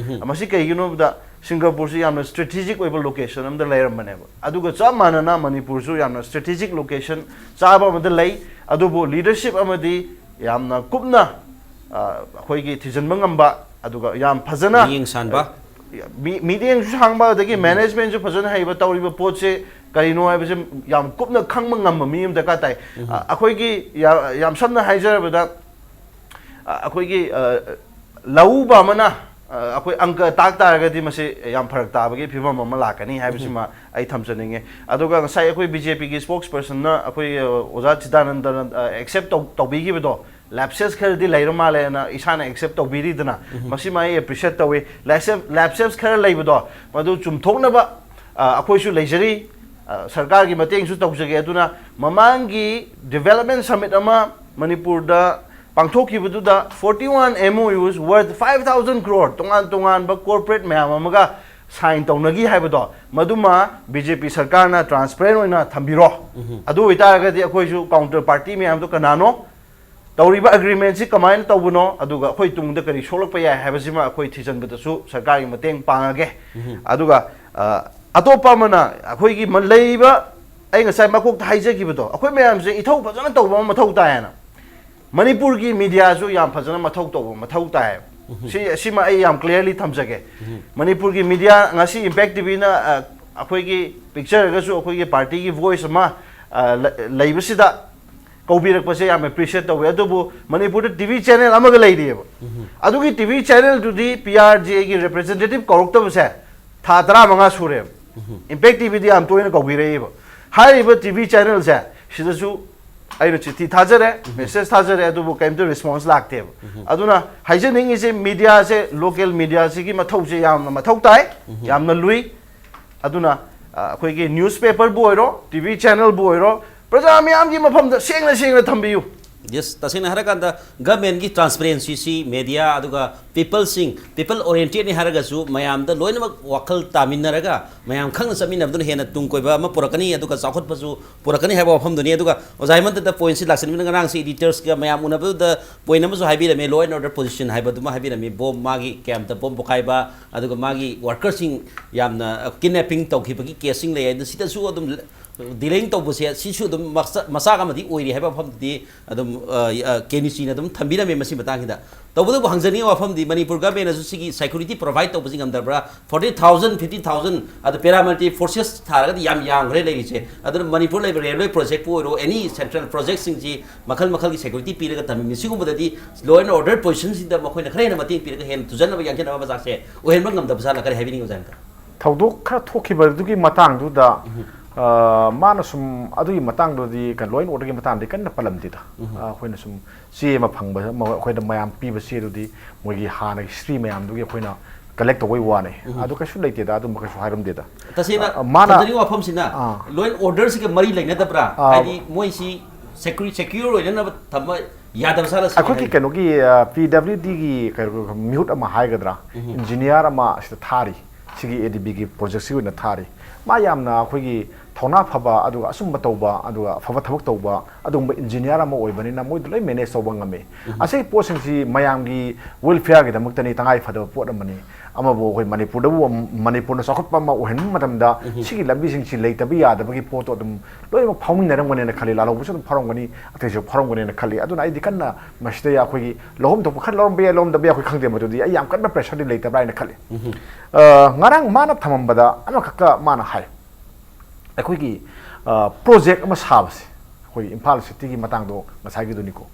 ꯃꯁꯤ ꯀꯩꯒꯤꯅꯣ ꯍꯥꯏꯕꯗ, ꯁꯤꯡꯒꯥꯄꯨꯔꯁꯤ ꯌꯥꯝꯅ ꯁ꯭ꯇ꯭ꯔꯦꯇꯤꯖꯤꯛ ꯑꯣꯏꯕ ꯂꯣꯀꯦꯁꯟ ꯑꯃꯗ ꯂꯩꯔꯝꯕꯅꯦꯕ꯫ ꯑꯗꯨꯒ ꯆꯞ ꯃꯥꯟꯅꯅ ꯃꯅꯤꯄꯨꯔꯁꯨ ꯌꯥꯝꯅ ꯁ꯭ꯇ꯭ꯔꯦꯇꯤꯖꯤꯛ ꯂꯣꯀꯦꯁꯟ ꯆꯥꯕ ꯑꯃꯗ ꯂꯩ꯫ ꯑꯗꯨꯕꯨ ꯂꯤꯗꯔꯁꯤꯞ ꯑꯃꯗꯤ ꯌꯥꯝꯅ ꯀꯨꯞꯅ, ꯑ, ꯑꯩꯈꯣꯏꯒꯤ ꯊꯤꯖꯤꯟꯕ ꯉꯝꯕ, ꯑꯗꯨꯒ ꯌꯥꯝ ꯐꯖꯅ ꯃꯤꯠꯌꯦꯡ ꯁꯥꯟꯕ꯫ ꯃꯤ-, ꯃꯤꯠꯌꯦꯡꯁꯨ ꯁꯥꯡꯕ, ꯑꯗꯒꯤ ꯃꯦꯅꯦꯖꯃꯦꯟꯁꯨ ꯐꯖꯅ ꯍꯩꯕ, ꯇꯧꯔꯤꯕ ꯄꯣꯠꯁꯦ ꯀꯔꯤꯅꯣ ꯍꯥꯏꯕꯁꯦ ꯌꯥꯝ ꯀꯨꯞꯅ ꯈꯪꯕ ꯉꯝꯕ ꯃꯤ ꯑꯃ ꯗꯔꯀꯥꯔ ꯇꯥꯏ꯫ ꯑ, ꯑꯩꯈꯣꯏꯒꯤ ꯌꯥ-, ꯌꯥꯝ ꯁꯝꯅ ꯍꯥꯏꯖꯔꯕꯗ, ꯑ, ꯑꯩꯈꯣꯏꯒꯤ, ꯑ, ꯂꯧꯎꯕ ꯑꯃꯅ, ꯑ, ꯑꯩꯈꯣꯏ ꯑꯪꯀ ꯇꯥꯛ ꯇꯥꯔꯒꯗꯤ ꯃꯁꯤ ꯌꯥꯝ ꯐꯔꯛ ꯇꯥꯕꯒꯤ ꯐꯤꯕꯝ ꯑꯃ ꯂꯥꯛꯀꯅꯤ ꯍꯥꯏꯕꯁꯤꯃ ꯑꯩ ꯊꯝꯖꯅꯤꯡꯉꯦ꯫ ꯑꯗꯨꯒ ꯉꯁꯥꯏ ꯑꯩꯈꯣꯏ ꯕꯤ ꯖꯦ ꯄꯤꯒꯤ ꯁ꯭ꯄꯣꯛꯁ ꯄꯔꯁꯟꯅ ꯑꯩꯈꯣꯏ, ꯑ, ꯑꯣꯖꯥ ꯆꯤꯗꯥꯅꯟꯗꯅ, ꯑ, ꯑꯦꯛꯁꯦꯞ ꯇꯧ-, ꯇꯧꯕꯤꯈꯤꯕꯗꯣ, ꯂꯦꯞꯁꯦꯁ ꯈꯔꯗꯤ ꯂꯩꯔ ꯃꯥꯜꯂꯦꯅ ꯏꯁꯥꯅ ꯑꯦꯛꯁꯦꯞ ꯇꯧꯕꯤꯔꯤꯗꯅ, ꯃꯁꯤꯃ ꯑꯩ ꯑꯦꯄ꯭ꯔꯤꯁꯤꯌꯦꯠ ꯇꯧꯏ꯫ ꯂꯦꯞꯁꯦꯁ, ꯂꯦꯞꯁꯦꯁ ꯈꯔ ꯂꯩꯕꯗꯣ ꯃꯗꯨ ꯆꯨꯝꯊꯣꯛꯅꯕ, ꯑ, ꯑꯩꯈꯣꯏꯁꯨ ꯂꯩꯖꯔꯤ, ꯑ, ꯁꯔꯀꯥꯔꯒꯤ ꯃꯇꯦꯡꯁꯨ ꯇꯧꯖꯒꯦ꯫ ꯑꯗꯨꯅ ꯃꯃꯥꯡꯒꯤ ꯗꯤꯕꯦꯂꯞꯃꯦꯟ ꯁꯃꯤꯠ ꯑꯃ ꯃꯅꯤꯄꯨꯔꯗ ꯄꯥꯡꯊꯣꯛꯈꯤꯕꯗꯨꯗ forty one M O Us worth five thousand crore, ꯇꯣꯉꯥꯟ ꯇꯣꯉꯥꯟꯕ ꯀꯣꯔꯄꯣꯔꯦꯠ ꯃꯌꯥꯝ ꯑꯃꯒ ꯁꯥꯏꯟ ꯇꯧꯅꯈꯤ ꯍꯥꯏꯕꯗꯣ, ꯃꯗꯨꯃ ꯕꯤ ꯖꯦ ꯄꯤ ꯁꯔꯀꯥꯔꯅ ꯇ꯭ꯔꯥꯟꯁꯄꯦꯔꯦꯟ ꯑꯣꯏꯅ ꯊꯝꯕꯤꯔꯣ꯫ ꯑꯗꯨ ꯑꯣꯏꯇꯥꯔꯒꯗꯤ ꯑꯩꯈꯣꯏꯁꯨ ꯀꯥꯎꯟꯇꯔ ꯄꯥꯔꯇꯤ ꯃꯌꯥꯝꯗꯣ ꯀꯅꯥꯅꯣ, ꯇꯧꯔꯤꯕ ꯑꯦꯒ꯭ꯔꯤꯃꯦꯟꯁꯤ ꯀꯃꯥꯏꯅ ꯇꯧꯕꯅꯣ, ꯑꯗꯨꯒ ꯑꯩꯈꯣꯏ ꯇꯨꯡꯗ ꯀꯔꯤ ꯁꯣꯛꯂꯛꯄ ꯌꯥꯏ ꯍꯥꯏꯕꯁꯤꯃ ꯑꯩꯈꯣꯏ ꯊꯤꯖꯤꯟꯕꯗꯁꯨ ꯁꯔꯀꯥꯔꯒꯤ ꯃꯇꯦꯡ ꯄꯥꯡꯉꯒꯦ꯫ ꯑꯗꯨꯒ, ꯑ, ꯑꯇꯣꯞꯄ ꯑꯃꯅ ꯑꯩꯈꯣꯏꯒꯤ ꯃ-, ꯂꯩꯔꯤꯕ, ꯑꯩ ꯉꯁꯥꯏ ꯃꯀꯣꯛꯇ ꯍꯥꯏꯖꯈꯤꯕꯗꯣ, ꯑꯩꯈꯣꯏ ꯃꯌꯥꯝꯁꯦ ꯏꯊꯧ ꯐꯖꯅ ꯇꯧꯕ ꯑꯃ ꯃꯊꯧ ꯇꯥꯏꯌꯦꯅ꯫ ꯃꯅꯤꯄꯨꯔꯒꯤ ꯃꯤꯗꯤꯌꯥꯁꯨ ꯌꯥꯝ ꯐꯖꯅ ꯃꯊꯧ ꯇꯧꯕ ꯃꯊꯧ ꯇꯥꯏꯌꯦꯕ꯫ ꯁꯤ, ꯁꯤꯃ ꯑꯩ ꯌꯥꯝ ꯀ꯭ꯂꯤꯌꯔꯂꯤ ꯊꯝꯖꯒꯦ꯫ ꯃꯅꯤꯄꯨꯔꯒꯤ ꯃꯤꯗꯤꯌꯥ ꯉꯁꯤ ꯏꯝꯄꯦꯛ ꯇꯤ ꯚꯤꯅ, ꯑ, ꯑꯩꯈꯣꯏꯒꯤ ꯄꯤꯛꯆꯔꯒꯁꯨ ꯑꯩꯈꯣꯏꯒꯤ ꯄꯥꯔꯇꯤꯒꯤ ꯚꯣꯏꯁ ꯑꯃ, ꯑ, ꯂ-, ꯂꯩꯕꯁꯤꯗ ꯀꯧꯕꯤꯔꯛꯄꯁꯦ ꯌꯥꯝ ꯑꯦꯄ꯭ꯔꯤꯁꯤꯌꯦꯠ ꯇꯧꯋꯦ꯫ ꯑꯗꯨꯕꯨ ꯃꯅꯤꯄꯨꯔꯗ ꯇꯤ ꯚꯤ ꯆꯦꯅꯦꯜ ꯑꯃꯒ ꯂꯩꯔꯤꯑꯕ꯫ ꯑꯗꯨꯒꯤ ꯇꯤ ꯚꯤ ꯆꯦꯅꯦꯜꯗꯨꯗꯤ ꯄꯤ ꯑꯥꯔ ꯖꯦꯒꯤ ꯔꯤꯄ꯭ꯔꯖꯦꯟꯇꯦꯇꯤꯚ ꯀꯧꯔꯛꯇꯕꯁꯦ ꯊꯥ ꯇꯔꯥꯃꯉꯥ ꯁꯨꯔꯦꯕ꯫ ꯏꯝꯄꯦꯛ ꯇꯤ ꯚꯤꯗꯤ ꯌꯥꯝ ꯇꯣꯏꯅ ꯀꯧꯕꯤꯔꯛꯏꯕ꯫ ꯍꯥꯏꯔꯤꯕ ꯇꯤ ꯚꯤ ꯆꯦꯅꯦꯜꯁꯦ ꯁꯤꯗꯁꯨ ꯑꯩꯅ ꯆꯤꯊꯤ ꯊꯥꯖꯔꯦ, ꯃꯦꯁꯦꯖ ꯊꯥꯖꯔꯦ, ꯑꯗꯨꯕꯨ ꯀꯩꯝꯇ ꯔꯦꯁꯄꯣꯟꯁ ꯂꯥꯛꯇꯦꯕ꯫ ꯑꯗꯨꯅ ꯍꯥꯏꯖꯅꯤꯡꯉꯤꯁꯦ, ꯃꯤꯗꯤꯌꯥꯁꯦ, ꯂꯣꯀꯦꯜ ꯃꯤꯗꯤꯌꯥꯁꯤꯒꯤ ꯃꯊꯧꯁꯦ ꯌꯥꯝꯅ ꯃꯊꯧ ꯇꯥꯏ, ꯌꯥꯝꯅ ꯂꯨꯏ꯫ ꯑꯗꯨꯅ, ꯑ, ꯑꯩꯈꯣꯏꯒꯤ ꯅ꯭ꯌꯨꯁꯄꯦꯄꯔꯕꯨ ꯑꯣꯏꯔꯣ, ꯇꯤ ꯚꯤ ꯆꯦꯅꯦꯜꯕꯨ ꯑꯣꯏꯔꯣ, ꯄ꯭ꯔꯖꯥ ꯃꯤꯌꯥꯝꯒꯤ ꯃꯐꯝꯗ ꯁꯦꯡꯅ ꯁꯦꯡꯅ ꯊꯝꯕꯤꯌꯨ꯫ ꯌꯦꯁ, ꯇꯁꯦꯡꯅ ꯍꯥꯏꯔꯀꯥꯟꯗ ꯒꯃꯦꯟꯒꯤ ꯇ꯭ꯔꯥꯟꯁꯄꯦꯔꯦꯟꯁꯤꯁꯤ, ꯃꯦꯗꯤꯌꯥ, ꯑꯗꯨꯒ ꯄꯤꯄꯜꯁꯤꯡ, ꯄꯤꯄꯜ ꯑꯣꯔꯤꯌꯦꯟꯇꯦꯠꯅꯤ ꯍꯥꯏꯔꯒꯁꯨ ꯃꯌꯥꯝꯗ ꯂꯣꯏꯅꯃꯛ ꯋꯥꯈꯜ ꯇꯥꯃꯤꯟꯅꯔꯒ ꯃꯌꯥꯝ ꯈꯪꯅ ꯆꯠꯃꯤꯟꯅꯕꯗꯨꯅ ꯍꯦꯟꯅ ꯇꯨꯡ ꯀꯣꯏꯕ ꯑꯃ ꯄꯨꯔꯛꯀꯅꯤ, ꯑꯗꯨꯒ ꯆꯥꯎꯈꯠꯄꯁꯨ ꯄꯨꯔꯛꯀꯅꯤ ꯍꯥꯏꯕ ꯋꯥꯐꯝꯗꯨꯅꯤ꯫ ꯑꯗꯨꯒ ꯑꯣꯖꯥ ꯍꯦꯃꯟꯇꯗ ꯄꯣꯏꯟꯁꯤ ꯂꯥꯛꯁꯤꯟꯕꯅ, ꯉꯔꯥꯡꯁꯤ ꯏꯗꯤꯇꯔꯁꯀ ꯃꯌꯥꯝ ꯎꯅꯕꯗꯨꯗ ꯄꯣꯏꯟ ꯑꯃꯁꯨ ꯍꯥꯏꯕꯤꯔꯝꯃꯤ, ꯂꯣ ꯑꯦꯟ ꯑꯣꯔꯗꯔ ꯄꯣꯖꯤꯁꯟ ꯍꯥꯏꯕꯗꯨꯃ ꯍꯥꯏꯕꯤꯔꯝꯃꯤ꯫ ꯕꯣꯝ, ꯃꯥꯒꯤ ꯀꯦꯝꯞꯇ ꯕꯣꯝ ꯄꯣꯈꯥꯏꯕ, ꯑꯗꯨꯒ ꯃꯥꯒꯤ ꯋꯥꯔꯀꯔꯁꯤꯡ ꯌꯥꯝꯅ ꯀꯤꯗꯅꯦꯄꯤꯡ ꯇꯧꯈꯤꯕꯒꯤ ꯀꯦꯁꯁꯤꯡ ꯂꯩ꯫ ꯑꯗꯨ ꯁꯤꯗꯁꯨ ꯑꯗꯨꯝ ꯗꯤꯂꯦꯡ ꯇꯧꯕꯁꯦ, ꯁꯤꯁꯨ ꯑꯗꯨꯝ ꯃꯆꯥꯛ ꯑꯃꯗꯤ ꯑꯣꯏꯔꯤ ꯍꯥꯏꯕ ꯋꯥꯐꯝꯗꯨꯗꯤ ꯑꯗꯨꯝ ꯀꯦ ꯑꯦꯟ ꯌꯨ ꯁꯤꯅ ꯑꯗꯨꯝ ꯊꯝꯕꯤꯔꯝꯃꯦ꯫ ꯃꯁꯤ ꯃꯇꯥꯡꯁꯤꯗ ꯇꯧꯕꯇꯕꯨ ꯍꯪꯖꯅꯤꯡꯉꯤ ꯋꯥꯐꯝꯗꯤ, ꯃꯅꯤꯄꯨꯔ ꯒꯚꯔꯟꯃꯦꯟꯅꯁꯨ ꯁꯤꯒꯤ ꯁꯦꯀ꯭ꯌꯨꯔꯤꯇꯤ ꯄ꯭ꯔꯣꯚꯥꯏꯗ ꯇꯧꯕꯁꯤ ꯉꯝꯗꯕ꯭ꯔꯥ? ꯐꯣꯔꯇꯤ ꯊꯥꯎꯖꯟ, ꯐꯤꯐꯇꯤ ꯊꯥꯎꯖꯟ, ꯑꯗꯨ ꯄꯦꯔꯥꯃꯤꯂꯤꯇꯔꯤ ꯐꯣꯔꯁꯦꯁ ꯊꯥꯔꯒꯗꯤ ꯌꯥꯝ ꯌꯥꯝꯈ꯭ꯔꯦ ꯂꯩꯔꯤꯁꯦ꯫ ꯑꯗꯨꯅ ꯃꯅꯤꯄꯨꯔ ꯂꯩꯕ ꯔꯦꯜꯋꯦ ꯄ꯭ꯔꯣꯖꯦꯛꯄꯨ ꯑꯣꯏꯔꯣ, ꯑꯦꯅꯤ ꯁꯦꯟꯇ꯭ꯔꯦꯜ ꯄ꯭ꯔꯣꯖꯦꯛꯁꯤꯡꯁꯤ ꯃꯈꯜ ꯃꯈꯜꯒꯤ ꯁꯦꯀ꯭ꯌꯨꯔꯤꯇꯤ ꯄꯤꯔꯒ ꯊꯝꯃꯤꯕꯅꯤ꯫ ꯁꯤꯒꯨꯝꯕꯗꯗꯤ ꯂꯣ ꯑꯦꯟ ꯑꯣꯔꯗꯔ ꯄꯣꯖꯤꯁꯟꯁꯤꯗ ꯃꯈꯣꯏꯅ ꯈꯔ ꯍꯦꯟꯅ ꯃꯇꯦꯡ ꯄꯤꯔꯒ ꯍꯦꯟꯅ ꯊꯨꯖꯟꯅꯕ, ꯌꯥꯡꯁꯤꯟꯅꯕ ꯃꯆꯥꯛꯁꯦ ꯑꯣꯏꯍꯟꯕ ꯉꯝꯗꯕ ꯖꯥꯠꯂ? ꯀꯔꯤ ꯍꯥꯏꯕꯤꯅꯤꯡꯉꯤ ꯑꯣꯖꯥ? ꯊꯧꯗꯣꯛ ꯈꯔ ꯊꯣꯛꯈꯤꯕꯗꯨꯒꯤ ꯃꯇꯥꯡꯗꯨꯗ, ꯑ, ꯃꯥꯅ ꯁꯨꯝ ꯑꯗꯨꯒꯤ ꯃꯇꯥꯡꯗꯨꯗꯤ ꯀꯩꯅꯣ, ꯂꯣ ꯑꯦꯟ ꯑꯣꯔꯗꯔꯒꯤ ꯃꯇꯥꯡꯗꯤ ꯀꯟꯅ ꯄꯜꯂꯝꯗꯦꯗ꯫ ꯑ, ꯑꯩꯈꯣꯏꯅ ꯁꯨꯝ ꯆꯦ ꯑꯃ ꯐꯪꯕ ꯑꯃ, ꯑꯩꯈꯣꯏꯗ ꯃꯌꯥꯝ ꯄꯤꯕ ꯆꯦꯗꯨꯗꯤ ꯃꯣꯏꯒꯤ ꯍꯥꯟꯅꯒꯤ ꯍꯤꯁꯇ꯭ꯔꯤ ꯃꯌꯥꯝꯗꯨꯒꯤ ꯑꯩꯈꯣꯏꯅ ꯀꯂꯦꯛ ꯇꯧꯕꯩ ꯋꯥꯅꯤ꯫ ꯑꯗꯨ ꯀꯩꯁꯨ ꯂꯩꯇꯦꯗ, ꯑꯗꯨꯝꯕ ꯀꯩꯁꯨ ꯍꯥꯏꯔꯝꯗꯦꯗ꯫ ꯇꯁꯦꯡꯅ ꯑ, ꯃꯥꯅ ꯊꯝꯖꯅꯤꯡꯕ ꯋꯥꯐꯝꯁꯤꯅ, ꯑꯥ꯫ ꯂꯣ ꯑꯦꯟ ꯑꯣꯔꯗꯔꯁꯤꯒ ꯃꯔꯤ ꯂꯩꯅꯗꯕ꯭ꯔꯥ? ꯑꯥ꯫ ꯍꯥꯏꯗꯤ ꯃꯣꯏꯁꯤ ꯁꯦꯀ꯭ꯌꯨꯔ, ꯁꯦꯀ꯭ꯌꯨꯔ ꯑꯣꯏꯅꯅꯕ ꯊꯝꯕ ꯌꯥꯗꯕ ꯖꯥꯠꯂ ꯁꯤ ꯑꯩꯈꯣꯏꯒꯤ ꯍꯥꯏꯅꯤ꯫ ꯀꯩꯅꯣꯒꯤ, ꯑ, ꯄꯤ ꯗꯕ꯭ꯂꯤꯎ ꯗꯤꯒꯤ ꯀꯩꯅꯣ, ꯃꯤꯍꯨꯠ ꯑꯃ ꯍꯥꯏꯒꯗ꯭ꯔꯥ, ꯏꯟꯖꯤꯅꯤꯌꯥꯔ ꯑꯃ ꯑꯁꯤꯗ ꯊꯥꯔꯤ꯫ ꯁꯤꯒꯤ ꯑꯦ ꯗꯤ ꯕꯤꯒꯤ ꯄ꯭ꯔꯣꯖꯦꯛꯁꯤꯒꯤ ꯑꯣꯏꯅ ꯊꯥꯔꯤ꯫ ꯃꯥ ꯌꯥꯝꯅ ꯑꯩꯈꯣꯏꯒꯤ ꯊꯧꯅꯥ ꯐꯕ, ꯑꯗꯨꯒ ꯑꯆꯨꯝꯕ ꯇꯧꯕ, ꯑꯗꯨꯒ ꯑꯐꯕ ꯊꯕꯛ ꯇꯧꯕ, ꯑꯗꯨꯒꯨꯝꯕ ꯏꯟꯖꯤꯅꯤꯌꯥꯔ ꯑꯃ ꯑꯣꯏꯕꯅꯤꯅ ꯃꯣꯏꯗ ꯂꯣꯏ ꯃꯦꯅꯦꯖ ꯇꯧꯕ ꯉꯝꯃꯤ꯫ ꯑꯁꯤꯒꯤ ꯄꯣꯠꯁꯤꯡꯁꯤ ꯃꯌꯥꯝꯒꯤ ꯋꯦꯜꯐꯤꯌꯥꯔꯒꯤꯗꯃꯛꯇꯅꯤ, ꯇꯉꯥꯏ ꯐꯗꯕ ꯄꯣꯠ ꯑꯃꯅꯤ꯫ ꯑꯃꯕꯨ ꯑꯩꯈꯣꯏ ꯃꯅꯤꯄꯨꯔꯗꯕꯨ, ꯃꯅꯤꯄꯨꯔꯅ ꯆꯥꯎꯈꯠꯄ ꯑꯃ ꯑꯣꯏꯍꯟꯕ ꯃꯇꯝꯗ ꯁꯤꯒꯤ ꯂꯝꯕꯤꯁꯤꯡꯁꯤ ꯂꯩꯇꯕ ꯌꯥꯗꯕꯒꯤ ꯄꯣꯠꯇꯣ ꯑꯗꯨꯝ ꯂꯣꯏꯅꯃꯛ ꯐꯥꯎꯃꯤꯟꯅꯔꯝꯒꯅꯦꯅ ꯈꯜꯂꯤ, ꯂꯥꯜꯍꯧꯕꯁꯨ ꯑꯗꯨꯝ ꯐꯥꯎꯔꯝꯒꯅꯤ, ꯑꯇꯩꯁꯨ ꯐꯥꯎꯔꯝꯒꯅꯦꯅ ꯈꯜꯂꯤ꯫ ꯑꯗꯨꯅ ꯑꯩꯗꯤ ꯀꯟꯅ ꯃꯁꯤꯗ ꯑꯩꯈꯣꯏꯒꯤ ꯂꯧꯐꯝ ꯊꯣꯛꯄ ꯈꯔ ꯂꯧꯔꯝꯕ ꯌꯥꯏ, ꯂꯧꯔꯝꯗꯕ ꯌꯥꯏ, ꯑꯩꯈꯣꯏ ꯈꯪꯗꯦ꯫ ꯃꯗꯨꯗꯤ ꯑꯩ ꯌꯥꯝ ꯀꯟꯅ ꯄ꯭ꯔꯦꯁꯔꯗꯤ ꯂꯩꯇꯕ꯭ꯔꯥ ꯍꯥꯏꯅ ꯈꯜꯂꯤ꯫ ꯑ, ꯉꯔꯥꯡ ꯃꯥꯅ ꯊꯝꯃꯝꯕꯗ ꯑꯃꯈꯛꯀ ꯃꯥꯅ ꯍꯥꯏ, ꯑꯩꯈꯣꯏꯒꯤ, ꯑ, ꯄ꯭ꯔꯣꯖꯦꯛ ꯑꯃ ꯁꯥꯕꯁꯦ, ꯑꯩꯈꯣꯏ ꯏꯝꯐꯥꯜ ꯁꯤꯇꯤꯒꯤ ꯃꯇꯥꯡꯗꯣ ꯉꯁꯥꯏꯒꯤꯗꯨꯅꯤꯀꯣ꯫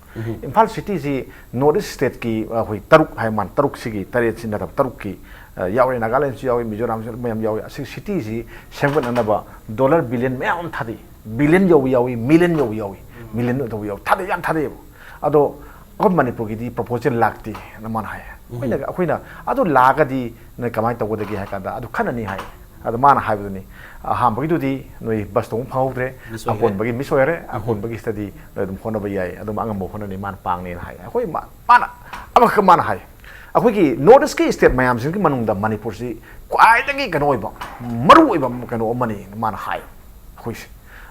ꯏꯝꯐꯥꯜ ꯁꯤꯇꯤꯁꯤ ꯅꯣꯔꯠ ꯏꯁ ꯁ꯭ꯇꯦꯠꯀꯤ, ꯑ, ꯑꯩꯈꯣꯏ ꯇꯔꯨꯛ ꯍꯥꯏ ꯃꯥꯟ, ꯇꯔꯨꯛꯁꯤꯒꯤ, ꯇꯔꯦꯠꯁꯤ ꯅꯠꯇꯕ ꯇꯔꯨꯛꯀꯤ, ꯑ, ꯌꯥꯎꯔꯦ, ꯅꯥꯒꯥꯂꯦꯟꯁꯨ ꯌꯥꯎꯏ, ꯃꯤꯖꯣꯔꯥꯝꯁꯨ ꯃꯌꯥꯝ ꯌꯥꯎꯏ꯫ ꯑꯁꯤ ꯁꯤꯇꯤꯁꯤ ꯁꯦꯝꯒꯠꯅꯅꯕ ꯗꯣꯂꯔ ꯕꯤꯂꯤꯌꯟ ꯃꯌꯥꯝ ꯑꯃ ꯊꯥꯗꯩ꯫ ꯕꯤꯂꯤꯌꯟ ꯌꯧꯕ ꯌꯥꯎꯏ, ꯃꯤꯂꯤꯌꯟ ꯌꯧꯕ ꯌꯥꯎꯏ, ꯃꯤꯂꯤꯌꯟ ꯌꯧꯕ ꯌꯥꯎꯏ, ꯊꯥꯗꯩ, ꯌꯥꯝ ꯊꯥꯗꯩꯑꯕ꯫ ꯑꯗꯣ ꯑꯩꯈꯣꯏ ꯃꯅꯤꯄꯨꯔꯒꯤꯗꯤ ꯄ꯭ꯔꯣꯄꯣꯖꯦꯜ ꯂꯥꯛꯇꯦꯅ ꯃꯥꯅ ꯍꯥꯏꯌꯦ꯫ ꯑꯩꯈꯣꯏꯅ, ꯑꯩꯈꯣꯏꯅ ꯑꯗꯨ ꯂꯥꯛꯑꯒꯗꯤ ꯅꯣꯏ ꯀꯃꯥꯏꯅ ꯇꯧꯒꯗꯒꯦ ꯍꯥꯏ ꯀꯥꯟꯗ, ꯑꯗꯨ ꯈꯟꯅꯅꯤ ꯍꯥꯏ꯫ ꯑꯗꯣ ꯃꯥꯅ ꯍꯥꯏꯕꯗꯨꯅꯤ, ꯑꯍꯥꯟꯕꯒꯤꯗꯨꯗꯤ ꯅꯣꯏ ꯕꯁ ꯇꯣꯡꯕ ꯐꯪꯍꯧꯗ꯭ꯔꯦ, Miss ꯑꯣꯏꯈ꯭ꯔꯦ꯫ ꯑꯀꯣꯟꯕꯒꯤ ꯃꯤꯁ ꯑꯣꯏꯔꯦ, ꯑꯀꯣꯟꯕꯒꯤꯁꯤꯗꯗꯤ ꯅꯣꯏ ꯑꯗꯨꯝ ꯍꯣꯠꯅꯕ ꯌꯥꯏ, ꯑꯗꯨꯝ ꯑꯉꯝꯕ ꯍꯣꯠꯅꯅꯤ, ꯃꯥꯅ ꯄꯥꯡꯅꯦꯅ ꯍꯥꯏ꯫ ꯑꯩꯈꯣꯏ ꯃꯥ-, ꯃꯥꯅ ꯑꯃꯈꯛ ꯃꯥꯅ ꯍꯥꯏ, ꯑꯩꯈꯣꯏꯒꯤ ꯅꯣꯔꯠ ꯏꯁꯀꯤ ꯁ꯭ꯇꯦꯠ ꯃꯌꯥꯝꯁꯤꯡꯒꯤ ꯃꯅꯨꯡꯗ ꯃꯅꯤꯄꯨꯔꯁꯤ ꯈ꯭ꯋꯥꯏꯗꯒꯤ ꯀꯩꯅꯣ ꯑꯣꯏꯕ, ꯃꯔꯨ ꯑꯣꯏꯕ ꯀꯩꯅꯣ ꯑꯃꯅꯤ ꯃꯥꯅ ꯍꯥꯏ꯫ ꯑꯩꯈꯣꯏꯁꯦ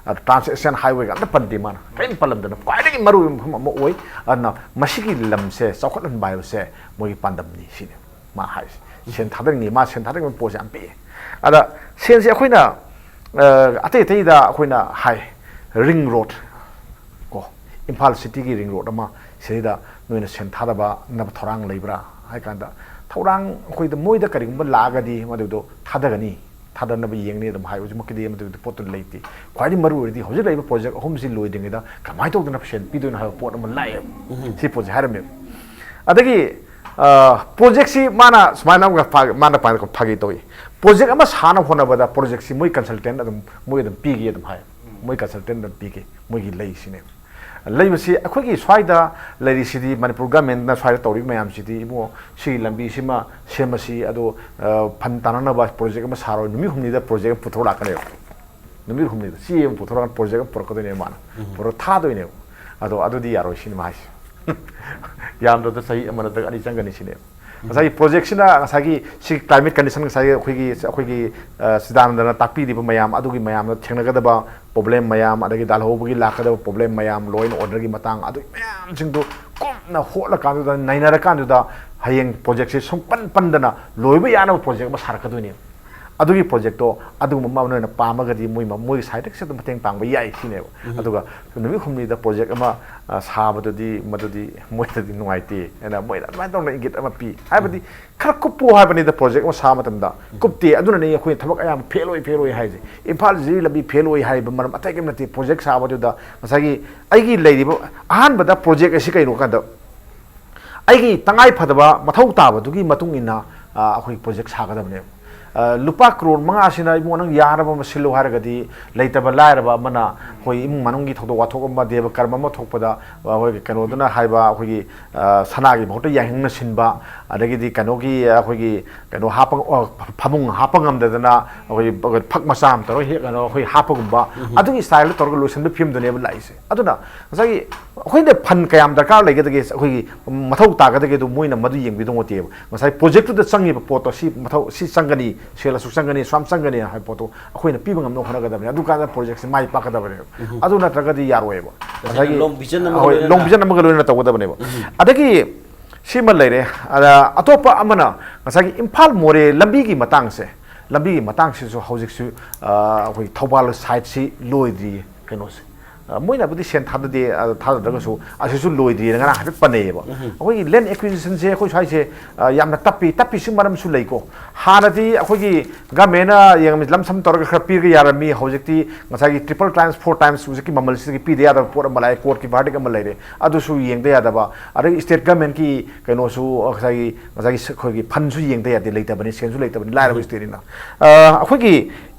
ꯑꯗꯣ ꯇ꯭ꯔꯥꯟꯁ ꯑꯦꯁꯤꯌꯥꯟ ꯍꯥꯏꯋꯦꯒ ꯑꯝꯇ ꯄꯟꯗꯦ ꯃꯥꯅ, ꯀꯔꯤꯝ ꯄꯜꯂꯝꯗꯅ ꯈ꯭ꯋꯥꯏꯗꯒꯤ ꯃꯔꯨ ꯑꯣꯏꯕ ꯃꯐꯝ ꯑꯃ ꯑꯣꯏ꯫ ꯑꯗꯨꯅ ꯃꯁꯤꯒꯤ ꯂꯝꯁꯦ ꯆꯥꯎꯈꯠꯍꯟꯕ ꯍꯥꯏꯕꯁꯦ ꯃꯣꯏꯒꯤ ꯄꯥꯟꯗꯝꯅꯤ ꯁꯤꯅꯤ꯫ ꯃꯥ ꯍꯥꯏꯁꯦ ꯁꯦꯟ ꯊꯥꯗꯅꯤꯡꯉꯤ, ꯃꯥ ꯁꯦꯟ ꯊꯥꯗꯅꯤꯡꯕ ꯄꯣꯠꯁꯦ ꯌꯥꯝ ꯄꯤꯛꯑꯦ꯫ ꯑꯗ ꯁꯦꯟꯁꯦ ꯑꯩꯈꯣꯏꯅ, ꯑ, ꯑꯇꯩ ꯑꯇꯩꯗ ꯑꯩꯈꯣꯏꯅ ꯍꯥꯏ, ꯔꯤꯡ ꯔꯣꯗ ꯀꯣ, ꯏꯝꯐꯥꯜ ꯁꯤꯇꯤꯒꯤ ꯔꯤꯡ ꯔꯣꯗ ꯑꯃ ꯁꯤꯗꯩꯗ ꯅꯣꯏꯅ ꯁꯦꯟ ꯊꯥꯗꯕꯅꯕ ꯊꯧꯔꯥꯡ ꯂꯩꯕ꯭ꯔꯥ ꯍꯥꯏ ꯀꯥꯟꯗ, ꯊꯧꯔꯥꯡ ꯑꯩꯈꯣꯏꯗ ꯃꯣꯏꯗ ꯀꯔꯤꯒꯨꯝꯕ ꯂꯥꯛꯑꯒꯗꯤ ꯃꯗꯨꯗꯣ ꯊꯥꯗꯒꯅꯤ, ꯊꯥꯗꯅꯕ ꯌꯦꯡꯅꯤ ꯑꯗꯨꯝ ꯍꯥꯏ꯫ ꯍꯧꯖꯤꯛꯃꯛꯀꯤꯗꯤ ꯃꯗꯨꯒꯤ ꯄꯣꯠꯇꯨ ꯂꯩꯇꯦ꯫ ꯈ꯭ꯋꯥꯏꯗꯒꯤ ꯃꯔꯨ ꯑꯣꯏꯔꯤꯗꯤ ꯍꯧꯖꯤꯛ ꯂꯩꯔꯤꯕ ꯄ꯭ꯔꯣꯖꯦꯛ ꯑꯍꯨꯝꯁꯤ ꯂꯣꯏꯗ꯭ꯔꯤꯉꯩꯗ ꯀꯃꯥꯏꯅ ꯇꯧꯗꯅ ꯁꯦꯟ ꯄꯤꯗꯣꯏꯅꯣ ꯍꯥꯏꯕ ꯄꯣꯠ ꯑꯃ ꯂꯥꯛꯑꯦꯕ꯫ ꯁꯤ ꯄꯣꯠꯁꯦ ꯍꯥꯏꯔꯝꯃꯦꯕ꯫ ꯑꯗꯒꯤ, ꯑ, ꯄ꯭ꯔꯣꯖꯦꯛꯁꯤ ꯃꯥꯅ ꯁꯨꯃꯥꯏꯅ ꯑꯃꯒ ꯐꯥ-, ꯃꯥꯅ ꯐꯥ-, ꯐꯥꯒꯤ ꯇꯧꯏ꯫ ꯄ꯭ꯔꯣꯖꯦꯛ ꯑꯃ ꯁꯥꯅꯕ ꯍꯣꯠꯅꯕꯗ ꯄ꯭ꯔꯣꯖꯦꯛꯁꯤ ꯃꯣꯏ ꯀꯟꯁꯜꯇꯦꯟ ꯑꯗꯨꯝ, ꯃꯣꯏ ꯑꯗꯨꯝ ꯄꯤꯒꯦ ꯑꯗꯨꯝ ꯍꯥꯏ꯫ ꯃꯣꯏ ꯀꯟꯁꯜꯇꯦꯟ ꯑꯗꯨꯝ ꯄꯤꯒꯦ꯫ ꯃꯣꯏꯒꯤ ꯂꯩꯁꯤꯅꯦ꯫ ꯂꯩꯕꯁꯤ ꯑꯩꯈꯣꯏꯒꯤ ꯁ꯭ꯋꯥꯏꯗ ꯂꯩꯔꯤꯁꯤꯗꯤ, ꯃꯅꯤꯄꯨꯔ ꯒꯃꯦꯟꯅ ꯁ꯭ꯋꯥꯏꯗ ꯇꯧꯔꯤꯕ ꯃꯌꯥꯝꯁꯤꯗꯤ, ꯏꯕꯨꯡꯉꯣ, ꯁꯤꯒꯤ ꯂꯝꯕꯤꯁꯤꯃ ꯁꯦꯝꯃꯁꯤ, ꯑꯗꯣ, ꯑ, ꯐꯟ ꯇꯥꯅꯅꯕ ꯄ꯭ꯔꯣꯖꯦꯛ ꯑꯃ ꯁꯥꯔꯣ, ꯅꯨꯃꯤꯠ ꯍꯨꯝꯅꯤꯗ ꯄ꯭ꯔꯣꯖꯦꯛ ꯑꯃ ꯄꯨꯊꯣꯔꯛꯀꯅꯦꯕ꯫ ꯅꯨꯃꯤꯠ ꯍꯨꯝꯅꯤꯗ ꯆꯦ ꯑꯃ ꯄꯨꯊꯣꯔꯛꯀꯅꯤ, ꯄ꯭ꯔꯣꯖꯦꯛ ꯑꯃ ꯄꯨꯔꯛꯀꯗꯣꯏꯅꯦꯕ ꯃꯥꯅ꯫ ꯎꯝ꯫ ꯄꯨꯔꯛ ꯊꯥꯗꯣꯏꯅꯦꯕ꯫ ꯑꯗꯣ ꯑꯗꯨꯗꯤ ꯌꯥꯔꯣꯏ ꯁꯤꯅꯤ ꯃꯥ ꯍꯥꯏꯁꯦ꯫ ꯌꯥꯝꯗ꯭ꯔꯕꯗ ꯆꯍꯤ ꯑꯃ ꯅꯠꯇ꯭ꯔꯒ ꯑꯅꯤ ꯆꯪꯒꯅꯤ ꯁꯤꯅꯦꯕ꯫ ꯉꯁꯥꯏꯒꯤ ꯄ꯭ꯔꯣꯖꯦꯛꯁꯤꯅ ꯉꯁꯥꯏꯒꯤ ꯁꯤ ꯀ꯭ꯂꯥꯏꯃꯦꯠ ꯀꯟꯗꯤꯁꯟ, ꯉꯁꯥꯏꯒꯤ ꯑꯩꯈꯣꯏꯒꯤ, ꯑꯩꯈꯣꯏꯒꯤ, ꯑ, ꯁꯤꯗꯥꯅꯟꯗꯅ ꯇꯥꯛꯄꯤꯔꯤꯕ ꯃꯌꯥꯝ ꯑꯗꯨꯒꯤ ꯃꯌꯥꯝꯗꯣ ꯊꯦꯡꯅꯒꯗꯕ ꯄ꯭ꯔꯣꯕ꯭ꯂꯦꯝ ꯃꯌꯥꯝ, ꯑꯗꯒꯤ ꯗꯥꯜꯍꯧꯕꯒꯤ ꯂꯥꯛꯀꯗꯕ ꯄ꯭ꯔꯣꯕ꯭ꯂꯦꯝ ꯃꯌꯥꯝ, ꯂꯣ ꯑꯦꯟ ꯑꯣꯔꯗꯔꯒꯤ ꯃꯇꯥꯡ, ꯑꯗꯨꯒꯤ ꯃꯌꯥꯝꯁꯤꯡꯗꯣ ꯀꯨꯞꯅ ꯍꯣꯠꯂꯀꯥꯟꯗꯨꯗ, ꯅꯩꯅꯔꯀꯥꯟꯗꯨꯗ ꯍꯌꯦꯡ ꯄ꯭ꯔꯣꯖꯦꯛꯁꯦ ꯁꯨꯡꯄꯟ ꯄꯟꯗꯅ ꯂꯣꯏꯕ ꯌꯥꯅꯕ ꯄ꯭ꯔꯣꯖꯦꯛ ꯑꯃ ꯁꯥꯔꯛꯀꯗꯣꯏꯅꯦꯕ꯫ ꯑꯗꯨꯒꯤ ꯄ꯭ꯔꯣꯖꯦꯛꯇꯣ ꯑꯗꯨꯒꯨꯝꯕ ꯑꯃ ꯅꯣꯏꯅ ꯄꯥꯝꯃꯒꯗꯤ ꯃꯣꯏ, ꯃꯣꯏꯒꯤ ꯁꯥꯏꯠꯇꯒꯤꯁꯨ ꯑꯗꯨꯝ ꯃꯇꯦꯡ ꯄꯥꯡꯕ ꯌꯥꯏ ꯁꯤꯅꯦꯕ꯫ ꯎꯝ꯫ ꯑꯗꯨꯒ ꯅꯨꯃꯤꯠ ꯍꯨꯝꯅꯤꯗ ꯄ꯭ꯔꯣꯖꯦꯛ ꯑꯃ, ꯑ, ꯁꯥꯕꯗꯨꯗꯤ ꯃꯗꯨꯗꯤ ꯃꯣꯏꯗꯗꯤ ꯅꯨꯡꯉꯥꯏꯇꯦ ꯍꯥꯏꯅ ꯃꯣꯏꯅ ꯑꯗꯨꯃꯥꯏꯅ ꯇꯧꯅ ꯏꯪꯒꯤꯠ ꯑꯃ ꯄꯤ꯫ ꯍꯥꯏꯕꯗꯤ ꯈꯔ ꯀꯨꯞꯄꯣ ꯍꯥꯏꯕꯅꯤꯗ, ꯄ꯭ꯔꯣꯖꯦꯛ ꯑꯃ ꯁꯥꯕ ꯃꯇꯝꯗ꯫ ꯎꯝ꯫ ꯀꯨꯞꯇꯦ, ꯑꯗꯨꯅꯅꯦ ꯑꯩꯈꯣꯏꯅ ꯊꯕꯛ ꯑꯌꯥꯝꯕ ꯐꯦꯜ ꯑꯣꯏ, ꯐꯦꯜ ꯑꯣꯏ ꯍꯥꯏꯁꯦ꯫ ꯏꯝꯐꯥꯜ ꯖꯤꯔꯤ ꯂꯝꯕꯤ ꯐꯦꯜ ꯑꯣꯏ ꯍꯥꯏꯔꯤꯕ ꯃꯔꯝ ꯑꯇꯩ ꯀꯔꯤꯝ ꯅꯠꯇꯦ꯫ ꯄ꯭ꯔꯣꯖꯦꯛ ꯁꯥꯕꯗꯨꯗ ꯉꯁꯥꯏꯒꯤ ꯑꯩꯒꯤ ꯂꯩꯔꯤꯕ ꯑꯍꯥꯟꯕꯗ ꯄ꯭ꯔꯣꯖꯦꯛ ꯑꯁꯤ ꯀꯩꯅꯣ ꯀꯥꯟꯗ ꯑꯩꯒꯤ ꯇꯉꯥꯏ ꯐꯗꯕ ꯃꯊꯧ ꯇꯥꯕꯗꯨꯒꯤ ꯃꯇꯨꯡ ꯏꯟꯅ, ꯑ, ꯑꯩꯈꯣꯏ ꯄ꯭ꯔꯣꯖꯦꯛ ꯁꯥꯒꯗꯕꯅꯦꯕ꯫ ꯑ, ꯂꯨꯄꯥ ꯀ꯭ꯔꯣꯔ ꯃꯉꯥꯁꯤꯅ ꯏꯕꯨꯡꯉꯣ ꯅꯪ ꯌꯥꯅꯕ ꯑꯃ ꯁꯤꯜꯂꯨ ꯍꯥꯏꯔꯒꯗꯤ, ꯂꯩꯇꯕ ꯂꯥꯏꯔꯕ ꯑꯃꯅ ꯑꯩꯈꯣꯏ ꯏꯃꯨꯡ ꯃꯅꯨꯡꯒꯤ ꯊꯧꯗꯣꯛ ꯋꯥꯊꯣꯛ ꯑꯃ, ꯗꯦꯕ ꯀꯔꯃ ꯑꯃ ꯊꯣꯛꯄꯗ, ꯑ, ꯑꯩꯈꯣꯏꯒꯤ ꯀꯩꯅꯣꯗꯨꯅ ꯍꯥꯏꯕ, ꯑꯩꯈꯣꯏꯒꯤ, ꯑ, ꯁꯅꯥꯒꯤ ꯃꯍꯨꯠꯇ ꯌꯥꯏꯍꯪꯅ ꯁꯤꯟꯕ, ꯑꯗꯒꯤꯗꯤ ꯀꯩꯅꯣꯒꯤ, ꯑ, ꯑꯩꯈꯣꯏꯒꯤ ꯀꯩꯅꯣ ꯍꯥꯞꯄ, ꯑ, ꯐꯃꯨꯡ ꯍꯥꯞꯄ ꯉꯝꯗꯗꯅ ꯑꯩꯈꯣꯏꯒꯤ ꯐꯛ ꯃꯆꯥ ꯑꯃ ꯇꯧꯔꯒ ꯍꯦꯛ ꯀꯩꯅꯣ ꯑꯩꯈꯣꯏ ꯍꯥꯞꯄꯒꯨꯝꯕ, ꯑꯗꯨꯒꯤ ꯁ꯭ꯇꯥꯏꯜꯗ ꯇꯧꯔꯒ ꯂꯣꯏꯁꯤꯟꯕ ꯐꯤꯕꯝꯗꯨꯅꯦꯕ ꯂꯥꯛꯏꯁꯦ꯫ ꯑꯗꯨꯅ ꯉꯁꯥꯏꯒꯤ ꯑꯩꯈꯣꯏꯅ ꯐꯟ ꯀꯌꯥꯝ ꯗꯔꯀꯥꯔ ꯂꯩꯒꯗꯒꯦ, ꯑꯩꯈꯣꯏꯒꯤ ꯃꯊꯧ ꯇꯥꯒꯗꯒꯦꯗꯣ ꯃꯣꯏꯅ ꯃꯗꯨ ꯌꯦꯡꯕꯤꯗꯧ ꯅꯠꯇꯦꯕ꯫ ꯉꯁꯥꯏ ꯄ꯭ꯔꯣꯖꯦꯛꯇꯨꯗ ꯆꯪꯉꯤꯕ ꯄꯣꯠꯇꯣ, ꯁꯤ ꯃꯊꯧ, ꯁꯤ ꯆꯪꯒꯅꯤ, ꯁꯦꯜ ꯑꯁꯨꯛ ꯆꯪꯒꯅꯤ, ꯁꯨꯌꯥꯝ ꯆꯪꯒꯅꯤ ꯍꯥꯏꯕ ꯄꯣꯠꯇꯣ ꯑꯩꯈꯣꯏꯅ ꯄꯤꯕ ꯉꯝꯅꯕ ꯍꯣꯠꯅꯒꯗꯕꯅꯤ꯫ ꯑꯗꯨꯀꯥꯟꯗ ꯄ꯭ꯔꯣꯖꯦꯛꯁꯦ ꯃꯥꯏ ꯄꯥꯛꯀꯗꯕꯅꯦꯕ꯫ ꯑꯗꯨ ꯅꯠꯇ꯭ꯔꯒꯗꯤ ꯌꯥꯔꯣꯏꯕ꯫ ꯉꯁꯥꯏꯒꯤ ꯉꯁꯥꯏꯒꯤ long vision ꯑꯃꯒ ꯍꯣꯏ, ꯂꯣꯏꯅꯅ꯫ Long vision ꯑꯃꯒ ꯂꯣꯏꯅꯅ ꯇꯧꯒꯗꯕꯅꯦꯕ꯫ ꯑꯗꯒꯤ ꯁꯤꯃ ꯂꯩꯔꯦ꯫ ꯑꯗ ꯑꯇꯣꯞꯄ ꯑꯃꯅ ꯉꯁꯥꯏꯒꯤ ꯏꯝꯐꯥꯜ ꯃꯣꯔꯦ ꯂꯝꯕꯤꯒꯤ ꯃꯇꯥꯡꯁꯦ, ꯂꯝꯕꯤꯒꯤ ꯃꯇꯥꯡꯁꯤꯁꯨ ꯍꯧꯖꯤꯛꯁꯨ, ꯑ, ꯑꯩꯈꯣꯏ ꯊꯧꯕꯥꯜ ꯁꯥꯏꯠꯁꯤ ꯂꯣꯏꯗ꯭ꯔꯤꯌꯦ ꯀꯩꯅꯣꯁꯦ꯫ ꯑ, ꯃꯣꯏꯅꯕꯨꯗꯤ ꯁꯦꯟ ꯊꯥꯗꯗꯦ, ꯑ, ꯊꯥꯗꯗ꯭ꯔꯒꯁꯨ ꯑꯁꯤꯁꯨ ꯂꯣꯏꯗ꯭ꯔꯤꯌꯦꯅ ꯉꯔꯥꯡ ꯍꯥꯏꯐꯦꯠ ꯄꯟꯅꯩꯌꯦꯕ꯫ ꯑꯩꯈꯣꯏꯒꯤ land acquisitionꯁꯦ ꯑꯩꯈꯣꯏ ꯁ꯭ꯋꯥꯏꯁꯦ, ꯑ, ꯌꯥꯝꯅ ꯇꯞꯄꯤ꯫ ꯇꯞꯄꯤꯁꯤ ꯃꯔꯝꯁꯨ ꯂꯩꯀꯣ꯫ ꯍꯥꯟꯅꯗꯤ ꯑꯩꯈꯣꯏꯒꯤ governmentꯅ ꯌꯦꯡꯉꯝꯃꯤ, lump sum ꯇꯧꯔꯒ ꯈꯔ ꯄꯤꯔꯒ ꯌꯥꯔꯝꯃꯤ꯫ ꯍꯧꯖꯤꯛꯇꯤ ꯉꯁꯥꯏꯒꯤ triple times, four times ꯍꯧꯖꯤꯛꯀꯤ ꯃꯃꯜꯁꯤꯗꯒꯤ ꯄꯤꯗ ꯌꯥꯗꯕ ꯄꯣꯠ ꯑꯃ ꯂꯥꯛꯑꯦ, courtꯀꯤ verdict ꯑꯃ ꯂꯩꯔꯦ, ꯑꯗꯨꯁꯨ ꯌꯦꯡꯗ ꯌꯥꯗꯕ꯫ ꯑꯗꯒꯤ state governmentꯀꯤ ꯀꯩꯅꯣꯁꯨ, ꯉꯁꯥꯏꯒꯤ, ꯉꯁꯥꯏꯒꯤ ꯁ-, ꯑꯩꯈꯣꯏꯒꯤ fundꯁꯨ ꯌꯦꯡꯗ ꯌꯥꯗꯦ, ꯂꯩꯇꯕꯅꯤ, ꯁꯦꯟꯁꯨ ꯂꯩꯇꯕꯅꯤ, ꯂꯥꯏꯔꯕ stateꯅꯤꯅ꯫ ꯑ, ꯑꯩꯈꯣꯏꯒꯤ,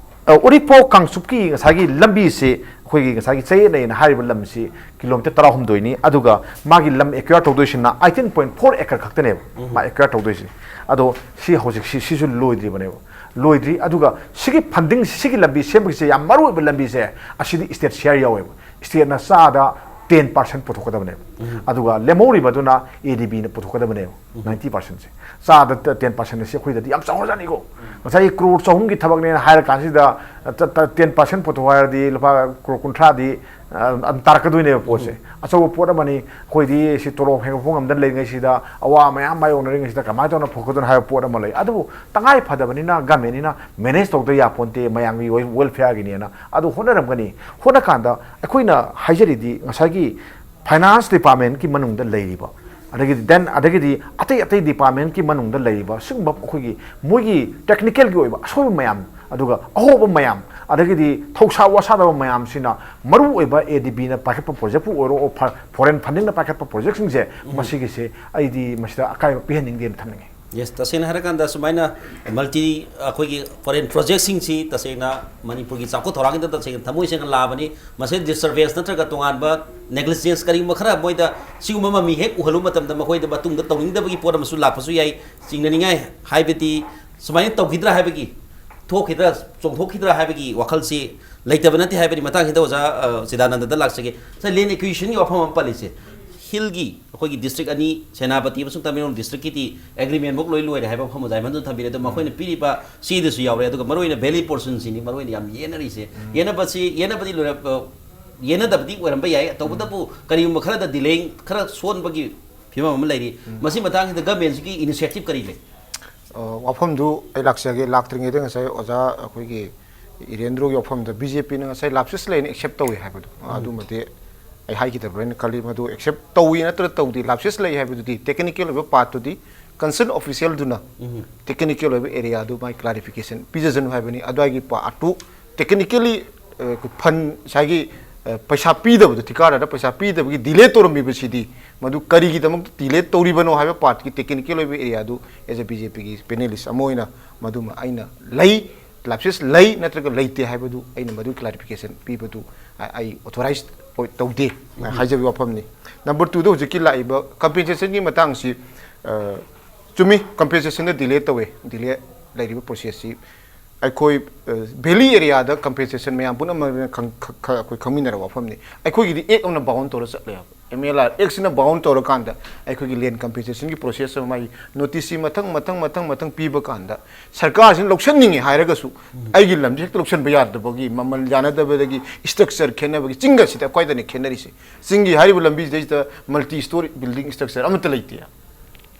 ꯑ, ꯎꯔꯤꯄꯣꯛ ꯀꯥꯡꯆꯨꯞꯀꯤ ꯉꯁꯥꯏꯒꯤ ꯂꯝꯕꯤꯁꯤ ꯑꯩꯈꯣꯏꯒꯤ ꯉꯁꯥꯏꯒꯤ ꯆꯌꯦꯠꯅꯩꯅ ꯍꯥꯏꯔꯤꯕ ꯂꯝꯁꯤ kilometre ꯇꯔꯥꯍꯨꯝꯗꯣꯏꯅꯤ, ꯑꯗꯨꯒ ꯃꯥꯒꯤ ꯂꯝ acquire ꯇꯧꯗꯣꯏꯁꯤꯅ eighteen point four acre ꯈꯛꯇꯅꯦꯕ ꯃꯥ acquire ꯇꯧꯗꯣꯏꯁꯤ꯫ ꯑꯗꯣ ꯁꯤ ꯍꯧꯖꯤꯛ ꯁꯤ, ꯁꯤꯁꯨ ꯂꯣꯏꯗ꯭ꯔꯤꯕꯅꯦꯕ꯫ ꯂꯣꯏꯗ꯭ꯔꯤ꯫ ꯑꯗꯨꯒ ꯁꯤꯒꯤ funding, ꯁꯤꯒꯤ ꯂꯝꯕꯤ ꯁꯦꯝꯕꯒꯤꯁꯦ ꯌꯥꯝ ꯃꯔꯨ ꯑꯣꯏꯕ ꯂꯝꯕꯤꯁꯦ, ꯑꯁꯤꯗꯤ state share ꯌꯥꯎꯋꯦꯕ꯫ Stateꯅ ꯆꯥꯗ ten percent ꯄꯨꯊꯣꯛꯀꯗꯕꯅꯦꯕ꯫ ꯑꯗꯨꯒ ꯂꯦꯝꯍꯧꯔꯤꯕꯗꯨꯅ ADBꯅ ꯄꯨꯊꯣꯛꯀꯗꯕꯅꯦꯕ, ninety percentꯁꯦ꯫ ꯆꯥꯗ ten percent ꯑꯁꯤ ꯑꯩꯈꯣꯏꯗꯗꯤ ꯌꯥꯝ ꯆꯥꯎꯔꯖꯥꯠꯅꯤꯀꯣ꯫ ꯉꯁꯥꯏꯒꯤ ꯀ꯭ꯔꯣꯔ ꯆꯍꯨꯝꯒꯤ ꯊꯕꯛꯅꯦꯅ ꯍꯥꯏꯔ ꯀꯥꯟꯁꯤꯗ, ꯆ-, ꯆ-, ten percent ꯄꯨꯊꯣꯛ ꯍꯥꯏꯔꯗꯤ ꯂꯨꯄꯥ ꯀ꯭ꯔꯣꯔ ꯀꯨꯟꯊ꯭ꯔꯥꯗꯤ, ꯑ, ꯑꯗꯨꯝ ꯇꯥꯔꯛꯀꯗꯣꯏꯅꯦꯕ ꯄꯣꯠꯁꯦ꯫ ꯑꯆꯧꯕ ꯄꯣꯠ ꯑꯃꯅꯤ꯫ ꯑꯩꯈꯣꯏꯗꯤ ꯁꯤ ꯇꯣꯂꯣꯞ ꯍꯦꯟꯒꯠꯄ ꯉꯝꯗꯅ ꯂꯩꯔꯤꯉꯩꯁꯤꯗ, ꯑꯋꯥ ꯃꯌꯥꯝ ꯃꯥꯌꯣꯛꯅꯔꯤꯉꯩꯁꯤꯗ ꯀꯃꯥꯏꯅ ꯇꯧꯅ ꯐꯪꯒꯗꯣꯏꯅꯣ ꯍꯥꯏꯕ ꯄꯣꯠ ꯑꯃ ꯂꯩ꯫ ꯑꯗꯨꯕꯨ ꯇꯉꯥꯏ ꯐꯗꯕꯅꯤꯅ governmentꯅꯤꯅ manage ꯇꯧꯗ ꯌꯥꯄꯣꯟꯇꯦ, ꯃꯌꯥꯝꯒꯤ wel-, welfareꯒꯤꯅꯦꯅ꯫ ꯑꯗꯨ ꯍꯣꯠꯅꯔꯝꯒꯅꯤ꯫ ꯍꯣꯠꯅꯀꯥꯟꯗ ꯑꯩꯈꯣꯏꯅ ꯍꯥꯏꯖꯔꯤꯗꯤ ꯉꯁꯥꯏꯒꯤ finance departmentꯀꯤ ꯃꯅꯨꯡꯗ ꯂꯩꯔꯤꯕ, ꯑꯗꯒꯤꯗꯤ then, ꯑꯗꯒꯤꯗꯤ ꯑꯇꯩ ꯑꯇꯩ departmentꯀꯤ ꯃꯅꯨꯡꯗ ꯂꯩꯔꯤꯕ ꯁꯤꯒꯨꯝꯕ ꯑꯩꯈꯣꯏꯒꯤ ꯃꯣꯏꯒꯤ technicalꯒꯤ ꯑꯣꯏꯕ ꯑꯁꯣꯏꯕ ꯃꯌꯥꯝ, ꯑꯗꯨꯒ ꯑꯍꯣꯕ ꯃꯌꯥꯝ, ꯑꯗꯒꯤꯗꯤ ꯊꯧꯁꯥ ꯋꯥꯁꯥꯗꯕ ꯃꯌꯥꯝꯁꯤꯅ ꯃꯔꯨ ꯑꯣꯏꯕ ADBꯅ ꯄꯥꯏꯈꯠꯄ projectꯄꯨ ꯑꯣꯏꯔꯣ, ꯐ-, foreign fundingꯅ ꯄꯥꯏꯈꯠꯄ projectꯁꯤꯡꯁꯦ, ꯃꯁꯤꯒꯤꯁꯦ ꯑꯩꯗꯤ ꯃꯁꯤꯗ ꯑꯀꯥꯏꯕ ꯄꯤꯍꯟꯅꯤꯡꯗꯦꯅ ꯊꯝꯅꯤꯡꯉꯤ꯫ ꯌꯦꯁ, ꯇꯁꯦꯡꯅ ꯍꯥꯏꯔꯀꯥꯟꯗ ꯁꯨꯃꯥꯏꯅ ꯃꯜꯇꯤ ꯑꯩꯈꯣꯏꯒꯤ ꯐꯣꯔꯦꯟ ꯄ꯭ꯔꯣꯖꯦꯛꯁꯤꯡꯁꯤ ꯇꯁꯦꯡꯅ ꯃꯅꯤꯄꯨꯔꯒꯤ ꯆꯥꯎꯈꯠ ꯊꯧꯔꯥꯡꯒꯤꯗꯃꯛꯇ ꯇꯁꯦꯡꯅ ꯊꯃꯣꯏ ꯁꯦꯡꯅ ꯂꯥꯛꯑꯕꯅꯤ꯫ ꯃꯁꯤ ꯗꯤꯁꯇꯔꯕꯦꯟꯁ ꯅꯠꯇ꯭ꯔꯒ ꯇꯣꯉꯥꯟꯕ ꯅꯦꯒ꯭ꯂꯤꯖꯦꯟꯁ ꯀꯔꯤꯒꯨꯝꯕ ꯈꯔ ꯃꯣꯏꯗ ꯁꯤꯒꯨꯝꯕ ꯃꯃꯤ ꯍꯦꯛ ꯎꯍꯜꯂꯨꯕ ꯃꯇꯝꯗ ꯃꯈꯣꯏꯗ ꯃꯇꯨꯡꯗ ꯇꯧꯅꯤꯡꯗꯕꯒꯤ ꯄꯣꯠ ꯑꯃꯁꯨ ꯂꯥꯛꯄꯁꯨ ꯌꯥꯏ꯫ ꯆꯤꯡꯅꯅꯤꯡꯉꯥꯏ ꯍꯥꯏꯕꯗꯤ ꯁꯨꯃꯥꯏꯅ ꯇꯧꯈꯤꯗ꯭ꯔꯥ ꯍꯥꯏꯕꯒꯤ, ꯊꯣꯛꯈꯤꯗ꯭ꯔꯥ, ꯆꯣꯡꯊꯣꯛꯈꯤꯗ꯭ꯔꯥ ꯍꯥꯏꯕꯒꯤ ꯋꯥꯈꯜꯁꯤ ꯂꯩꯇꯕ ꯅꯠꯇꯦ ꯍꯥꯏꯕꯗꯤ ꯃꯇꯥꯡꯁꯤꯗ ꯑꯣꯖꯥ, ꯑ, ꯆꯤꯗꯥꯅꯟꯗꯗ ꯂꯥꯛꯆꯒꯦ꯫ ꯉꯁꯥꯏ ꯂꯦꯟ ꯑꯦꯀ꯭ꯋꯤꯖꯤꯁꯟꯒꯤ ꯋꯥꯐꯝ ꯑꯃ ꯄꯜꯂꯤꯁꯦ, ꯍꯤꯜꯒꯤ ꯑꯩꯈꯣꯏꯒꯤ ꯗꯤꯁꯇ꯭ꯔꯤꯛ ꯑꯅꯤ, ꯁꯦꯅꯥꯄꯇꯤ ꯑꯃꯁꯨꯡ ꯇꯃꯦꯡꯂꯣꯡ ꯗꯤꯁꯇ꯭ꯔꯤꯛꯀꯤꯗꯤ ꯑꯦꯒ꯭ꯔꯤꯃꯦꯟꯃꯛ ꯂꯣꯏ ꯂꯣꯏꯔꯦ ꯍꯥꯏꯕ ꯋꯥꯐꯝ ꯑꯣꯖꯥ ꯏꯃꯟꯗꯨꯅ ꯊꯝꯕꯤꯔꯦ꯫ ꯑꯗꯣ ꯃꯈꯣꯏꯅ ꯄꯤꯔꯤꯕ ꯆꯦꯗꯁꯨ ꯌꯥꯎꯔꯦ꯫ ꯑꯗꯨꯒ ꯃꯔꯨꯑꯣꯏꯅ ꯚꯦꯂꯤ ꯄꯣꯔꯁꯟꯁꯤꯅꯤ ꯃꯔꯨꯑꯣꯏꯅ ꯌꯥꯝ ꯌꯦꯟꯅꯔꯤꯁꯦ꯫ ꯌꯦꯟꯅꯕꯁꯤ, ꯌꯦꯟꯅꯕꯗꯤ ꯂꯣꯏꯔ-, ꯑ, ꯌꯦꯟꯅꯗꯕꯗꯤ ꯑꯣꯏꯔꯝꯕ ꯌꯥꯏ, ꯇꯧꯕꯇꯕꯨ ꯀꯔꯤꯒꯨꯝꯕ ꯈꯔꯗ ꯗꯤꯂꯦ, ꯈꯔ ꯁꯣꯟꯕꯒꯤ ꯐꯤꯕꯝ ꯑꯃ ꯂꯩꯔꯤ꯫ ꯃꯁꯤ ꯃꯇꯥꯡꯁꯤꯗ ꯒꯃꯦꯟꯁꯤꯒꯤ ꯏꯅꯤꯁꯤꯌꯦꯇꯤꯞ ꯀꯔꯤ ꯂꯩ? ꯑ, ꯋꯥꯐꯝꯗꯨ ꯑꯩ ꯂꯥꯛꯆꯒꯦ꯫ ꯂꯥꯛꯇ꯭ꯔꯤꯉꯩꯗ ꯉꯁꯥꯏ ꯑꯣꯖꯥ ꯑꯩꯈꯣꯏꯒꯤ ꯏꯔꯦꯟꯗ꯭ꯔꯣꯒꯤ ꯋꯥꯐꯝꯗ ꯕꯤ ꯖꯦ ꯄꯤꯅ ꯉꯁꯥꯏ ꯂꯥꯞꯁꯦꯁ ꯂꯩꯅ ꯑꯦꯛꯁꯦꯞ ꯇꯧꯏ ꯍꯥꯏꯕꯗꯣ, ꯑꯗꯨꯃꯗꯤ ꯑꯩ ꯍꯥꯏꯈꯤꯗꯕ꯭ꯔꯥ ꯍꯥꯏꯅ ꯈꯜꯂꯤ꯫ ꯃꯗꯨ ꯑꯦꯛꯁꯦꯞ ꯇꯧꯏ ꯅꯠꯇ꯭ꯔ ꯇꯧꯗꯦ, ꯂꯥꯞꯁꯦꯁ ꯂꯩ ꯍꯥꯏꯕꯗꯨꯗꯤ, ꯇꯦꯛꯅꯤꯀꯦꯜ ꯑꯣꯏꯕ ꯄꯥꯔꯠꯇꯨꯗꯤ ꯀꯟꯁꯔꯟ ꯑꯣꯐꯤꯁꯤꯌꯦꯜꯗꯨꯅ ꯇꯦꯛꯅꯤꯀꯦꯜ ꯑꯣꯏꯕ ꯑꯦꯔꯤꯌꯥꯗꯨ ꯃꯥꯏ ꯀ꯭ꯂꯥꯔꯤꯐꯤꯀꯦꯁꯟ ꯄꯤꯖꯁꯅꯨ ꯍꯥꯏꯕꯅꯤ꯫ ꯑꯗꯨꯋꯥꯏꯒꯤ ꯄꯥꯔꯠꯇꯨ ꯇꯦꯛꯅꯤꯀꯦꯜꯂꯤ, ꯑ, ꯐꯟ ꯉꯁꯥꯏꯒꯤ, ꯑ, ꯄꯩꯁꯥ ꯄꯤꯗꯕꯗꯣ, ꯊꯤꯀꯥꯗꯥꯔꯗ ꯄꯩꯁꯥ ꯄꯤꯗꯕꯒꯤ ꯗꯤꯂꯦ ꯇꯧꯔꯝꯃꯤꯕꯁꯤꯗꯤ, ꯃꯗꯨ ꯀꯔꯤꯒꯤꯗꯃꯛꯇ ꯗꯤꯂꯦ ꯇꯧꯔꯤꯕꯅꯣ ꯍꯥꯏꯕ ꯄꯥꯔꯠꯀꯤ ꯇꯦꯛꯅꯤꯀꯦꯜ ꯑꯣꯏꯕ ꯑꯦꯔꯤꯌꯥꯗꯨ, ꯑꯦꯖ ꯑꯦ ꯕꯤ ꯖꯦ ꯄꯤꯒꯤ ꯄꯦꯅꯦꯂꯤꯁ ꯑꯃ ꯑꯣꯏꯅ, ꯃꯗꯨꯃ ꯑꯩꯅ ꯂꯩ, ꯂꯥꯞꯁꯦꯁ ꯂꯩ ꯅꯠꯇ꯭ꯔꯒ ꯂꯩꯇꯦ ꯍꯥꯏꯕꯗꯨ ꯑꯩꯅ ꯃꯗꯨ ꯀ꯭ꯂꯥꯔꯤꯐꯤꯀꯦꯁꯟ ꯄꯤꯕꯗꯨ ꯑ-, ꯑꯩ ꯑꯣꯊꯣꯔꯥꯏꯖ ꯑꯣꯏ-, ꯇꯧꯗꯦ ꯍꯥꯏꯖꯕꯒꯤ ꯋꯥꯐꯝꯅꯤ꯫ ꯅꯝꯕꯔ ꯇꯨꯗ ꯍꯧꯖꯤꯛꯀꯤ ꯂꯥꯛꯏꯕ ꯀꯝꯄꯦꯟꯁꯦꯁꯟꯒꯤ ꯃꯇꯥꯡꯁꯤ, ꯑ, ꯆꯨꯝꯃꯤ, ꯀꯝꯄꯦꯟꯁꯦꯁꯟꯗ ꯗꯤꯂꯦ ꯇꯧꯋꯦ꯫ ꯗꯤꯂꯦ ꯂꯩꯔꯤꯕ ꯄ꯭ꯔꯣꯁꯦꯁꯁꯤ ꯑꯩꯈꯣꯏ, ꯑ, ꯚꯦꯂꯤ ꯑꯦꯔꯤꯌꯥꯗ ꯀꯝꯄꯦꯟꯁꯦꯁꯟ ꯃꯌꯥꯝ ꯄꯨꯝꯅꯃꯛꯅ ꯈꯪ-, ꯈ-, ꯈ-, ꯑꯩꯈꯣꯏ ꯈꯪꯃꯤꯟꯅꯔꯕ ꯋꯥꯐꯝꯅꯤ꯫ ꯑꯩꯈꯣꯏꯒꯤꯗꯤ ꯑꯦꯛ ꯑꯃꯅ ꯕꯥꯎꯟ ꯇꯧꯔ ꯆꯠꯂꯦꯕ꯫ ꯑꯦꯝ ꯑꯦꯜ ꯑꯥꯔ ꯑꯦꯛꯁꯤꯅ ꯕꯥꯎꯟ ꯇꯧꯔꯀꯥꯟꯗ ꯑꯩꯈꯣꯏꯒꯤ ꯂꯦꯟ ꯀꯝꯄꯦꯟꯁꯦꯁꯟꯒꯤ ꯄ꯭ꯔꯣꯁꯦꯁ ꯑꯃ, ꯃꯥꯒꯤ ꯅꯣꯇꯤꯁꯁꯤ ꯃꯊꯪ, ꯃꯊꯪ, ꯃꯊꯪ, ꯃꯊꯪ ꯄꯤꯕ ꯀꯥꯟꯗ ꯁꯔꯀꯥꯔꯁꯤꯅ ꯂꯧꯁꯟꯅꯤꯡꯉꯦ ꯍꯥꯏꯔꯒꯁꯨ ꯑꯩꯒꯤ ꯂꯝꯁꯤ ꯍꯦꯛꯇ ꯂꯧꯁꯟꯕ ꯌꯥꯗꯕꯒꯤ, ꯃꯃꯜ ꯌꯥꯅꯗꯕꯗꯒꯤ, ꯁ꯭ꯇ꯭ꯔꯛꯆꯔ ꯈꯦꯠꯅꯕꯒꯤ, ꯆꯤꯡꯒ ꯁꯤꯗ ꯑꯩꯈꯣꯏꯗꯅꯤ ꯈꯦꯠꯅꯔꯤꯁꯦ꯫ ꯆꯤꯡꯒꯤ ꯍꯥꯏꯔꯤꯕ ꯂꯝꯕꯤꯁꯤꯗꯩꯁꯤꯗ ꯃꯜꯇꯤ ꯁ꯭ꯇꯣꯔꯤ ꯕꯤꯜꯗꯤꯡ ꯁ꯭ꯇ꯭ꯔꯛꯆꯔ ꯑꯃꯠꯇ ꯂꯩꯇꯦ꯫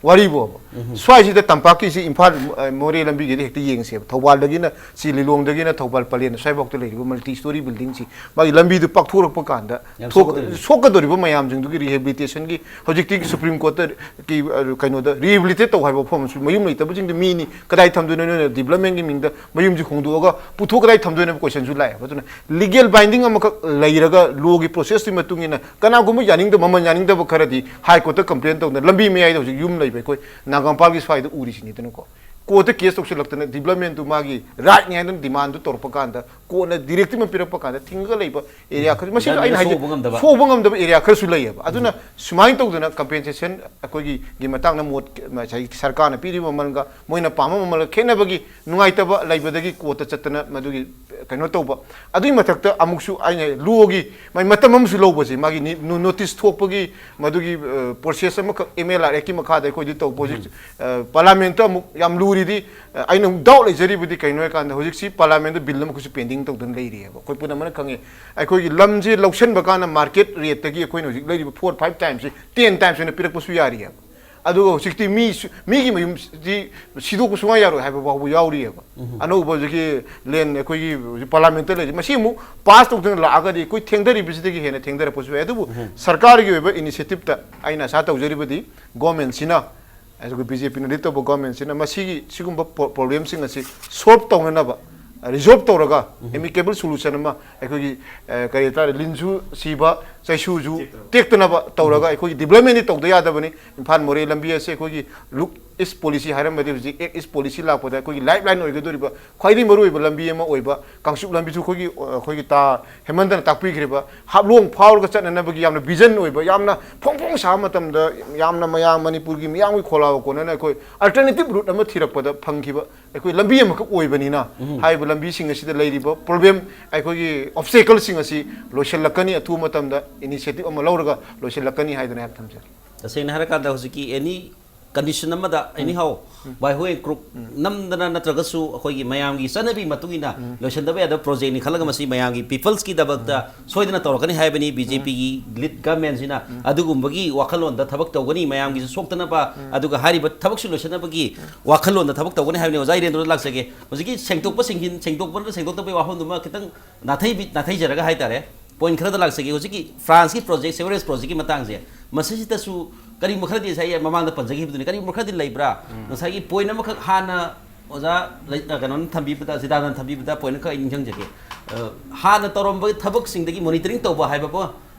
ꯋꯥꯔꯤꯕꯨꯕ꯫ ꯁ꯭ꯋꯥꯏꯁꯤꯗ ꯇꯝꯄꯥꯛꯀꯤꯁꯤ ꯏꯝꯐꯥꯜ, ꯑ, ꯃꯣꯔꯦ ꯂꯝꯕꯤꯒꯤꯗꯤ ꯍꯦꯛꯇ ꯌꯦꯡꯁꯦꯕ꯫ ꯊꯧꯕꯥꯜꯗꯒꯤꯅ ꯁꯤ ꯂꯤꯂꯣꯡꯗꯒꯤꯅ ꯊꯧꯕꯥꯜ ꯄꯂꯦꯟ ꯁ꯭ꯋꯥꯏꯐꯥꯎꯇ ꯂꯩꯔꯤꯕ ꯃꯜꯇꯤ ꯁ꯭ꯇꯣꯔꯤ ꯕꯤꯜꯗꯤꯡꯁꯤ ꯃꯥꯒꯤ ꯂꯝꯕꯤꯗꯨ ꯄꯥꯛꯊꯣꯔꯛꯄ ꯀꯥꯟꯗ ꯌꯥꯝ ꯊꯣꯛ-, ꯁꯣꯛꯀꯗꯣꯔꯤꯕ꯫ ꯁꯣꯛꯀꯗꯧꯔꯤꯕ ꯃꯌꯥꯝꯁꯤꯡꯗꯨꯒꯤ ꯔꯤꯍꯦꯕꯤꯂꯤꯇꯦꯁꯟꯒꯤ ꯍꯧꯖꯤꯛꯇꯤ ꯁꯨꯄ꯭ꯔꯤꯝ ꯀꯣꯔꯠꯇ ꯀꯤ, ꯑ, ꯀꯩꯅꯣꯗ ꯔꯤꯍꯦꯕꯤꯂꯤꯇꯦꯠ ꯇꯧ ꯍꯥꯏꯕ ꯋꯥꯐꯝ ꯑꯃꯁꯨ, ꯃꯌꯨꯝ ꯂꯩꯇꯕꯁꯤꯡꯗꯨ ꯃꯤꯅꯤ, ꯀꯗꯥꯏ ꯊꯝꯗꯣꯏꯅꯣ? ꯅꯣꯏꯅ ꯗꯤꯕ꯭ꯂꯞꯃꯦꯟꯒꯤ ꯃꯤꯡꯗ ꯃꯌꯨꯝꯁꯤ ꯍꯣꯡꯗꯣꯛꯑꯒ ꯄꯨꯊꯣꯛ ꯀꯗꯥꯏ ꯊꯝꯗꯣꯏꯅꯣ ꯍꯥꯏꯕ ꯀꯣꯏꯁꯟꯁꯨ ꯂꯥꯛꯑꯦꯕ꯫ ꯑꯗꯨꯅ ꯂꯤꯒꯦꯜ ꯕꯥꯏꯟꯗꯤꯡ ꯑꯃꯈꯛ ꯂꯩꯔꯒ ꯂꯣꯒꯤ ꯄ꯭ꯔꯣꯁꯦꯁꯇꯨꯒꯤ ꯃꯇꯨꯡ ꯏꯟꯅ ꯀꯅꯥꯒꯨꯝꯕ ꯌꯥꯅꯤꯡꯗꯕ, ꯃꯃꯜ ꯌꯥꯅꯤꯡꯗꯕ ꯈꯔꯗꯤ ꯍꯥꯏ ꯀꯣꯔꯠꯇ ꯀꯝꯄ꯭ꯂꯦꯟ ꯇꯧꯗꯅ ꯂꯝꯕꯤ ꯃꯌꯥꯏꯗ ꯍꯧꯖꯤꯛ ꯌꯨꯝ ꯂꯩꯕ ꯑꯩꯈꯣꯏ ꯅꯥꯒꯥ ꯃꯄꯥꯜꯒꯤ ꯁ꯭ꯋꯥꯏꯗ ꯎꯔꯤꯁꯤꯅꯤꯗꯅꯀꯣ꯫ ꯀꯣꯔꯠꯇ ꯀꯦꯁ ꯇꯧꯁꯤꯜꯂꯛꯇꯅ ꯗꯤꯕ꯭ꯂꯞꯃꯦꯟꯗꯨ ꯃꯥꯒꯤ ꯔꯥꯏꯠꯅꯤ ꯍꯥꯏꯗꯅ ꯗꯤꯃꯥꯟꯗꯨ ꯇꯧꯔꯛꯄ ꯀꯥꯟꯗ, ꯀꯣꯔꯠꯅ ꯗꯤꯔꯦꯛꯇꯤꯚ ꯑꯃ ꯄꯤꯔꯛꯄ ꯀꯥꯟꯗ ꯊꯤꯡꯉꯒ ꯂꯩꯕ ꯑꯦꯔꯤꯌꯥ ꯈꯔ, ꯃꯁꯤꯗ ꯑꯩꯅ ꯍꯥꯏꯖꯩ, ꯁꯣꯛꯄ ꯉꯝꯗꯕ, ꯁꯣꯛꯄ ꯉꯝꯗꯕ ꯑꯦꯔꯤꯌꯥ ꯈꯔꯁꯨ ꯂꯩꯌꯦꯕ꯫ ꯑꯗꯨꯅ ꯁꯨꯃꯥꯏꯅ ꯇꯧꯗꯅ ꯀꯝꯄꯦꯟꯁꯦꯁꯟ ꯑꯩꯈꯣꯏꯒꯤ ꯒꯤ ꯃꯇꯥꯡꯗ ꯃꯣꯠ, ꯉꯁꯥꯏꯒꯤ ꯁꯔꯀꯥꯔꯅ ꯄꯤꯔꯤꯕ ꯃꯃꯜꯒ ꯃꯣꯏꯅ ꯄꯥꯝꯕ ꯃꯃꯜꯒ ꯈꯦꯠꯅꯕꯒꯤ ꯅꯨꯡꯉꯥꯏꯇꯕ ꯂꯩꯕꯗꯒꯤ ꯀꯣꯔꯠꯇ ꯆꯠꯇꯅ ꯃꯗꯨꯒꯤ ꯀꯩꯅꯣ ꯇꯧꯕ꯫ ꯑꯗꯨꯒꯤ ꯃꯊꯛꯇ ꯑꯃꯨꯛꯁꯨ ꯑꯩꯅ ꯂꯣꯒꯤ ꯃꯥꯏ ꯃꯇꯝ ꯑꯃꯁꯨ ꯂꯧꯕꯁꯦ, ꯃꯥꯒꯤ ꯅꯤ-, ꯅꯣ-, ꯅꯣꯇꯤꯁ ꯊꯣꯛꯄꯒꯤ ꯃꯗꯨꯒꯤ, ꯑ, ꯄ꯭ꯔꯣꯁꯦꯁ ꯑꯃꯈꯛ ꯑꯦꯝ ꯑꯦꯜ ꯑꯥꯔ ꯑꯦꯛꯀꯤ ꯃꯈꯥꯗ ꯑꯩꯈꯣꯏꯗꯤ ꯇꯧꯕ꯫ ꯍꯧꯖꯤꯛ, ꯑ, ꯄꯥꯔꯂꯥꯃꯦꯟꯠꯇ ꯑꯃꯨꯛ ꯌꯥꯝ ꯂꯨꯔꯤꯗꯤ, ꯑ, ꯑꯩꯅ ꯑꯃꯨꯛ ꯗꯥꯎꯠ ꯂꯩꯖꯔꯤꯕꯗꯤ ꯀꯩꯅꯣ ꯍꯥꯏꯀꯥꯟꯗ, ꯍꯧꯖꯤꯛꯁꯤ ꯄꯥꯔꯂꯥꯃꯦꯟꯠꯇ ꯕꯤꯜ ꯑꯃꯈꯛꯁꯨ ꯄꯦꯟꯗꯤꯡ ꯇꯧꯗꯨꯅ ꯂꯩꯔꯤꯑꯕ꯫ ꯑꯩꯈꯣꯏ ꯄꯨꯝꯅꯃꯛꯅ ꯈꯪꯉꯤ, ꯑꯩꯈꯣꯏꯒꯤ ꯂꯝꯁꯦ ꯂꯧꯁꯟꯕ ꯀꯥꯟꯗ ꯃꯥꯔꯀꯦꯠ ꯔꯦꯠꯇꯒꯤ ꯑꯩꯈꯣꯏꯅ ꯍꯧꯖꯤꯛ ꯂꯩꯔꯤꯕ ꯐꯣꯔ ꯐꯥꯏꯚ ꯇꯥꯏꯝꯁꯤ ꯇꯦꯟ ꯇꯥꯏꯝꯁ ꯑꯣꯏꯅ ꯄꯤꯔꯛꯄꯁꯨ ꯌꯥꯔꯤꯑꯕ꯫ ꯑꯗꯨꯒ ꯍꯧꯖꯤꯛꯇꯤ ꯃꯤ ꯁꯨ-, ꯃꯤꯒꯤ ꯃꯌꯨꯝꯁꯤꯗꯤ ꯁꯤꯗꯣꯛꯄ ꯁꯨꯡꯌꯥ ꯌꯥꯔꯣꯏ ꯍꯥꯏꯕ ꯐꯥꯎꯕ ꯌꯥꯎꯔꯤꯑꯕ꯫ ꯑꯅꯧꯕ ꯍꯧꯖꯤꯛꯀꯤ ꯂꯦꯟ ꯑꯩꯈꯣꯏꯒꯤ ꯍꯧꯖꯤꯛ ꯄꯥꯔꯂꯥꯃꯦꯟꯠꯇ ꯂꯩꯔꯤ, ꯃꯁꯤ ꯑꯃꯨꯛ ꯄꯥꯁ ꯇꯧꯗꯨꯅ ꯂꯥꯛꯑꯒꯗꯤ ꯑꯩꯈꯣꯏ ꯊꯦꯡꯊꯔꯤꯕꯁꯤꯗꯒꯤ ꯍꯦꯟꯅ ꯊꯦꯡꯊꯔꯛꯄꯁꯨ ꯌꯥꯏ꯫ ꯑꯗꯨꯕꯨ ꯁꯔꯀꯥꯔꯒꯤ ꯑꯣꯏꯕ ꯏꯅꯤꯁꯤꯌꯦꯇꯤꯞꯇ ꯑꯩꯅ ꯑꯁꯥ ꯇꯧꯖꯔꯤꯕꯗꯤ ꯒꯣꯔꯃꯦꯟꯁꯤꯅ, ꯑꯗꯨꯒ ꯕꯤ ꯖꯦ ꯄꯤꯅ ꯂꯤꯗ ꯇꯧꯕ ꯒꯣꯔꯃꯦꯟꯁꯤꯅ ꯃꯁꯤꯒꯤ ꯁꯤꯒꯨꯝꯕ ꯄ꯭ꯔꯣ-, ꯄ꯭ꯔꯣꯕ꯭ꯂꯦꯝꯁꯤꯡ ꯑꯁꯤ ꯁꯣꯜꯕ ꯇꯧꯅꯅꯕ, ꯔꯤꯖꯣꯜꯕ ꯇꯧꯔꯒ ꯑꯦꯃꯤꯀꯦꯕꯜ ꯁꯣꯂꯨꯁꯟ ꯑꯃ ꯑꯩꯈꯣꯏꯒꯤ, ꯑ, ꯀꯔꯤ ꯍꯥꯏꯇꯥꯔꯦ, ꯂꯤꯟꯁꯨ ꯁꯤꯕ, ꯆꯩꯁꯨꯁꯨ ꯇꯦꯛꯇꯅꯕ ꯇꯧꯔꯒ ꯑꯩꯈꯣꯏꯒꯤ ꯗꯤꯕ꯭ꯂꯞꯃꯦꯟꯗꯤ ꯇꯧꯗ ꯌꯥꯗꯕꯅꯤ꯫ ꯏꯝꯐꯥꯜ ꯃꯣꯔꯦ ꯂꯝꯕꯤ ꯑꯁꯤ ꯑꯩꯈꯣꯏꯒꯤ ꯂꯨꯛ ꯏꯁ ꯄꯣꯂꯤꯁꯤ ꯍꯥꯏꯔꯝꯕꯗꯤ ꯍꯧꯖꯤꯛ ꯑꯦꯛ ꯏꯁ ꯄꯣꯂꯤꯁꯤ ꯂꯥꯛꯄꯗ ꯑꯩꯈꯣꯏꯒꯤ ꯂꯥꯏꯐ ꯂꯥꯏꯟ ꯑꯣꯏꯒꯗꯧꯔꯤꯕ ꯈ꯭ꯋꯥꯏꯗꯒꯤ ꯃꯔꯨꯑꯣꯏꯕ ꯂꯝꯕꯤ ꯑꯃ ꯑꯣꯏꯕ ꯀꯥꯡꯆꯨꯞ ꯂꯝꯕꯤꯁꯨ ꯑꯩꯈꯣꯏꯒꯤ, ꯑꯩꯈꯣꯏꯒꯤ ꯇꯥ ꯍꯦꯃꯟꯇꯅ ꯇꯥꯛꯄꯤꯈ꯭ꯔꯤꯕ ꯍꯥꯐꯂꯣꯡ ꯐꯥꯎꯔꯒ ꯆꯠꯅꯅꯕꯒꯤ ꯌꯥꯝꯅ ꯚꯤꯖꯟ ꯑꯣꯏꯕ, ꯌꯥꯝꯅ ꯐꯣꯡ ꯐꯣꯡ ꯁꯥꯕ ꯃꯇꯝꯗ ꯌꯥꯝꯅ ꯃꯌꯥꯝ ꯃꯅꯤꯄꯨꯔꯒꯤ ꯃꯤꯌꯥꯝꯒꯤ ꯈꯣꯜꯂꯥꯎ ꯀꯣꯟꯅꯅ ꯑꯩꯈꯣꯏ ꯑꯜꯇꯔꯅꯦꯇꯤꯚ ꯔꯨꯠ ꯑꯃ ꯊꯤꯔꯛꯄꯗ ꯐꯪꯈꯤꯕ ꯑꯩꯈꯣꯏ ꯂꯝꯕꯤ ꯑꯃꯈꯛ ꯑꯣꯏꯕꯅꯤꯅ, ꯍꯥꯏꯔꯤꯕ ꯂꯝꯕꯤꯁꯤꯡ ꯑꯁꯤꯗ ꯂꯩꯔꯤꯕ ꯄ꯭ꯔꯣꯕ꯭ꯂꯦꯝ, ꯑꯩꯈꯣꯏꯒꯤ ꯑꯣꯕꯁꯇꯦꯀꯜꯁꯤꯡ ꯑꯁꯤ ꯂꯣꯏꯁꯤꯜꯂꯛꯀꯅꯤ ꯑꯊꯨꯕ ꯃꯇꯝꯗ ꯏꯅꯤꯁꯤꯌꯦꯇꯤꯚ ꯑꯃ ꯂꯧꯔꯒ ꯂꯣꯏꯁꯤꯜꯂꯛꯀꯅꯤ ꯍꯥꯏꯗꯅ ꯑꯩꯍꯥꯛ ꯊꯝꯖꯒꯦ꯫ ꯇꯁꯦꯡꯅ ꯍꯥꯏꯔꯀꯥꯟꯗ ꯍꯧꯖꯤꯛꯀꯤ ꯑꯦꯅꯤ ꯀꯟꯗꯤꯁꯟ ꯑꯃꯗ, ꯑꯦꯅꯤ ꯍꯥꯎ, ꯕꯥꯏ ꯍꯣꯏ ꯀ꯭ꯔꯨꯛ ꯅꯝꯗꯅ ꯅꯠꯇ꯭ꯔꯒꯁꯨ ꯑꯩꯈꯣꯏꯒꯤ ꯃꯌꯥꯝꯒꯤ ꯆꯠꯅꯕꯤ ꯃꯇꯨꯡ ꯏꯟꯅ ꯂꯣꯏꯁꯤꯟꯗꯕ ꯌꯥꯗꯕ ꯄ꯭ꯔꯣꯖꯦꯛꯅꯤ ꯈꯜꯂꯒ ꯃꯁꯤ ꯃꯌꯥꯝꯒꯤ ꯄꯤꯄꯜꯁꯀꯤꯗꯃꯛꯇ ꯁꯣꯏꯗꯅ ꯇꯧꯔꯛꯀꯅꯤ ꯍꯥꯏꯕꯅꯤ꯫ ꯕꯤ ꯖꯦ ꯄꯤꯒꯤ ꯂꯤꯗ ꯒꯃꯦꯟꯁꯤꯅ ꯑꯗꯨꯒꯨꯝꯕꯒꯤ ꯋꯥꯈꯜꯂꯣꯟꯗ ꯊꯕꯛ ꯇꯧꯒꯅꯤ, ꯃꯌꯥꯝꯒꯤꯁꯨ ꯁꯣꯛꯇꯅꯕ, ꯑꯗꯨꯒ ꯍꯥꯏꯔꯤꯕ ꯊꯕꯛꯁꯨ ꯂꯣꯏꯁꯤꯟꯅꯕꯒꯤ ꯋꯥꯈꯜꯂꯣꯟꯗ ꯊꯕꯛ ꯇꯧꯒꯅꯤ ꯍꯥꯏꯕꯅꯤ꯫ ꯑꯣꯖꯥ ꯏꯔꯦꯟꯗ꯭ꯔꯣꯗ ꯂꯥꯛꯆꯒꯦ꯫ ꯍꯧꯖꯤꯛꯀꯤ ꯁꯦꯡꯗꯣꯛꯄ ꯁꯦꯡꯖꯤꯟ, ꯁꯦꯡꯗꯣꯛꯄ ꯅꯠꯇ꯭ꯔꯒ ꯁꯦꯡꯗꯣꯛꯇꯕꯒꯤ ꯋꯥꯐꯝꯗꯨꯃ ꯈꯤꯇꯪ ꯅꯥꯊꯩꯕꯤ-, ꯅꯥꯊꯩꯖꯔꯒ ꯍꯥꯏꯇꯥꯔꯦ, ꯄꯣꯏꯟꯠ ꯈꯔꯗ ꯂꯥꯛꯆꯒꯦ꯫ ꯍꯧꯖꯤꯛꯀꯤ ꯐ꯭ꯔꯥꯟꯁꯀꯤ ꯄ꯭ꯔꯣꯖꯦꯛ, ꯁꯦꯋꯔꯦꯖ ꯄ꯭ꯔꯣꯖꯦꯛꯀꯤ ꯃꯇꯥꯡꯁꯦ, ꯃꯁꯤꯁꯤꯗꯁꯨ ꯀꯔꯤꯒꯨꯝꯕ ꯈꯔꯗꯤ ꯉꯁꯥꯏ ꯃꯃꯥꯡꯗ ꯄꯟꯖꯈꯤꯕꯗꯨꯅꯤ, ꯀꯔꯤꯒꯨꯝꯕ ꯈꯔꯗꯤ ꯂꯩꯕ꯭ꯔꯥ? ꯉꯁꯥꯏꯒꯤ ꯄꯣꯏꯟꯠ ꯑꯃꯈꯛ ꯍꯥꯟꯅ ꯑꯣꯖꯥ ꯂꯩ-, ꯑ, ꯀꯩꯅꯣꯅ ꯊꯝꯕꯤꯕꯗ, ꯖꯤꯗꯥꯟꯅ ꯊꯝꯕꯤꯕꯗ ꯄꯣꯏꯟꯠ ꯈꯔ ꯑꯩ ꯅꯤꯡꯁꯤꯡꯖꯒꯦ꯫ ꯑ, ꯍꯥꯟꯅ ꯇꯧꯔꯝꯕ ꯊꯕꯛꯁꯤꯡꯗꯒꯤ ꯃꯣꯅꯤꯇꯔꯤꯡ ꯇꯧꯕ ꯍꯥꯏꯕꯀꯣ,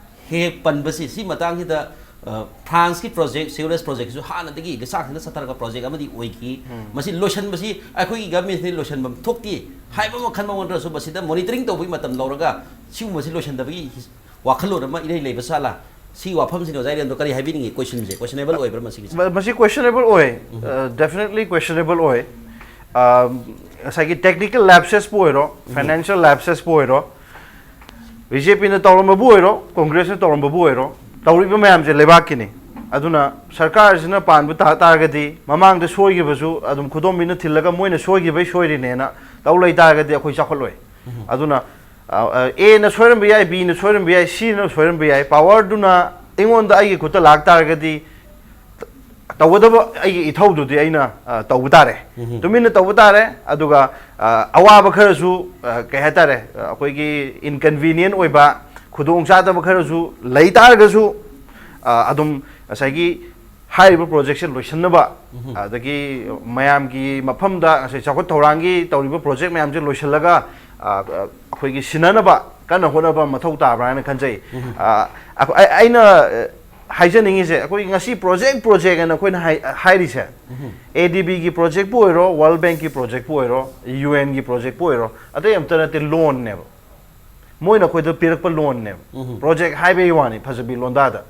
ꯍꯦꯛ ꯍꯦꯛ ꯄꯟꯕꯁꯤ, ꯁꯤ ꯃꯇꯥꯡꯁꯤꯗ ꯐ꯭ꯔꯥꯟꯁꯀꯤ ꯄ꯭ꯔꯣꯖꯦꯛ ꯁꯤꯒꯨꯔꯦꯁ ꯄ꯭ꯔꯣꯖꯦꯛꯁꯤꯁꯨ ꯍꯥꯟꯅꯗꯒꯤ ꯂꯤꯆꯥꯛꯁꯤꯡꯗ ꯆꯠꯊꯔꯒ ꯄ꯭ꯔꯣꯖꯦꯛ ꯑꯃꯗꯤ ꯑꯣꯏꯈꯤ꯫ ꯃꯁꯤ ꯂꯣꯏꯁꯤꯟꯕꯁꯤ ꯑꯩꯈꯣꯏꯒꯤ ꯒꯚꯔꯟꯃꯦꯟꯁꯤꯗꯤ ꯂꯣꯏꯁꯤꯟꯐꯝ ꯊꯣꯛꯇꯦ ꯍꯥꯏꯕ ꯑꯃ ꯈꯟꯕ ꯅꯠꯇ꯭ꯔꯁꯨ, ꯃꯁꯤꯗ ꯃꯣꯅꯤꯇꯔꯤꯡ ꯇꯧꯕꯒꯤ ꯃꯇꯝ ꯂꯧꯔꯒ ꯁꯤꯒꯨꯝꯕꯁꯤ ꯂꯣꯏꯁꯤꯟꯗꯕꯒꯤ ꯋꯥꯈꯜꯂꯣꯟ ꯑꯃ ꯏꯔꯩ ꯂꯩꯕ ꯁꯥꯠꯂꯥ? ꯁꯤꯒꯤ ꯋꯥꯐꯝꯁꯤꯅꯤ ꯑꯣꯖꯥ ꯏꯔꯦꯟꯗꯣ ꯀꯔꯤ ꯍꯥꯏꯕꯤꯅꯤꯡꯉꯤ? ꯀꯣꯏꯁꯟꯁꯦ ꯀꯣꯏꯁꯟꯅꯦꯕꯜ ꯑꯣꯏꯕ꯭ꯔꯥ ꯃꯁꯤꯒꯤꯁꯦ? ꯃ- ꯃꯁꯤ ꯀꯣꯏꯁꯟꯅꯦꯕꯜ ꯑꯣꯏ꯫ ꯗꯦꯐꯤꯅꯦꯠꯂꯤ ꯀꯣꯏꯁꯟꯅꯦꯕꯜ ꯑꯣꯏ꯫ ꯑ, ꯉꯁꯥꯏꯒꯤ ꯇꯦꯛꯅꯤꯀꯦꯜ ꯂꯦꯞꯁꯦꯁꯄꯨ ꯑꯣꯏꯔꯣ, ꯐꯥꯏꯅꯥꯟꯁꯤꯌꯦꯜ ꯂꯦꯞꯁꯦꯁꯄꯨ ꯑꯣꯏꯔꯣ, ꯕꯤ ꯖꯦ ꯄꯤꯅ ꯇꯧꯔꯝꯕꯕꯨ ꯑꯣꯏꯔꯣ, ꯀꯣꯡꯒ꯭ꯔꯦꯁꯅ ꯇꯧꯔꯝꯕꯕꯨ ꯑꯣꯏꯔꯣ, ꯇꯧꯔꯤꯕ ꯃꯌꯥꯝꯁꯦ ꯂꯩꯕꯥꯛꯀꯤꯅꯤ꯫ ꯑꯗꯨꯅ ꯁꯔꯀꯥꯔꯁꯤꯅ ꯄꯥꯟꯕ ꯇꯥ ꯇꯥꯔꯒꯗꯤ, ꯃꯃꯥꯡꯗ ꯁꯣꯏꯈꯤꯕꯁꯨ ꯑꯗꯨꯝ ꯈꯨꯗꯣꯝꯕꯤꯅ ꯊꯤꯜꯂꯒ ꯃꯣꯏꯅ ꯁꯣꯏꯈꯤꯕꯩ ꯁꯣꯏꯔꯤꯅꯦꯅ ꯇꯧ ꯂꯩ ꯇꯥꯔꯒꯗꯤ ꯑꯩꯈꯣꯏ ꯆꯥꯎꯈꯠꯂꯣꯏ꯫ ꯑꯗꯨꯅ ꯑꯦꯅ ꯁꯣꯏꯔꯝꯕ ꯌꯥꯏ, ꯕꯤꯅ ꯁꯣꯏꯔꯝꯕ ꯌꯥꯏ, ꯁꯤꯅ ꯁꯣꯏꯔꯝꯕ ꯌꯥꯏ꯫ ꯄꯋꯥꯔꯗꯨꯅ ꯑꯩꯉꯣꯟꯗ ꯑꯩꯒꯤ ꯈꯨꯠꯇ ꯂꯥꯛ ꯇꯥꯔꯒꯗꯤ, ꯇꯧꯒꯗꯕ ꯑꯩꯒꯤ ꯏꯊꯧꯗꯨꯗꯤ ꯑꯩꯅ ꯑ, ꯇꯧꯕ ꯇꯥꯔꯦ꯫ ꯇꯨꯃꯤꯟꯅ ꯇꯧꯕ ꯇꯥꯔꯦ꯫ ꯑꯗꯨꯒ ꯑ, ꯑꯋꯥꯕ ꯈꯔꯁꯨ, ꯑ, ꯀꯩ ꯍꯥꯏꯇꯥꯔꯦ, ꯑ, ꯑꯩꯈꯣꯏꯒꯤ ꯏꯟꯀꯟꯚꯤꯅꯤꯌꯦꯟ ꯑꯣꯏꯕ, ꯈꯨꯗꯣꯡ ꯆꯥꯗꯕ ꯈꯔꯁꯨ ꯂꯩ ꯇꯥꯔꯒꯁꯨ, ꯑ, ꯑꯗꯨꯝ ꯉꯁꯥꯏꯒꯤ ꯍꯥꯏꯔꯤꯕ ꯄ꯭ꯔꯣꯖꯦꯛꯁꯦ ꯂꯣꯏꯁꯤꯟꯅꯕ, ꯑꯗꯒꯤ ꯃꯌꯥꯝꯒꯤ ꯃꯐꯝꯗ ꯉꯁꯥꯏ ꯆꯥꯎꯈꯠ ꯊꯧꯔꯥꯡꯒꯤ ꯇꯧꯔꯤꯕ ꯄ꯭ꯔꯣꯖꯦꯛ ꯃꯌꯥꯝꯁꯦ ꯂꯣꯏꯁꯤꯜꯂꯒ, ꯑ, ꯑ, ꯑꯩꯈꯣꯏꯒꯤ ꯁꯤꯟꯅꯅꯕ ꯀꯟꯅ ꯍꯣꯠꯅꯕ ꯃꯊꯧ ꯇꯥꯕ꯭ꯔꯥ ꯍꯥꯏꯅ ꯈꯟꯖꯩ꯫ ꯑ, ꯑꯩꯈꯣꯏ- ꯑꯩ- ꯑꯩꯅ, ꯑ, ꯍꯥꯏꯖꯅꯤꯡꯉꯤꯁꯦ, ꯑꯩꯈꯣꯏ ꯉꯁꯤ ꯄ꯭ꯔꯣꯖꯦꯛ ꯄ꯭ꯔꯣꯖꯦꯛ ꯍꯥꯏꯅ ꯑꯩꯈꯣꯏꯅ ꯍꯥꯏ- ꯍꯥꯏꯔꯤꯁꯦ, ꯑꯦ ꯗꯤ ꯕꯤꯒꯤ ꯄ꯭ꯔꯣꯖꯦꯛꯄꯨ ꯑꯣꯏꯔꯣ, ꯋꯥꯔꯜ ꯕꯦꯡꯛꯀꯤ ꯄ꯭ꯔꯣꯖꯦꯛꯄꯨ ꯑꯣꯏꯔꯣ, ꯌꯨ ꯑꯦꯟꯒꯤ ꯄ꯭ꯔꯣꯖꯦꯛꯄꯨ ꯑꯣꯏꯔꯣ, ꯑꯇꯩ ꯑꯝꯇ ꯅꯠꯇꯦ, ꯂꯣꯟꯅꯦꯕ꯫ ꯃꯣꯏꯅ ꯑꯩꯈꯣꯏꯗ ꯄꯤꯔꯛꯄ ꯂꯣꯟꯅꯦꯕ꯫ ꯄ꯭ꯔꯣꯖꯦꯛ ꯍꯥꯏꯕꯒꯤ ꯋꯥꯅꯤ, ꯐꯖꯕꯤ ꯂꯣꯟꯗꯥꯗ꯫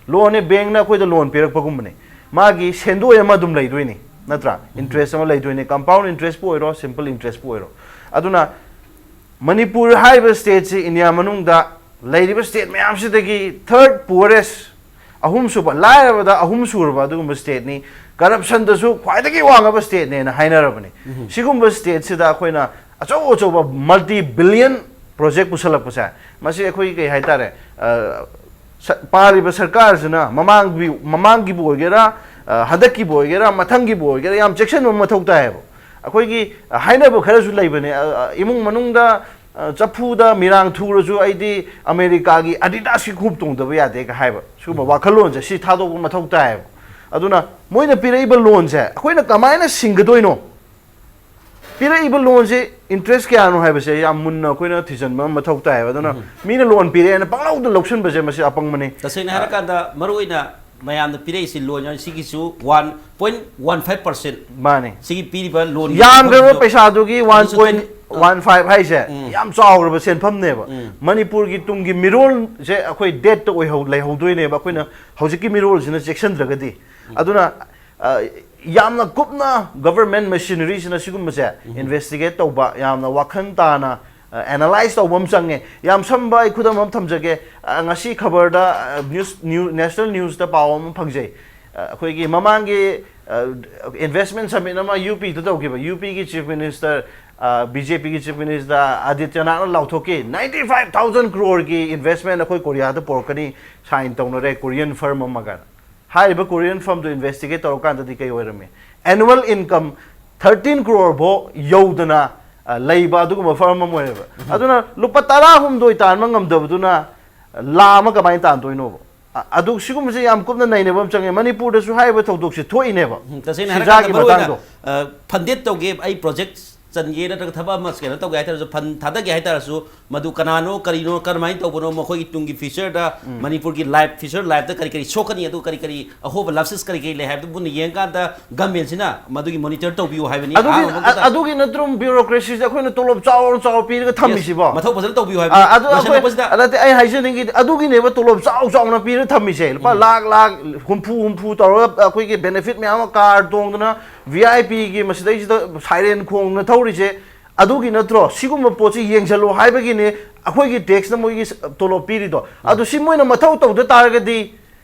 ꯂꯣꯟꯅꯦ, ꯕꯦꯡꯛꯅ ꯑꯩꯈꯣꯏꯗ ꯂꯣꯟ ꯄꯤꯔꯛꯄꯒꯨꯝꯕꯅꯤ꯫ ꯃꯥꯒꯤ ꯁꯦꯟꯗꯣꯏ ꯑꯃ ꯑꯗꯨꯝ ꯂꯩꯗꯣꯏꯅꯤ, ꯅꯠꯇ꯭ꯔꯥ? ꯏꯟꯇꯔꯦꯁ ꯑꯃ ꯂꯩꯗꯣꯏꯅꯤ, ꯀꯝꯄꯥꯎꯟ ꯏꯟꯇꯔꯦꯁꯄꯨ ꯑꯣꯏꯔꯣ, ꯁꯤꯝꯄꯜ ꯏꯟꯇꯔꯦꯁꯄꯨ ꯑꯣꯏꯔꯣ꯫ ꯑꯗꯨꯅ ꯃꯅꯤꯄꯨꯔ ꯍꯥꯏꯔꯤꯕ ꯁ꯭ꯇꯦꯠꯁꯤ ꯏꯟꯗꯤꯌꯥ ꯃꯅꯨꯡꯗ ꯂꯩꯔꯤꯕ ꯁ꯭ꯇꯦꯠ ꯃꯌꯥꯝꯁꯤꯗꯒꯤ ꯊꯔꯗ ꯄꯨꯋꯔꯦꯁ, ꯑꯍꯨꯝꯁꯨꯕ, ꯂꯥꯏꯔꯕꯗ ꯑꯍꯨꯝꯁꯨꯔꯕ ꯑꯗꯨꯒꯨꯝꯕ ꯁ꯭ꯇꯦꯠꯅꯤ꯫ ꯀꯔꯞꯁꯟꯗꯁꯨ ꯈ꯭ꯋꯥꯏꯗꯒꯤ ꯋꯥꯡꯉꯕ ꯁ꯭ꯇꯦꯠꯅꯦꯅ ꯍꯥꯏꯅꯔꯕꯅꯤ꯫ ꯁꯤꯒꯨꯝꯕ ꯁ꯭ꯇꯦꯠꯁꯤꯗ ꯑꯩꯈꯣꯏꯅ ꯑꯆꯧ ꯑꯆꯧꯕ ꯃꯜꯇꯤ ꯕꯤꯂꯤꯌꯟ ꯄ꯭ꯔꯣꯖꯦꯛ ꯄꯨꯁꯜꯂꯛꯄꯁꯦ, ꯃꯁꯤ ꯑꯩꯈꯣꯏ ꯀꯩ ꯍꯥꯏꯇꯥꯔꯦ, ꯑ, ꯁ- ꯄꯥꯜꯂꯤꯕ ꯁꯔꯀꯥꯔꯁꯤꯅ ꯃꯃꯥꯡꯒꯤ, ꯃꯃꯥꯡꯒꯤꯕꯨ ꯑꯣꯏꯒꯦꯔꯥ, ꯑ, ꯍꯟꯗꯛꯀꯤꯕꯨ ꯑꯣꯏꯒꯦꯔꯥ, ꯃꯊꯪꯒꯤꯕꯨ ꯑꯣꯏꯒꯦꯔꯥ, ꯌꯥꯝ ꯆꯦꯛꯁꯤꯟꯕ ꯃꯊꯧ ꯇꯥꯏꯌꯦꯕ꯫ ꯑꯩꯈꯣꯏꯒꯤ, ꯑ, ꯍꯥꯏꯅꯕ ꯈꯔꯁꯨ ꯂꯩꯕꯅꯦ, ꯑ, ꯑ, ꯏꯃꯨꯡ ꯃꯅꯨꯡꯗ, ꯑ, ꯆꯐꯨꯗ ꯃꯤꯔꯥꯡ ꯊꯨꯔꯁꯨ ꯑꯩꯗꯤ ꯑꯃꯦꯔꯤꯀꯥꯒꯤ ꯑꯗꯤꯗꯥꯁꯀꯤ ꯈꯣꯡꯎꯞ ꯇꯣꯡꯗꯕ ꯌꯥꯗꯦꯒ ꯍꯥꯏꯕ, ꯁꯤꯒꯨꯝꯕ ꯋꯥꯈꯜꯂꯣꯟꯁꯦ ꯁꯤ ꯊꯥꯗꯣꯛꯄ ꯃꯊꯧ ꯇꯥꯏꯌꯦꯕ꯫ ꯑꯗꯨꯅ ꯃꯣꯏꯅ ꯄꯤꯔꯛꯏꯕ ꯂꯣꯟꯁꯦ ꯑꯩꯈꯣꯏꯅ ꯀꯃꯥꯏꯅ ꯁꯤꯡꯒꯗꯣꯏꯅꯣ? ꯄꯤꯔꯛꯏꯕ ꯂꯣꯟꯁꯦ ꯏꯟꯇꯔꯦꯁ ꯀꯌꯥꯅꯣ ꯍꯥꯏꯕꯁꯦ ꯌꯥꯝ ꯃꯨꯟꯅ ꯑꯩꯈꯣꯏꯅ ꯊꯤꯖꯤꯟꯕ ꯑꯃ ꯃꯊꯧ ꯇꯥꯏꯌꯦꯕ꯫ ꯑꯗꯨꯅ ꯃꯤꯅ ꯂꯣꯟ ꯄꯤꯔꯛꯑꯦꯅ ꯄꯪꯂꯧꯗ ꯂꯧꯁꯤꯟꯕꯁꯦ ꯃꯁꯤ ꯑꯄꯪꯕꯅꯤ꯫ ꯇꯁꯦꯡꯅ ꯍꯥꯏꯔꯀꯥꯟꯗ ꯃꯔꯨꯑꯣꯏꯅ ꯃꯌꯥꯝꯅ ꯄꯤꯔꯛꯏꯁꯤ ꯂꯣꯟ ꯁꯤꯒꯤꯁꯨ one point one five percent. ꯃꯥꯅꯦ꯫ ꯁꯤꯒꯤ ꯄꯤꯔꯤꯕ ꯂꯣꯟ ꯌꯥꯝꯈ꯭ꯔꯕ ꯄꯩꯁꯥꯗꯨꯒꯤ ꯋꯥꯟ ꯑꯗꯨꯁꯨ ꯄꯣꯏꯟ ꯋꯥꯟ ꯐꯥꯏꯚ ꯍꯥꯏꯁꯦ ꯌꯥꯝ ꯆꯥꯎꯈ꯭ꯔꯕ ꯁꯦꯟꯐꯝꯅꯦꯕ꯫ ꯃꯅꯤꯄꯨꯔꯒꯤ ꯇꯨꯡꯒꯤ ꯃꯤꯔꯣꯜꯁꯦ ꯑꯩꯈꯣꯏ ꯗꯦꯠꯇ ꯑꯣꯏꯍꯧ ꯂꯩꯍꯧꯗꯣꯏꯅꯦꯕ, ꯑꯩꯈꯣꯏꯅ ꯍꯧꯖꯤꯛꯀꯤ ꯃꯤꯔꯣꯜꯁꯤꯅ ꯆꯦꯛꯁꯤꯟꯗ꯭ꯔꯒꯗꯤ꯫ ꯑꯗꯨꯅ ꯑ, ꯌꯥꯝꯅ ꯀꯨꯞꯅ ꯒꯚꯔꯟꯃꯦꯟ ꯃꯦꯁꯤꯅꯔꯤꯁꯤꯅ ꯁꯤꯒꯨꯝꯕꯁꯦ ꯏꯟꯚꯦꯁꯇꯤꯒꯦꯠ ꯇꯧꯕ, ꯌꯥꯝꯅ ꯋꯥꯈꯜ ꯇꯥꯅ ꯑꯦꯅꯥꯂꯥꯏꯁ ꯇꯧꯕ ꯑꯃ ꯆꯪꯉꯦ꯫ ꯌꯥꯝ ꯁꯝꯕ ꯑꯩ ꯈꯨꯗꯝ ꯑꯃ ꯊꯝꯖꯒꯦ꯫ ꯑ, ꯉꯁꯤ ꯈꯕꯔꯗ, ꯑ, ꯅ꯭ꯌꯨꯁ ꯅ꯭ꯌꯨ ꯅꯦꯁꯅꯦꯜ ꯅ꯭ꯌꯨꯁꯇ ꯄꯥꯎ ꯑꯃ ꯐꯪꯖꯩ꯫ ꯑ, ꯑꯩꯈꯣꯏꯒꯤ ꯃꯃꯥꯡꯒꯤ ꯏꯟꯚꯦꯁꯃꯦꯟ ꯁꯃꯤꯠ ꯑꯃ ꯌꯨ ꯄꯤꯗ ꯇꯧꯈꯤꯕ, ꯌꯨ ꯄꯤꯒꯤ ꯆꯤꯐ ꯃꯤꯅꯤꯁꯇꯔ, ꯕꯤ ꯖꯦ ꯄꯤꯒꯤ ꯆꯤꯐ ꯃꯤꯅꯤꯁꯇꯔ ꯑꯥꯗꯤꯇ꯭ꯌꯅꯥꯊꯅ ꯂꯥꯎꯊꯣꯛꯈꯤ, "ꯅꯥꯏꯟꯇꯤ ꯐꯥꯏꯚ ꯊꯥꯎꯖꯟ ꯀ꯭ꯔꯣꯔꯒꯤ ꯏꯟꯚꯦꯁꯃꯦꯟ ꯑꯩꯈꯣꯏ ꯀꯣꯔꯤꯌꯥꯗ ꯄꯨꯔꯛꯀꯅꯤ, ꯁꯥꯏꯟ ꯇꯧꯅꯔꯦ ꯀꯣꯔꯤꯌꯟ ꯐꯔꯝ ꯑꯃꯒ"꯫ ꯍꯥꯏꯔꯤꯕ ꯀꯣꯔꯤꯌꯟ ꯐꯔꯝꯗꯨ ꯏꯟꯚꯦꯁꯇꯤꯒꯦꯠ ꯇꯧꯔꯀꯥꯟꯗꯗꯤ ꯀꯩ ꯑꯣꯏꯔꯝꯃꯤ? ꯑꯦꯅꯨꯋꯦꯜ ꯏꯟꯀꯝ ꯊꯥꯔꯇꯤꯟ ꯀ꯭ꯔꯣꯔ ꯐꯥꯎ ꯌꯧꯗꯅ, ꯑ, ꯂꯩꯕ ꯑꯗꯨꯒꯨꯝꯕ ꯐꯔꯝ ꯑꯃ ꯑꯣꯏꯔꯦꯕ꯫ ꯑꯗꯨꯅ ꯂꯨꯄꯥ ꯇꯔꯥꯍꯨꯝꯗꯣꯏ ꯇꯥꯟꯕ ꯉꯝꯗꯕꯗꯨꯅ, ꯑ, ꯂꯥ ꯑꯃ ꯀꯃꯥꯏꯅ ꯇꯥꯟꯗꯣꯏꯅꯣꯕ? ꯑ-, ꯑꯗꯨ ꯁꯤꯒꯨꯝꯕꯁꯦ ꯌꯥꯝ ꯀꯨꯞꯅ ꯅꯩꯅꯕ ꯑꯃ ꯆꯪꯉꯦ꯫ ꯃꯅꯤꯄꯨꯔꯗꯁꯨ ꯍꯥꯏꯔꯤꯕ ꯊꯧꯗꯣꯛꯁꯦ ꯊꯣꯛꯏꯅꯦꯕ꯫ ꯎꯝ, ꯇꯁꯦꯡꯅ ꯁꯤꯖꯥꯒꯤ ꯍꯥꯏꯔꯀꯥꯟꯗ ꯃꯔꯨꯑꯣꯏꯅ, ꯃꯇꯥꯡꯗꯣ꯫ ꯑ, ꯐꯟꯗꯦꯠ ꯇꯧꯒꯦ, ꯑꯩ ꯄ꯭ꯔꯣꯖꯦꯛ ꯆꯟꯒꯦ ꯅꯠꯇ꯭ꯔꯒ ꯊꯕꯛ ꯑꯃ ꯀꯩꯅꯣ ꯇꯧꯒꯦ ꯍꯥꯏꯇꯥꯔꯁꯨ, ꯐꯟ ꯊꯥꯗꯒꯦ ꯍꯥꯏꯇꯥꯔꯁꯨ, ꯃꯗꯨ ꯀꯅꯥꯅꯣ, ꯀꯔꯤꯅꯣ, ꯀꯔꯝꯍꯥꯏꯅ ꯇꯧꯕꯅꯣ, ꯃꯈꯣꯏꯒꯤ ꯇꯨꯡꯒꯤ ꯐ꯭ꯌꯨꯆꯔꯗ, ꯃꯅꯤꯄꯨꯔꯒꯤ ꯂꯥꯏꯐ, ꯐ꯭ꯌꯨꯆꯔ ꯂꯥꯏꯐꯇ ꯀꯔꯤ ꯀꯔꯤ ꯁꯣꯛꯀꯅꯤ, ꯑꯗꯨ ꯀꯔꯤ ꯀꯔꯤ ꯑꯍꯣꯕ ꯂꯥꯞꯁꯦꯁ ꯀꯔꯤ ꯀꯔꯤ ꯂꯩ ꯍꯥꯏꯕꯗꯨ ꯃꯨꯟꯅ ꯌꯦꯡꯀꯥꯟꯗ ꯒꯃꯦꯟꯁꯤꯅ ꯃꯗꯨꯒꯤ ꯃꯣꯅꯤꯇꯔ ꯇꯧꯕꯤꯌꯨ ꯍꯥꯏꯕꯅꯤ꯫ ꯑꯗꯨꯒꯤ ꯑꯍꯥꯟꯕ ꯃꯛꯇꯗ ꯑ-, ꯑꯗꯨꯒꯤ ꯅꯠꯇ꯭ꯔꯣ ꯕ꯭ꯌꯨꯔꯣꯀ꯭ꯔꯦꯁꯤꯁꯦ ꯑꯩꯈꯣꯏꯅ ꯇꯣꯂꯣꯞ ꯆꯥꯎ ꯆꯥꯎ ꯄꯤꯔꯒ ꯊꯝꯃꯤꯁꯤꯕꯣ? ꯃꯊꯧ ꯐꯖꯅ ꯇꯧꯕꯤꯌꯨ ꯑ, ꯍꯥꯏꯕꯅꯤ꯫ ꯑꯗꯨ ꯑꯩꯈꯣꯏ ꯂꯣꯏꯁꯤꯜꯂꯛꯄꯁꯤꯗ ꯅꯠꯇꯦ, ꯑꯩ ꯍꯥꯏꯖꯅꯤꯡꯉꯤꯗꯤ ꯑꯗꯨꯒꯤꯅꯦꯕ ꯇꯣꯂꯣꯞ ꯆꯥꯎ ꯆꯥꯎꯅ ꯄꯤꯔ ꯊꯝꯃꯤꯁꯦ꯫ ꯂꯨꯄꯥ ꯂꯥꯛ ꯂꯥꯛ ꯍꯨꯝꯐꯨ ꯍꯨꯝꯐꯨ ꯇꯧꯔꯒ ꯑꯩꯈꯣꯏꯒꯤ ꯕꯦꯅꯤꯐꯤꯠ ꯃꯌꯥꯝ ꯑꯃ, ꯀꯥꯔ ꯇꯣꯡꯗꯅ, ꯚꯤ ꯑꯥꯏ ꯄꯤꯒꯤ ꯃꯁꯤꯗꯩꯁꯤꯗ ꯁꯥꯏꯔꯦꯟ ꯈꯣꯡꯅ ꯊꯧꯔꯤꯁꯦ꯫ ꯑꯗꯨꯒꯤ ꯅꯠꯇ꯭ꯔꯣ? ꯁꯤꯒꯨꯝꯕ ꯄꯣꯠꯁꯤ ꯌꯦꯡꯁꯤꯜꯂꯣ ꯍꯥꯏꯕꯒꯤꯅꯦ ꯑꯩꯈꯣꯏꯒꯤ ꯇꯦꯛꯁꯅ ꯃꯣꯏꯒꯤ ꯇꯣꯂꯣꯞ ꯄꯤꯔꯤꯗꯣ꯫ ꯑꯗꯨ ꯁꯤ ꯃꯣꯏꯅ ꯃꯊꯧ ꯇꯧꯗ ꯇꯥꯔꯒꯗꯤ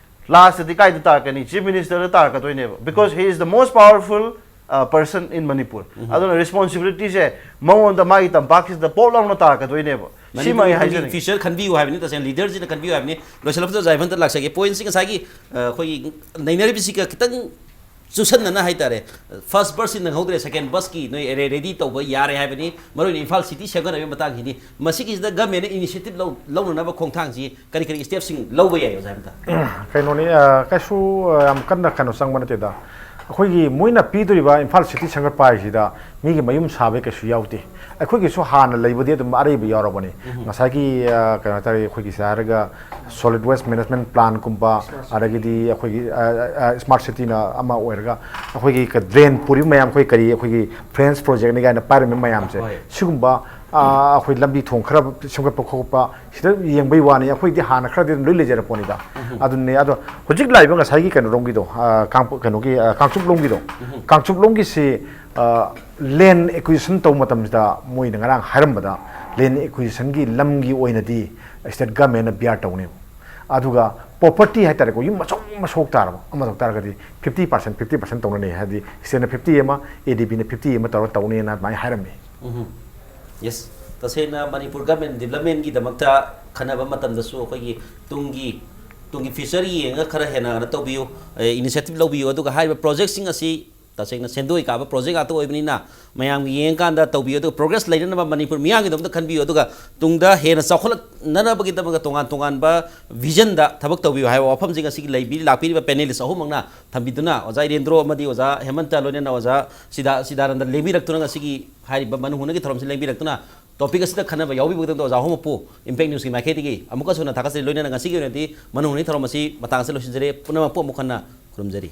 ꯂꯥꯁꯇꯗꯤ ꯀꯥꯏꯗ ꯇꯥꯔꯛꯀꯅꯤ? ꯆꯤꯐ ꯃꯤꯅꯤꯁꯇꯔꯗ ꯇꯥꯔꯛꯀꯗꯣꯏꯅꯦꯕ, because he is the most powerful, uh, person in Manipur. ꯑꯗꯨꯅ ꯔꯦꯁꯄꯣꯟꯁꯤꯕꯤꯂꯤꯇꯤꯁꯦ ꯃꯉꯣꯟꯗ, ꯃꯥꯒꯤ ꯇꯝꯄꯥꯛꯁꯤꯗ ꯄꯣꯞ ꯂꯥꯎꯅ ꯇꯥꯔꯛꯀꯗꯣꯏꯅꯦꯕ꯫ ꯁꯤ ꯃꯥꯒꯤ ꯃꯅꯤꯄꯨꯔꯒꯤ ꯍꯥꯏꯖꯅꯤꯡꯉꯤ꯫ ꯐ꯭ꯌꯨꯆꯔ ꯈꯟꯕꯤꯌꯨ ꯍꯥꯏꯕꯅꯤ, ꯇꯁꯦꯡꯅ ꯂꯤꯗꯔꯁꯤꯅ ꯈꯟꯕꯤꯌꯨ ꯍꯥꯏꯕꯅꯤ꯫ ꯂꯣꯏꯁꯤꯜꯂꯛꯄꯗ ꯑꯣꯖꯥ ꯏꯚꯟꯇ ꯂꯥꯛꯆꯒꯦ꯫ ꯄꯣꯏꯟꯁꯤ ꯉꯁꯥꯏꯒꯤ, ꯑ, ꯑꯩꯈꯣꯏꯒꯤ ꯅꯩꯅꯔꯤꯕꯁꯤꯒ ꯈꯤꯇꯪ ꯆꯨꯁꯟꯅꯅ ꯍꯥꯏꯇꯥꯔꯦ, ꯐꯥꯔꯁ ꯕꯁꯁꯤ ꯅꯪꯍꯧꯗ꯭ꯔꯦ, ꯁꯦꯀꯦꯟ ꯕꯁꯀꯤ ꯅꯣꯏ ꯑꯦꯔꯦ ꯔꯦꯗꯤ ꯇꯧꯕ ꯌꯥꯔꯦ ꯍꯥꯏꯕꯅꯤ꯫ ꯃꯔꯨꯑꯣꯏꯅ ꯏꯝꯐꯥꯜ ꯁꯤꯇꯤ ꯁꯦꯝꯒꯠꯅꯕꯒꯤ ꯃꯇꯥꯡꯁꯤꯅꯤ꯫ ꯃꯁꯤꯒꯤꯁꯤꯗ ꯒꯃꯦꯟꯅ ꯏꯅꯤꯁꯤꯌꯦꯇꯤꯚ ꯂꯧ-, ꯂꯧꯅꯅꯕ ꯈꯣꯡꯊꯥꯡꯁꯤ ꯀꯔꯤ ꯀꯔꯤ ꯁ꯭ꯇꯦꯞꯁꯤꯡ ꯂꯧꯕ ꯌꯥꯏ, ꯑꯣꯖꯥ ꯑꯝꯇ? ꯀꯩꯅꯣꯅꯤ, ꯑ, ꯀꯩꯁꯨ, ꯑ, ꯌꯥꯝ ꯀꯟꯅ ꯀꯩꯅꯣ ꯆꯪꯕ ꯅꯠꯇꯦꯗ꯫ ꯑꯩꯈꯣꯏꯒꯤ ꯃꯣꯏꯅ ꯄꯤꯗꯣꯔꯤꯕ ꯏꯝꯐꯥꯜ ꯁꯤꯇꯤ ꯁꯦꯝꯒꯠꯄ ꯍꯥꯏꯁꯤꯗ ꯃꯤꯒꯤ ꯃꯌꯨꯝ ꯁꯥꯕꯩ ꯀꯩꯁꯨ ꯌꯥꯎꯗꯦ꯫ ꯑꯩꯈꯣꯏꯒꯤꯁꯨ ꯍꯥꯟꯅ ꯂꯩꯕꯗꯤ ꯑꯗꯨꯝ ꯑꯔꯩꯕ ꯌꯥꯎꯔꯕꯅꯤ꯫ ꯉꯁꯥꯏꯒꯤ, ꯑ, ꯀꯩꯅꯣ ꯍꯥꯏꯇꯥꯔꯦ, ꯑꯩꯈꯣꯏꯒꯤꯁꯦ ꯍꯥꯏꯔꯒ solid waste management plantꯀꯨꯝꯕ, ꯑꯗꯒꯤꯗꯤ ꯑꯩꯈꯣꯏꯒꯤ, ꯑ, ꯑ, smart cityꯅ ꯑꯃ ꯑꯣꯏꯔꯒ ꯑꯩꯈꯣꯏꯒꯤ ꯗ꯭ꯔꯦꯟ ꯄꯨꯔꯤꯕ ꯃꯌꯥꯝ, ꯑꯩꯈꯣꯏ ꯀꯔꯤ, ꯑꯩꯈꯣꯏꯒꯤ French projectꯅꯤ ꯀꯥꯏꯅ ꯄꯥꯏꯔꯝꯃꯤꯕ ꯃꯌꯥꯝꯁꯦ, ꯍꯣꯏ꯫ ꯁꯤꯒꯨꯝꯕ, ꯑ, ꯑꯩꯈꯣꯏ ꯂꯝꯕꯤ ꯊꯣꯡ ꯈꯔ ꯁꯦꯝꯒꯠꯄ ꯈꯣꯠꯄ ꯁꯤꯗ ꯌꯦꯡꯕꯩ ꯋꯥꯅꯤ꯫ ꯑꯩꯈꯣꯏꯗꯤ ꯍꯥꯟꯅ ꯈꯔꯗꯤ ꯑꯗꯨꯝ ꯂꯣꯏ ꯂꯩꯖꯔꯛꯄꯅꯤꯗ꯫ ꯑꯗꯨꯅꯦ꯫ ꯑꯗꯣ ꯍꯧꯖꯤꯛ ꯂꯥꯛꯏꯕ ꯉꯁꯥꯏꯒꯤ ꯀꯩꯅꯣꯔꯣꯝꯒꯤꯗꯣ, ꯑ, ꯀꯥꯡꯄꯣꯛ-, ꯀꯩꯅꯣꯒꯤ, ꯑ, ꯀꯥꯡꯆꯨꯞꯂꯣꯝꯒꯤꯗꯣ, ꯀꯥꯡꯆꯨꯞꯂꯣꯝꯒꯤꯁꯤ, ꯑ, land acquisition ꯇꯧꯕ ꯃꯇꯝꯁꯤꯗ ꯃꯣꯏꯅ ꯉꯔꯥꯡ ꯍꯥꯏꯔꯝꯕꯗ land acquisitionꯒꯤ ꯂꯝꯒꯤ ꯑꯣꯏꯅꯗꯤ state governmentꯅ bear ꯇꯧꯅꯦꯕ꯫ ꯑꯗꯨꯒ property ꯍꯥꯏꯇꯥꯔꯦꯀꯣ, ꯌꯨꯝ ꯑꯆꯧꯕ ꯑꯃ ꯁꯣꯛ ꯇꯥꯔꯕ, ꯑꯃ ꯇꯧ ꯇꯥꯔꯒꯗꯤ fifty percent, fifty percent ꯇꯧꯅꯅꯤ꯫ ꯍꯥꯏꯗꯤ stateꯅ fifty ꯑꯃ, ADBꯅ fifty ꯑꯃ ꯇꯧꯔ ꯇꯧꯅꯦꯅ ꯑꯗꯨꯃꯥꯏꯅ ꯍꯥꯏꯔꯝꯃꯤ꯫ Yes, ꯇꯁꯦꯡꯅ ꯃꯅꯤꯄꯨꯔ government developmentꯒꯤꯗꯃꯛꯇ ꯈꯟꯅꯕ ꯃꯇꯝꯗꯁꯨ ꯑꯩꯈꯣꯏꯒꯤ ꯇꯨꯡꯒꯤ, ꯇꯨꯡꯒꯤ future ꯌꯦꯡꯉꯒ ꯈꯔ ꯍꯦꯟꯅ ꯀꯩꯅꯣ ꯇꯧꯕꯤꯌꯨ, initiative ꯂꯧꯕꯤꯌꯨ꯫ ꯑꯗꯨꯒ ꯍꯥꯏꯔꯤꯕ projectꯁꯤꯡ ꯑꯁꯤ ꯇꯁꯦꯡꯅ ꯁꯦꯟꯗꯣꯏ ꯀꯥꯕ project ꯉꯥꯛꯇ ꯑꯣꯏꯕꯅꯤꯅ ꯃꯌꯥꯝꯒꯤ ꯌꯦꯡꯉꯀꯥꯟꯗ ꯇꯧꯕꯤꯌꯨ꯫ ꯑꯗꯨꯒ progress ꯂꯩꯅꯅꯕ ꯃꯅꯤꯄꯨꯔ ꯃꯤꯌꯥꯝꯒꯤꯗꯃꯛꯇ ꯈꯟꯕꯤꯌꯨ꯫ ꯑꯗꯨꯒ ꯇꯨꯡꯗ ꯍꯦꯟꯅ ꯆꯥꯎꯈꯠꯂꯛꯅꯅꯕꯒꯤꯗꯃꯛꯇ ꯇꯣꯉꯥꯟ ꯇꯣꯉꯥꯟꯕ visionꯗ ꯊꯕꯛ ꯇꯧꯕꯤꯌꯨ ꯍꯥꯏꯕ ꯋꯥꯐꯝꯁꯤꯡ ꯑꯁꯤꯒꯤ ꯂꯩꯕꯤ-, ꯂꯥꯛꯄꯤꯔꯤꯕ panelist ꯑꯍꯨꯝꯃꯛꯅ ꯊꯝꯕꯤꯗꯨꯅ, ꯑꯣꯖꯥ ꯏꯔꯦꯟꯗ꯭ꯔꯣ ꯑꯃꯗꯤ ꯑꯣꯖꯥ ꯍꯦꯃꯟꯇ, ꯂꯣꯏꯅꯅ ꯑꯣꯖꯥ ꯁꯤꯗꯥ-, ꯁꯤꯗꯥꯅꯟꯗ ꯂꯦꯡꯕꯤꯔꯛꯇꯨꯅ ꯉꯁꯤꯒꯤ ꯍꯥꯏꯔꯤꯕ ꯃꯅꯨꯡ ꯍꯨꯠꯅꯒꯤ ꯊꯧꯔꯝꯁꯤ ꯂꯦꯡꯕꯤꯔꯛꯇꯨꯅ topic ꯑꯁꯤꯗ ꯈꯟꯅꯕ ꯌꯥꯎꯕꯤꯕꯒꯤꯗꯃꯛꯇ ꯑꯣꯖꯥ ꯑꯍꯨꯝꯃꯛꯄꯨ Impact Newsꯀꯤ ꯃꯥꯏꯀꯩꯗꯒꯤ ꯑꯃꯨꯛꯀꯁꯨ ꯍꯟꯅ ꯊꯥꯒꯠꯆꯔꯤ꯫ ꯂꯣꯏꯅꯅ ꯉꯁꯤꯒꯤ ꯑꯣꯏꯅꯗꯤ ꯃꯅꯨꯡ ꯍꯨꯠꯅꯒꯤ ꯊꯧꯔꯝ ꯑꯁꯤ ꯃꯇꯥꯡ ꯑꯁꯤꯗ ꯂꯣꯏꯁꯤꯟꯖꯔꯦ꯫ ꯄꯨꯝꯅꯃꯛꯄꯨ ꯑꯃꯨꯛ ꯍꯟꯅ ꯈꯨꯔꯨꯝꯖꯔꯤ꯫